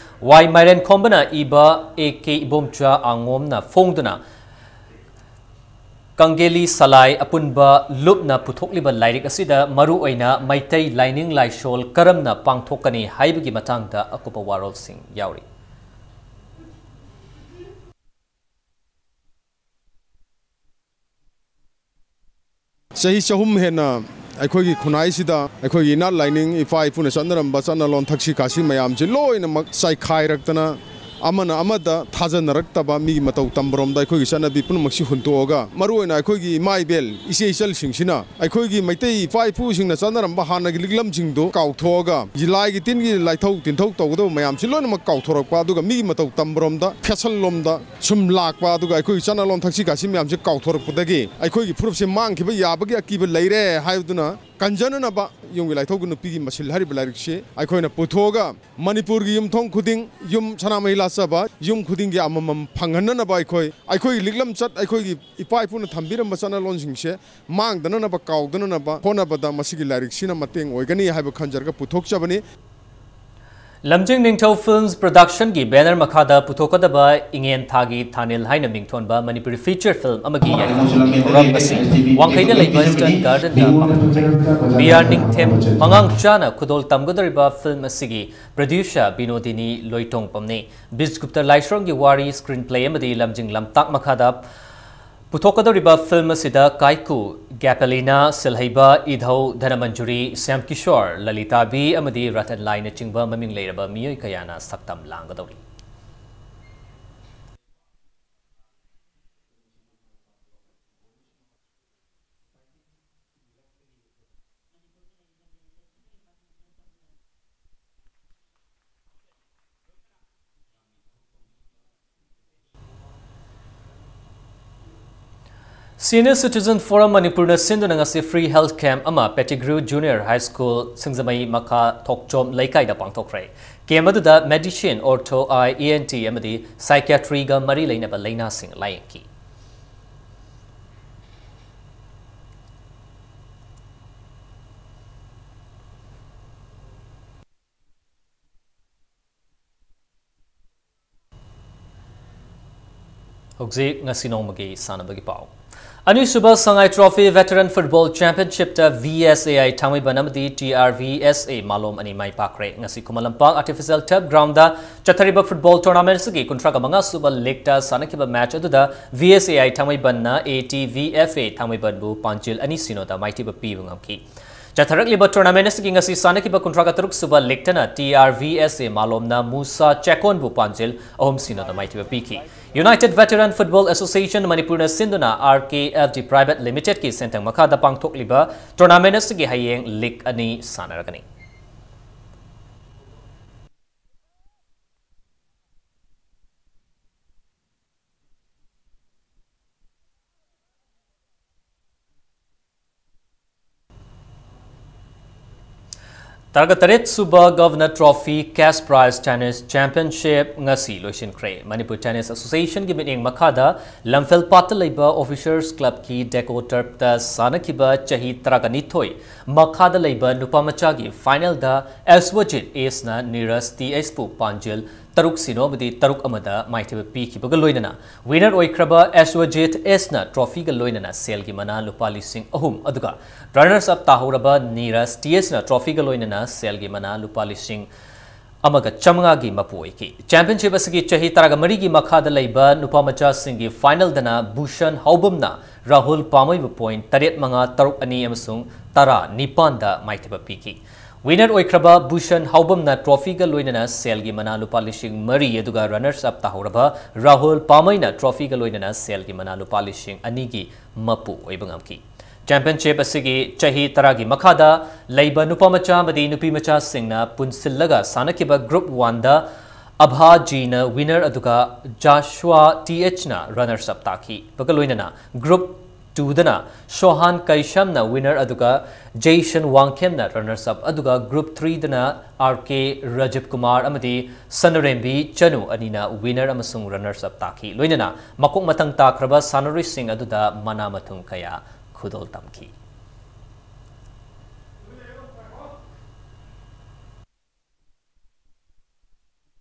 ꯋꯥꯏ ꯃꯥꯏꯔꯦꯟꯈꯣꯝꯕꯅ ꯏꯕ ꯑꯦ ꯀꯦ ꯏꯕꯣꯝꯆꯥ ꯑꯉꯣꯝꯅ ꯐꯣꯡꯗꯨꯅ ꯀꯪꯒꯦꯂꯤ ꯁꯂꯥꯏ ꯑꯄꯨꯟꯕ ꯂꯨꯞꯅ ꯄꯨꯊꯣꯛꯂꯤꯕ ꯂꯥꯏꯔꯤꯛ ꯑꯁꯤꯗ ꯃꯔꯨꯑꯣꯏꯅ ꯃꯩꯇꯩ ꯂꯥꯏꯅꯤꯡ ꯂꯥꯏꯁꯣꯜ ꯀꯔꯝꯅ ꯄꯥꯡꯊꯣꯛꯀꯅꯤ ꯍꯥꯏꯕꯒꯤ ꯃꯇꯥꯡꯗ ꯑꯀꯨꯞꯄ ꯋꯥꯔꯣꯜꯁꯤꯡ ꯌꯥꯎꯔꯤ꯫ ꯆꯍꯤ ꯆꯍꯨꯝ ꯍꯦꯟꯅ ꯑꯩꯈꯣꯏꯒꯤ ꯈꯨꯟꯅꯥꯏꯁꯤꯗ ꯑꯩꯈꯣꯏꯒꯤ ꯏꯅꯥꯠ ꯂꯥꯏꯅꯤꯡ, ꯏꯄꯥ ꯏꯄꯨꯅ ꯆꯠꯅꯔꯝꯕ ꯆꯠꯅꯂꯣꯟ, ꯊꯛꯁꯤ ꯈꯥꯁꯤ ꯃꯌꯥꯝꯁꯤ ꯂꯣꯏꯅꯃꯛ ꯆꯥꯏꯈꯥꯏꯔꯛꯇꯅ, ꯑꯃꯅ ꯑꯃꯗ ꯊꯥꯖꯅꯔꯛꯇꯕ, ꯃꯤꯒꯤ ꯃꯇꯧ ꯇꯝꯕꯔꯣꯝꯗ ꯑꯩꯈꯣꯏꯒꯤ ꯆꯠꯅꯕꯤ ꯄꯨꯝꯅꯃꯛꯁꯤ ꯍꯨꯟꯇꯣꯛꯑꯒ, ꯃꯔꯨꯑꯣꯏꯅ ꯑꯩꯈꯣꯏꯒꯤ ꯏꯃꯥ ꯏꯕꯦꯜ, ꯏꯆꯦ ꯏꯆꯜꯁꯤꯡꯁꯤꯅ ꯑꯩꯈꯣꯏꯒꯤ ꯃꯩꯇꯩ ꯏꯄꯥ ꯏꯄꯨꯁꯤꯡꯅ ꯆꯠꯅꯔꯝꯕ ꯍꯥꯟꯅꯒꯤ ꯂꯤꯛꯂꯝꯁꯤꯡꯗꯨ ꯀꯥꯎꯊꯣꯛꯑꯒ, ꯂꯥꯏꯒꯤ ꯇꯤꯟꯒꯤ ꯂꯥꯏꯊꯧ ꯇꯤꯟꯊꯧ ꯇꯧꯒꯗꯕ ꯃꯌꯥꯝꯁꯤ ꯂꯣꯏꯅꯃꯛ ꯀꯥꯎꯊꯣꯔꯛꯄ, ꯑꯗꯨꯒ ꯃꯤꯒꯤ ꯃꯇꯧ ꯇꯝꯕꯔꯣꯝꯗ, ꯐꯦꯁꯟ ꯂꯣꯝꯗ ꯁꯨꯝ ꯂꯥꯛꯄ, ꯑꯗꯨꯒ ꯑꯩꯈꯣꯏꯒꯤ ꯆꯠꯅꯂꯣꯟ ꯊꯛꯁꯤ ꯈꯥꯁꯤ ꯃꯌꯥꯝꯁꯦ ꯀꯥꯎꯊꯣꯔꯛꯄꯗꯒꯤ ꯑꯩꯈꯣꯏꯒꯤ ꯐꯨꯔꯨꯞꯁꯦ ꯃꯥꯡꯈꯤꯕ ꯌꯥꯕꯒꯤ ꯑꯀꯤꯕ ꯂꯩꯔꯦ ꯍꯥꯏꯗꯨꯅ, ꯀꯟꯖꯅꯅꯕ ꯌꯨꯝꯒꯤ ꯂꯥꯏꯊꯧꯒꯤ ꯅꯨꯄꯤꯒꯤ ꯃꯁꯤꯜ ꯍꯥꯏꯔꯤꯕ ꯂꯥꯏꯔꯤꯛꯁꯤ ꯑꯩꯈꯣꯏꯅ ꯄꯨꯊꯣꯛꯑꯒ, ꯃꯅꯤꯄꯨꯔꯒꯤ ꯌꯨꯝꯊꯣꯡ ꯈꯨꯗꯤꯡ, ꯌꯨꯝ ꯁꯅꯥꯃꯍꯤ ꯂꯥꯠꯆꯕ ꯌꯨꯝ ꯈꯨꯗꯤꯡꯒꯤ ꯑꯃꯃꯝ ꯐꯪꯍꯟꯅꯅꯕ, ꯑꯩꯈꯣꯏ, ꯑꯩꯈꯣꯏꯒꯤ ꯂꯤꯛꯂꯝꯆꯠ, ꯑꯩꯈꯣꯏꯒꯤ ꯏꯄꯥ ꯏꯄꯨꯅ ꯊꯝꯕꯤꯔꯝꯕ ꯆꯠꯅꯂꯣꯟꯁꯤꯡꯁꯦ ꯃꯥꯡꯗꯅꯅꯕ, ꯀꯥꯎꯗꯅꯅꯕ ꯍꯣꯠꯅꯕꯗ ꯃꯁꯤꯒꯤ ꯂꯥꯏꯔꯤꯛꯁꯤꯅ ꯃꯇꯦꯡ ꯑꯣꯏꯒꯅꯤ ꯍꯥꯏꯕ ꯈꯟꯖꯔꯒ ꯄꯨꯊꯣꯛꯆꯕꯅꯤ꯫ ꯂꯝꯖꯤꯡ ꯅꯤꯡꯊꯧ Films Production ꯒꯤ banner ꯃꯈꯥꯗ ꯄꯨꯊꯣꯛꯀꯗꯕ ꯏꯉꯦꯟ ꯊꯥꯒꯤ ꯊꯥꯅꯤꯜ ꯍꯥꯏꯅ ꯃꯤꯡꯊꯣꯟꯕ ꯃꯅꯤꯄꯨꯔꯤ feature film ꯑꯃꯒꯤ ꯌꯥꯏꯐꯝꯒꯤ ꯊꯧꯔꯝ ꯑꯁꯤ ꯋꯥꯡꯈꯩꯗ ꯂꯩꯕ Eastern Garden ꯗ ꯄꯥꯡꯊꯣꯛꯈ꯭ꯔꯦ꯫ ꯕꯤ ꯑꯥꯔ ꯅꯤꯡꯊꯦꯝ ꯃꯉꯥꯡ ꯆꯥꯅ ꯈꯨꯗꯣꯜ ꯇꯝꯒꯗꯧꯔꯤꯕ film ꯑꯁꯤꯒꯤ producer ꯕꯤꯅꯣꯗꯤꯅꯤ ꯂꯣꯏꯇꯣꯡꯄꯝꯅꯤ꯫ ꯕꯤꯖꯒꯨꯞꯇ ꯂꯥꯏꯁ꯭ꯔꯝꯒꯤ ꯋꯥꯔꯤ screenplay ꯑꯃꯗꯤ ꯂꯝꯖꯤꯡ ꯂꯝꯇꯥꯛ ꯃꯈꯥꯗ ꯄꯨꯊꯣꯛꯀꯗꯧꯔꯤꯕ film ꯑꯁꯤꯗ ꯀꯥꯏꯀꯨ, ꯒ꯭ꯌꯥꯄꯦꯂꯤꯅꯥ, ꯁꯤꯜꯍꯩꯕ, ꯏꯙꯧ, ꯙꯅꯃꯟꯖꯨꯔꯤ, ꯁ꯭ꯌꯥꯝ ꯀꯤꯁꯣꯔ, ꯂꯂꯤꯇꯥꯕꯤ ꯑꯃꯗꯤ ꯔꯇꯟ ꯂꯥꯏꯅꯆꯤꯡꯕ ꯃꯃꯤꯡ ꯂꯩꯔꯕ ꯃꯤꯑꯣꯏ ꯀꯌꯥꯅ ꯁꯛꯇꯝ ꯂꯥꯡꯒꯗꯧꯔꯤ꯫ Senior Citizen Forum ꯃꯅꯤꯄꯨꯔꯅ ꯁꯤꯟꯗꯨꯅ ꯉꯁꯤ free health camp ꯑꯃ Pettigrew Junior High School, ꯁꯤꯡꯖꯃꯩ ꯃꯈꯥ ꯊꯣꯛꯆꯣꯝ ꯂꯩꯀꯥꯏꯗ ꯄꯥꯡꯊꯣꯛꯈ꯭ꯔꯦ꯫ Camp ꯑꯗꯨꯗ medicine, ortho, eye, E N T ꯑꯃꯗꯤ psychiatry ꯒ ꯃꯔꯤ ꯂꯩꯅꯕ ꯂꯥꯏꯅꯥꯁꯤꯡ ꯂꯥꯌꯦꯡꯈꯤ꯫ ꯍꯧꯖꯤꯛ ꯉꯁꯤ ꯅꯣꯡꯃꯒꯤ ꯁꯥꯟꯅꯕꯒꯤ ꯄꯥꯎ꯫ ꯑꯅꯤꯁꯨꯕ ꯁꯉꯥꯏ Trophy Veteran Football Championship ꯇ V S A I ꯊꯥꯡꯃꯩꯕꯟ ꯑꯃꯗꯤ T R V S A ꯃꯥꯂꯣꯝ ꯑꯅꯤ ꯃꯥꯏ ꯄꯥꯛꯈ꯭ꯔꯦ꯫ ꯉꯁꯤ Khuman Lampak Artificial Turf Ground ꯗ ꯆꯠꯊꯔꯤꯕ football tournament ꯑꯁꯤꯒꯤ ꯀꯨꯟꯊ꯭ꯔꯥꯒ ꯃꯉꯥ ꯁꯨꯕ league ꯇ ꯁꯥꯟꯅꯈꯤꯕ match ꯑꯗꯨꯗ V S A I ꯊꯥꯡꯃꯩꯕꯟꯅ A T V F A ꯊꯥꯡꯃꯩꯕꯟꯕꯨ ꯄꯥꯟꯖꯤꯜ ꯑꯅꯤ ꯁꯤꯅꯣꯗ ꯃꯥꯏꯊꯤꯕ ꯄꯤꯕ ꯉꯝꯈꯤ꯫ ꯆꯠꯊꯔꯛꯂꯤꯕ tournament ꯑꯁꯤꯒꯤ ꯉꯁꯤ ꯁꯥꯟꯅꯈꯤꯕ ꯀꯨꯟꯊ꯭ꯥꯒ ꯇꯔꯨꯛ ꯁꯨꯕ league ꯇꯅ T R V S A ꯃꯥꯂꯣꯝꯅ Musa ꯆꯦꯀꯣꯟꯕꯨ ꯄꯥꯟꯖꯤꯜ ꯑꯍꯨꯝ ꯁꯤꯅꯣꯗ ꯃꯥꯏꯊꯤꯕ ꯄꯤꯈꯤ꯫ United Veteran Football Association ꯃꯅꯤꯄꯨꯔꯅ ꯁꯤꯟꯗꯨꯅ R K F D Private Limited ꯀꯤ ꯁꯦꯟꯊꯪ ꯃꯈꯥꯗ ꯄꯥꯡꯊꯣꯛꯂꯤꯕ tournament ꯑꯁꯤꯒꯤ ꯍꯌꯦꯡ league ꯑꯅꯤ ꯁꯥꯟꯅꯔꯒꯅꯤ꯫ ꯇꯔꯥꯒ ꯇꯔꯦꯠ ꯁꯨꯕ Governor Trophy Cash Prize Tennis Championship ꯉꯁꯤ ꯂꯣꯏꯁꯤꯟꯈ꯭ꯔꯦ꯫ ꯃꯅꯤꯄꯨꯔ Tennis Association ꯒꯤ ꯃꯤꯠꯌꯦꯡ ꯃꯈꯥꯗ ꯂꯝꯐꯦꯜꯄꯥꯠꯇ ꯂꯩꯕ Officers Club ꯀꯤ Deco Turf ꯇ ꯁꯥꯟꯅꯈꯤꯕ ꯆꯍꯤ ꯇꯔꯥꯒ ꯅꯤꯊꯣꯏ ꯃꯈꯥꯗ ꯂꯩꯕ ꯅꯨꯄꯥ ꯃꯆꯥꯒꯤ final ꯗ ꯑꯦꯁꯋꯖꯤꯠ ꯑꯦꯁꯅ ꯅꯤꯔꯖ ꯇꯤ ꯑꯩꯆ ꯄꯨ ꯄꯥꯟꯖꯤꯜ ꯇꯔꯨꯛ ꯁꯤꯅꯣ ꯑꯃꯗꯤ ꯇꯔꯨꯛ ꯑꯃꯗ ꯃꯥꯏꯊꯤꯕ ꯄꯤꯈꯤꯕꯒ ꯂꯣꯏꯅꯅ winner ꯑꯣꯏꯈ꯭ꯔꯕ ꯑꯦꯁꯋꯖꯤꯠ ꯑꯦꯁꯅ trophy ꯒ ꯂꯣꯏꯅꯅ ꯁꯦꯜꯒꯤ ꯃꯅꯥ ꯂꯨꯄꯥ ꯂꯤꯁꯤꯡ ꯑꯍꯨꯝ, ꯑꯗꯨꯒ runners up ꯇꯥꯍꯧꯔꯕ Neeraj T ꯑꯩꯆꯅ trophy ꯒ ꯂꯣꯏꯅꯅ ꯁꯦꯜꯒꯤ ꯃꯅꯥ ꯂꯨꯄꯥ ꯂꯤꯁꯤꯡ ꯑꯃꯒ ꯆꯥꯃꯉꯥꯒꯤ ꯃꯄꯨ ꯑꯣꯏꯈꯤ꯫ Championship ꯑꯁꯤꯒꯤ ꯆꯍꯤ ꯇꯔꯥꯒ ꯃꯔꯤꯒꯤ ꯃꯈꯥꯗ ꯂꯩꯕ ꯅꯨꯄꯥ ꯃꯆꯥꯁꯤꯡꯒꯤ final ꯗꯅ ꯚꯨꯁꯟ ꯍꯥꯎꯕꯝꯅ ꯔꯥꯍꯨꯜ ꯄꯥꯃꯩꯕꯨ point ꯇꯔꯦꯠ ꯃꯉꯥ, ꯇꯔꯨꯛ ꯑꯅꯤ ꯑꯃꯁꯨꯡ ꯇꯔꯥ ꯅꯤꯄꯥꯟꯗ ꯃꯥꯏꯊꯤꯕ ꯄꯤꯈꯤ꯫ Winner ꯑꯣꯏꯈ꯭ꯔꯕ ꯚꯨꯁꯟ ꯍꯥꯎꯕꯝꯅ trophy ꯒ ꯂꯣꯏꯅꯅ ꯁꯦꯜꯒꯤ ꯃꯅꯥ ꯂꯨꯄꯥ ꯂꯤꯁꯤꯡ ꯃꯔꯤ, ꯑꯗꯨꯒ runners up ꯇꯥꯍꯧꯔꯕ ꯔꯥꯍꯨꯜ ꯄꯥꯃꯩꯅ trophy ꯒ ꯂꯣꯏꯅꯅ ꯁꯦꯜꯒꯤ ꯃꯅꯥ ꯂꯨꯄꯥ ꯂꯤꯁꯤꯡ ꯑꯅꯤꯒꯤ ꯃꯄꯨ ꯑꯣꯏꯕ ꯉꯝꯈꯤ꯫ Championship ꯑꯁꯤꯒꯤ ꯆꯍꯤ ꯇꯔꯥꯒꯤ ꯃꯈꯥꯗ ꯂꯩꯕ ꯅꯨꯄꯥ ꯃꯆꯥ ꯑꯃꯗꯤ ꯅꯨꯄꯤ ꯃꯆꯥꯁꯤꯡꯅ ꯄꯨꯟꯁꯤꯜꯂꯒ ꯁꯥꯟꯅꯈꯤꯕ group one ꯗ ꯑꯚꯥ ꯖꯤꯅ winner, ꯑꯗꯨꯒ ꯖꯥꯁ꯭ꯋꯥ ꯇꯤ ꯑꯩꯆꯅ runners up ꯇꯥꯈꯤꯕꯒ ꯂꯣꯏꯅꯅ group ꯇꯨꯗꯅ ꯁꯣꯍꯥꯟ ꯀꯩꯁꯝꯅ winner ꯑꯗꯨꯒ ꯖꯦꯁꯟ ꯋꯥꯡꯈꯦꯝꯅ runners up, ꯑꯗꯨꯒ group ꯊ꯭ꯔꯤꯗꯅ ꯑꯥꯔ ꯀꯦ ꯔꯥꯖꯤꯕ ꯀꯨꯃꯥꯔ ꯑꯃꯗꯤ ꯁꯅꯔꯦꯝꯕꯤ ꯆꯅꯨ ꯑꯅꯤꯅ winner ꯑꯃꯁꯨꯡ runners up ꯇꯥꯈꯤ꯫ ꯂꯣꯏꯅꯅ ꯃꯀꯣꯛ ꯃꯊꯪ ꯇꯥꯈ꯭ꯔꯕ ꯁꯥꯟꯅꯔꯣꯏꯁꯤꯡ ꯑꯗꯨꯗ ꯃꯅꯥ ꯃꯊꯨꯝ ꯀꯌꯥ ꯈꯨꯗꯣꯜ ꯇꯝꯈꯤ꯫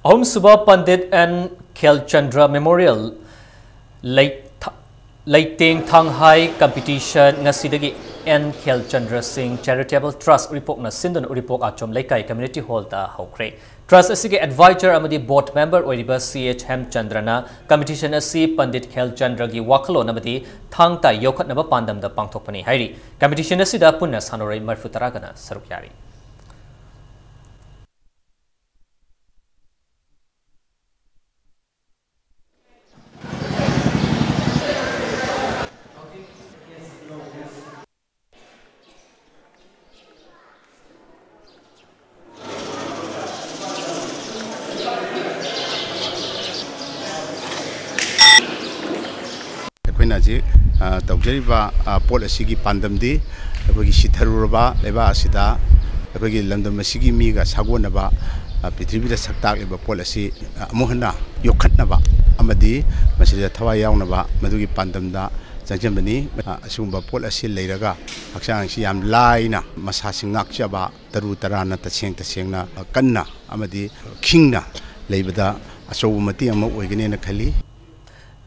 ꯑꯍꯨꯝꯁꯨꯕ ꯄꯟꯗꯤꯠ ꯑꯦꯟ ꯈꯦꯜꯆꯟꯗ꯭ꯔ ꯃꯦꯃꯣꯔꯤꯌꯦꯜ ꯂꯩ-, ꯊ-, ꯂꯩꯇꯦꯡ ꯊꯥꯡꯍꯥꯏ ꯀꯝꯄꯤꯇꯤꯁꯟ ꯉꯁꯤꯗꯒꯤ ꯑꯦꯟ ꯈꯦꯜꯆꯟꯗ꯭ꯔ ꯁꯤꯡ ꯆꯦꯔꯤꯇꯦꯕꯜ ꯇ꯭ꯔꯁ ꯎꯔꯤꯄꯣꯛꯅ ꯁꯤꯟꯗꯨꯅ ꯎꯔꯤꯄꯣꯛ ꯑꯥꯆꯣꯝ ꯂꯩꯀꯥꯏ ꯀꯝꯃ꯭ꯌꯨꯅꯤꯇꯤ ꯍꯣꯜꯗ ꯍꯧꯈ꯭ꯔꯦ꯫ ꯇ꯭ꯔꯁ ꯑꯁꯤꯒꯤ ꯑꯦꯗꯚꯥꯏꯖꯔ ꯑꯃꯗꯤ ꯕꯣꯔꯗ ꯃꯦꯝꯕꯔ ꯑꯣꯏꯔꯤꯕ ꯁꯤ ꯑꯦꯆ ꯍꯦꯝꯆꯟꯗ꯭ꯔꯅ ꯀꯝꯄꯤꯇꯤꯁꯟ ꯑꯁꯤ ꯄꯟꯗꯤꯠ ꯈꯦꯜꯆꯟꯗ꯭ꯔꯒꯤ ꯋꯥꯈꯜꯂꯣꯟ ꯑꯃꯗꯤ ꯊꯥꯡ ꯇꯥ ꯌꯣꯛꯈꯠꯅꯕ ꯄꯥꯟꯗꯝꯗ ꯄꯥꯡꯊꯣꯛꯄꯅꯤ ꯍꯥꯏꯔꯤ꯫ ꯀꯝꯄꯤꯇꯤꯁꯟ ꯑꯁꯤꯗ ꯄꯨꯟꯅ ꯁꯥꯟꯅꯔꯣꯏ ꯃꯔꯤꯐꯨ ꯇꯔꯥꯒꯅ ꯁꯔꯨꯛ ꯌꯥꯔꯤ꯫ ꯑꯩꯈꯣꯏꯅ ꯍꯧꯖꯤꯛ, ꯑ, ꯇꯧꯖꯔꯤꯕ, ꯑ, ꯄꯣꯠ ꯑꯁꯤꯒꯤ ꯄꯥꯟꯗꯝꯗꯤ ꯑꯩꯈꯣꯏꯒꯤ ꯁꯤꯊꯔꯨꯔꯕ ꯂꯩꯕꯥꯛ ꯑꯁꯤꯗ ꯑꯩꯈꯣꯏꯒꯤ ꯂꯝꯗꯝ ꯑꯁꯤꯒꯤ ꯃꯤꯒ ꯁꯥꯒꯣꯟꯅꯕ, ꯑ, ꯄ꯭ꯔꯤꯊꯤꯕꯤꯗ ꯁꯛ ꯇꯥꯛꯂꯤꯕ ꯄꯣꯠ ꯑꯁꯤ, ꯑ, ꯑꯃꯨꯛ ꯍꯟꯅ ꯌꯣꯛꯈꯠꯅꯕ ꯑꯃꯗꯤ ꯃꯁꯤꯗ ꯊꯋꯥꯏ ꯌꯥꯎꯅꯕ ꯃꯗꯨꯒꯤ ꯄꯥꯟꯗꯝꯗ ꯆꯪꯁꯤꯟꯕꯅꯤ꯫ ꯑ, ꯑꯁꯤꯒꯨꯝꯕ ꯄꯣꯠ ꯑꯁꯤ ꯂꯩꯔꯒ ꯍꯛꯆꯥꯡ ꯑꯁꯤ ꯌꯥꯝ ꯂꯥꯏꯅ ꯃꯁꯥꯁꯤ ꯉꯥꯛꯆꯕ, ꯇꯔꯨ ꯇꯔꯥꯟꯅ ꯇꯁꯦꯡ ꯇꯁꯦꯡꯅ ꯀꯟꯅ ꯑꯃꯗꯤ ꯈꯤꯡꯅ ꯂꯩꯕꯗ ꯑꯆꯧꯕ ꯃꯇꯦꯡ ꯑꯃ ꯑꯣꯏꯒꯅꯦꯅ ꯈꯜꯂꯤ꯫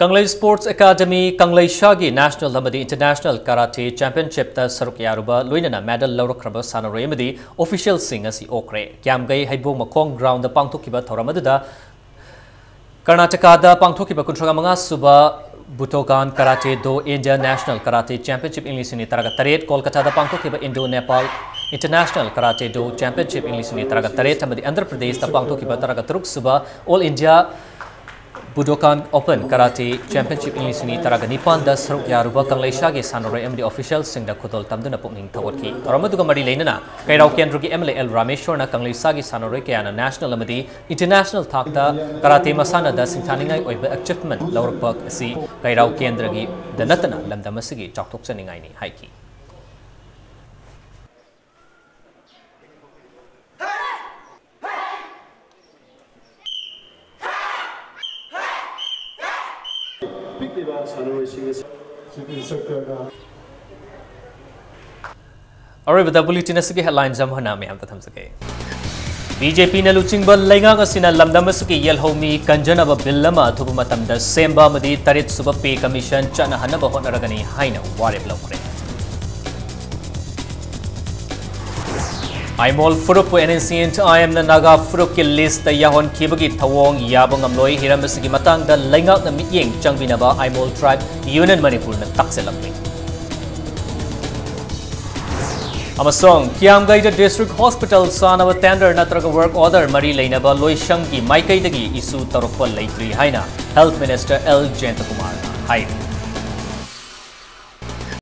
ꯀꯪꯂꯩ ꯁ꯭ꯄꯣꯔꯠꯁ ꯑꯦꯀꯥꯗꯃꯤ ꯀꯪꯂꯩꯁꯥꯒꯤ ꯅꯦꯁꯅꯦꯜ ꯑꯃꯗꯤ ꯏꯟꯇꯔꯅꯦꯁꯅꯦꯜ ꯀꯔꯥꯇꯦ ꯆꯦꯝꯄꯤꯌꯟꯁꯤꯞꯇ ꯁꯔꯨꯛ ꯌꯥꯔꯨꯕ ꯂꯣꯏꯅꯅ ꯃꯦꯗꯜ ꯂꯧꯔꯛꯈ꯭ꯔꯕ ꯁꯥꯟꯅꯔꯣꯏ ꯑꯃꯗꯤ ꯑꯣꯐꯤꯁꯤꯌꯦꯜꯁꯤꯡ ꯑꯁꯤ ꯑꯣꯛꯈ꯭ꯔꯦ꯫ ꯀ꯭ꯌꯥꯝꯒꯩ ꯍꯩꯕꯣꯡ ꯃꯈꯣꯡ ꯒ꯭ꯔꯥꯎꯟꯗ ꯄꯥꯡꯊꯣꯛꯈꯤꯕ ꯊꯧꯔꯝ ꯑꯗꯨꯗ ꯀꯔꯅꯥꯇꯀꯥꯗ ꯄꯥꯡꯊꯣꯛꯈꯤꯕ ꯀꯨꯟꯊ꯭ꯔꯥ ꯃꯉꯥ ꯁꯨꯕ ꯕꯨꯇꯣꯒꯥꯟ ꯀꯔꯥꯇꯦ ꯗꯣ ꯏꯟꯗꯤꯌꯥ ꯅꯦꯁꯅꯦꯜ ꯀꯔꯥꯇꯦ ꯆꯦꯝꯄꯤꯌꯟꯁꯤꯞ ꯏꯪ ꯂꯤꯁꯤꯡ ꯑꯅꯤ ꯇꯔꯥꯒ ꯇꯔꯦꯠ, ꯀꯣꯜꯀꯇꯥꯗ ꯄꯥꯡꯊꯣꯛꯈꯤꯕ ꯏꯟꯗꯣ ꯅꯦꯄꯥꯜ ꯏꯟꯇꯔꯅꯦꯁꯅꯦꯜ ꯀꯔꯥꯇꯦ ꯗꯣ ꯆꯦꯝꯄꯤꯌꯟꯁꯤꯞ ꯏꯪ ꯂꯤꯁꯤꯡ ꯑꯅꯤ ꯇꯔꯥꯒ ꯇꯔꯦꯠ ꯑꯃꯗꯤ ꯑꯟꯙ꯭ꯔ ꯄ꯭ꯔꯗꯦꯁꯇ ꯄꯥꯡꯊꯣꯛꯈꯤꯕ ꯇꯔꯥꯒ ꯇꯔꯨꯛ ꯁꯨꯕ ꯑꯣꯜ ꯏꯟꯗꯤꯌꯥ ꯕꯨꯗꯣꯀꯥꯟ ꯑꯣꯄꯟ ꯀꯔꯥꯇꯦ ꯆꯦꯝꯄꯤꯌꯟꯁꯤꯞ ꯏꯪ ꯂꯤꯁꯤꯡ ꯑꯅꯤ ꯇꯔꯥꯒ ꯅꯤꯄꯥꯟꯗ ꯁꯔꯨꯛ ꯌꯥꯔꯨꯕ ꯀꯪꯂꯩꯁꯥꯒꯤ ꯁꯥꯟꯅꯔꯣꯏ ꯑꯃꯗꯤ ꯑꯣꯐꯤꯁꯤꯌꯦꯜꯁꯤꯡꯗ ꯈꯨꯗꯣꯜ ꯇꯝꯗꯨꯅ ꯄꯨꯛꯅꯤꯡ ꯊꯧꯒꯠꯈꯤ꯫ ꯊꯧꯔꯝ ꯑꯗꯨꯒ ꯃꯔꯤ ꯂꯩꯅꯅ ꯀꯩꯔꯥꯎ ꯀꯦꯟꯗ꯭ꯔꯒꯤ ꯑꯦꯝ ꯑꯦꯜ ꯑꯦ ꯑꯦꯜ ꯔꯥꯃꯦꯁ꯭ꯋꯔꯅ ꯀꯪꯂꯩꯁꯥꯒꯤ ꯁꯥꯟꯅꯔꯣꯏ ꯀꯌꯥꯅ ꯅꯦꯁꯅꯦꯜ ꯑꯃꯗꯤ ꯏꯟꯇꯔꯅꯦꯁꯅꯦꯜ ꯊꯥꯛꯇ ꯀꯔꯥꯇꯦ ꯃꯁꯥꯟꯅꯗ ꯁꯤꯡꯊꯥꯅꯤꯡꯉꯥꯏ ꯑꯣꯏꯕ ꯑꯦꯆꯤꯚꯃꯦꯟꯠ ꯂꯧꯔꯛꯄ ꯑꯁꯤ ꯀꯩꯔꯥꯎ ꯀꯦꯟꯗ꯭ꯔꯒꯤꯗ ꯅꯠꯇꯅ ꯂꯝꯗꯝ ꯑꯁꯤꯒꯤ ꯆꯥꯎꯊꯣꯛꯆꯅꯤꯡꯉꯥꯏꯅꯤ ꯍꯥꯏꯈꯤ꯫ ꯄꯤꯛꯂꯤꯕ ꯁꯥꯟꯅꯔꯣꯏꯁꯤꯡ ꯑꯁꯤ ꯆꯤꯐ ꯏꯟꯁꯇ꯭ꯔꯛꯇꯔꯅ ꯑꯔꯣꯏꯕꯗ ꯕꯨꯂꯦꯇꯤꯟ ꯑꯁꯤꯒꯤ ꯍꯦꯗꯂꯥꯏꯟꯁ ꯑꯃꯨꯛ ꯍꯟꯅ ꯃꯌꯥꯝꯗ ꯊꯝꯖꯒꯦ꯫ ꯕꯤ ꯖꯦ ꯄꯤꯅ ꯂꯨꯆꯤꯡꯕ ꯂꯩꯉꯥꯛ ꯑꯁꯤꯅ ꯂꯝꯗꯝ ꯑꯁꯤꯒꯤ ꯌꯦꯜꯍꯧꯃꯤ ꯀꯟꯖꯅꯕ ꯕꯤꯜ ꯑꯃ ꯑꯊꯨꯕ ꯃꯇꯝꯗ ꯁꯦꯝꯕ ꯑꯃꯗꯤ ꯇꯔꯦꯠ ꯁꯨꯕ ꯄꯦ ꯀꯃꯤꯁꯟ ꯆꯠꯅꯍꯟꯅꯕ ꯍꯣꯠꯅꯔꯒꯅꯤ ꯍꯥꯏꯅ ꯋꯥꯔꯦꯞ ꯂꯧꯈ꯭ꯔꯦ꯫ ꯑꯥꯏꯃꯣꯜ ꯐꯨꯔꯨꯞꯄꯨ N N C N I ꯑꯦꯝꯅ ꯅꯥꯒꯥ ꯐꯨꯔꯨꯞꯀꯤ ꯂꯤꯁꯇ ꯌꯥꯎꯍꯟꯈꯤꯕꯒꯤ ꯊꯧꯑꯣꯡ ꯌꯥꯕ ꯉꯝꯂꯣꯏ꯫ ꯍꯤꯔꯝ ꯑꯁꯤꯒꯤ ꯃꯇꯥꯡꯗ ꯂꯩꯉꯥꯛꯅ ꯃꯤꯠꯌꯦꯡ ꯆꯪꯕꯤꯅꯕ ꯑꯥꯏꯃꯣꯜ ꯇ꯭ꯔꯥꯏꯕ ꯌꯨꯅꯤꯌꯟ ꯃꯅꯤꯄꯨꯔꯅ ꯇꯥꯛꯁꯤꯜꯂꯛꯂꯤ꯫ ꯑꯃꯁꯨꯡ ꯀꯤꯌꯥꯝꯒꯩꯗ ꯗꯤꯁꯇ꯭ꯔꯤꯛ ꯍꯣꯁꯄꯤꯇꯥꯜ ꯁꯥꯅꯕ ꯇꯦꯟꯗꯔ ꯅꯠꯇ꯭ꯔꯒ ꯋꯥꯔꯛ ꯑꯣꯔꯗꯔ ꯃꯔꯤ ꯂꯩꯅꯕ ꯂꯣꯏꯁꯪꯒꯤ ꯃꯥꯏꯀꯩꯗꯒꯤ ꯏꯁꯨ ꯇꯧꯔꯛꯄ ꯂꯩꯇ꯭ꯔꯤ ꯍꯥꯏꯅ ꯍꯦꯜꯊ ꯃꯤꯅꯤꯁꯇꯔ ꯑꯦꯜ ꯖꯌꯟꯇꯀꯨꯃꯥꯔꯅ ꯍꯥꯏꯔꯤ꯫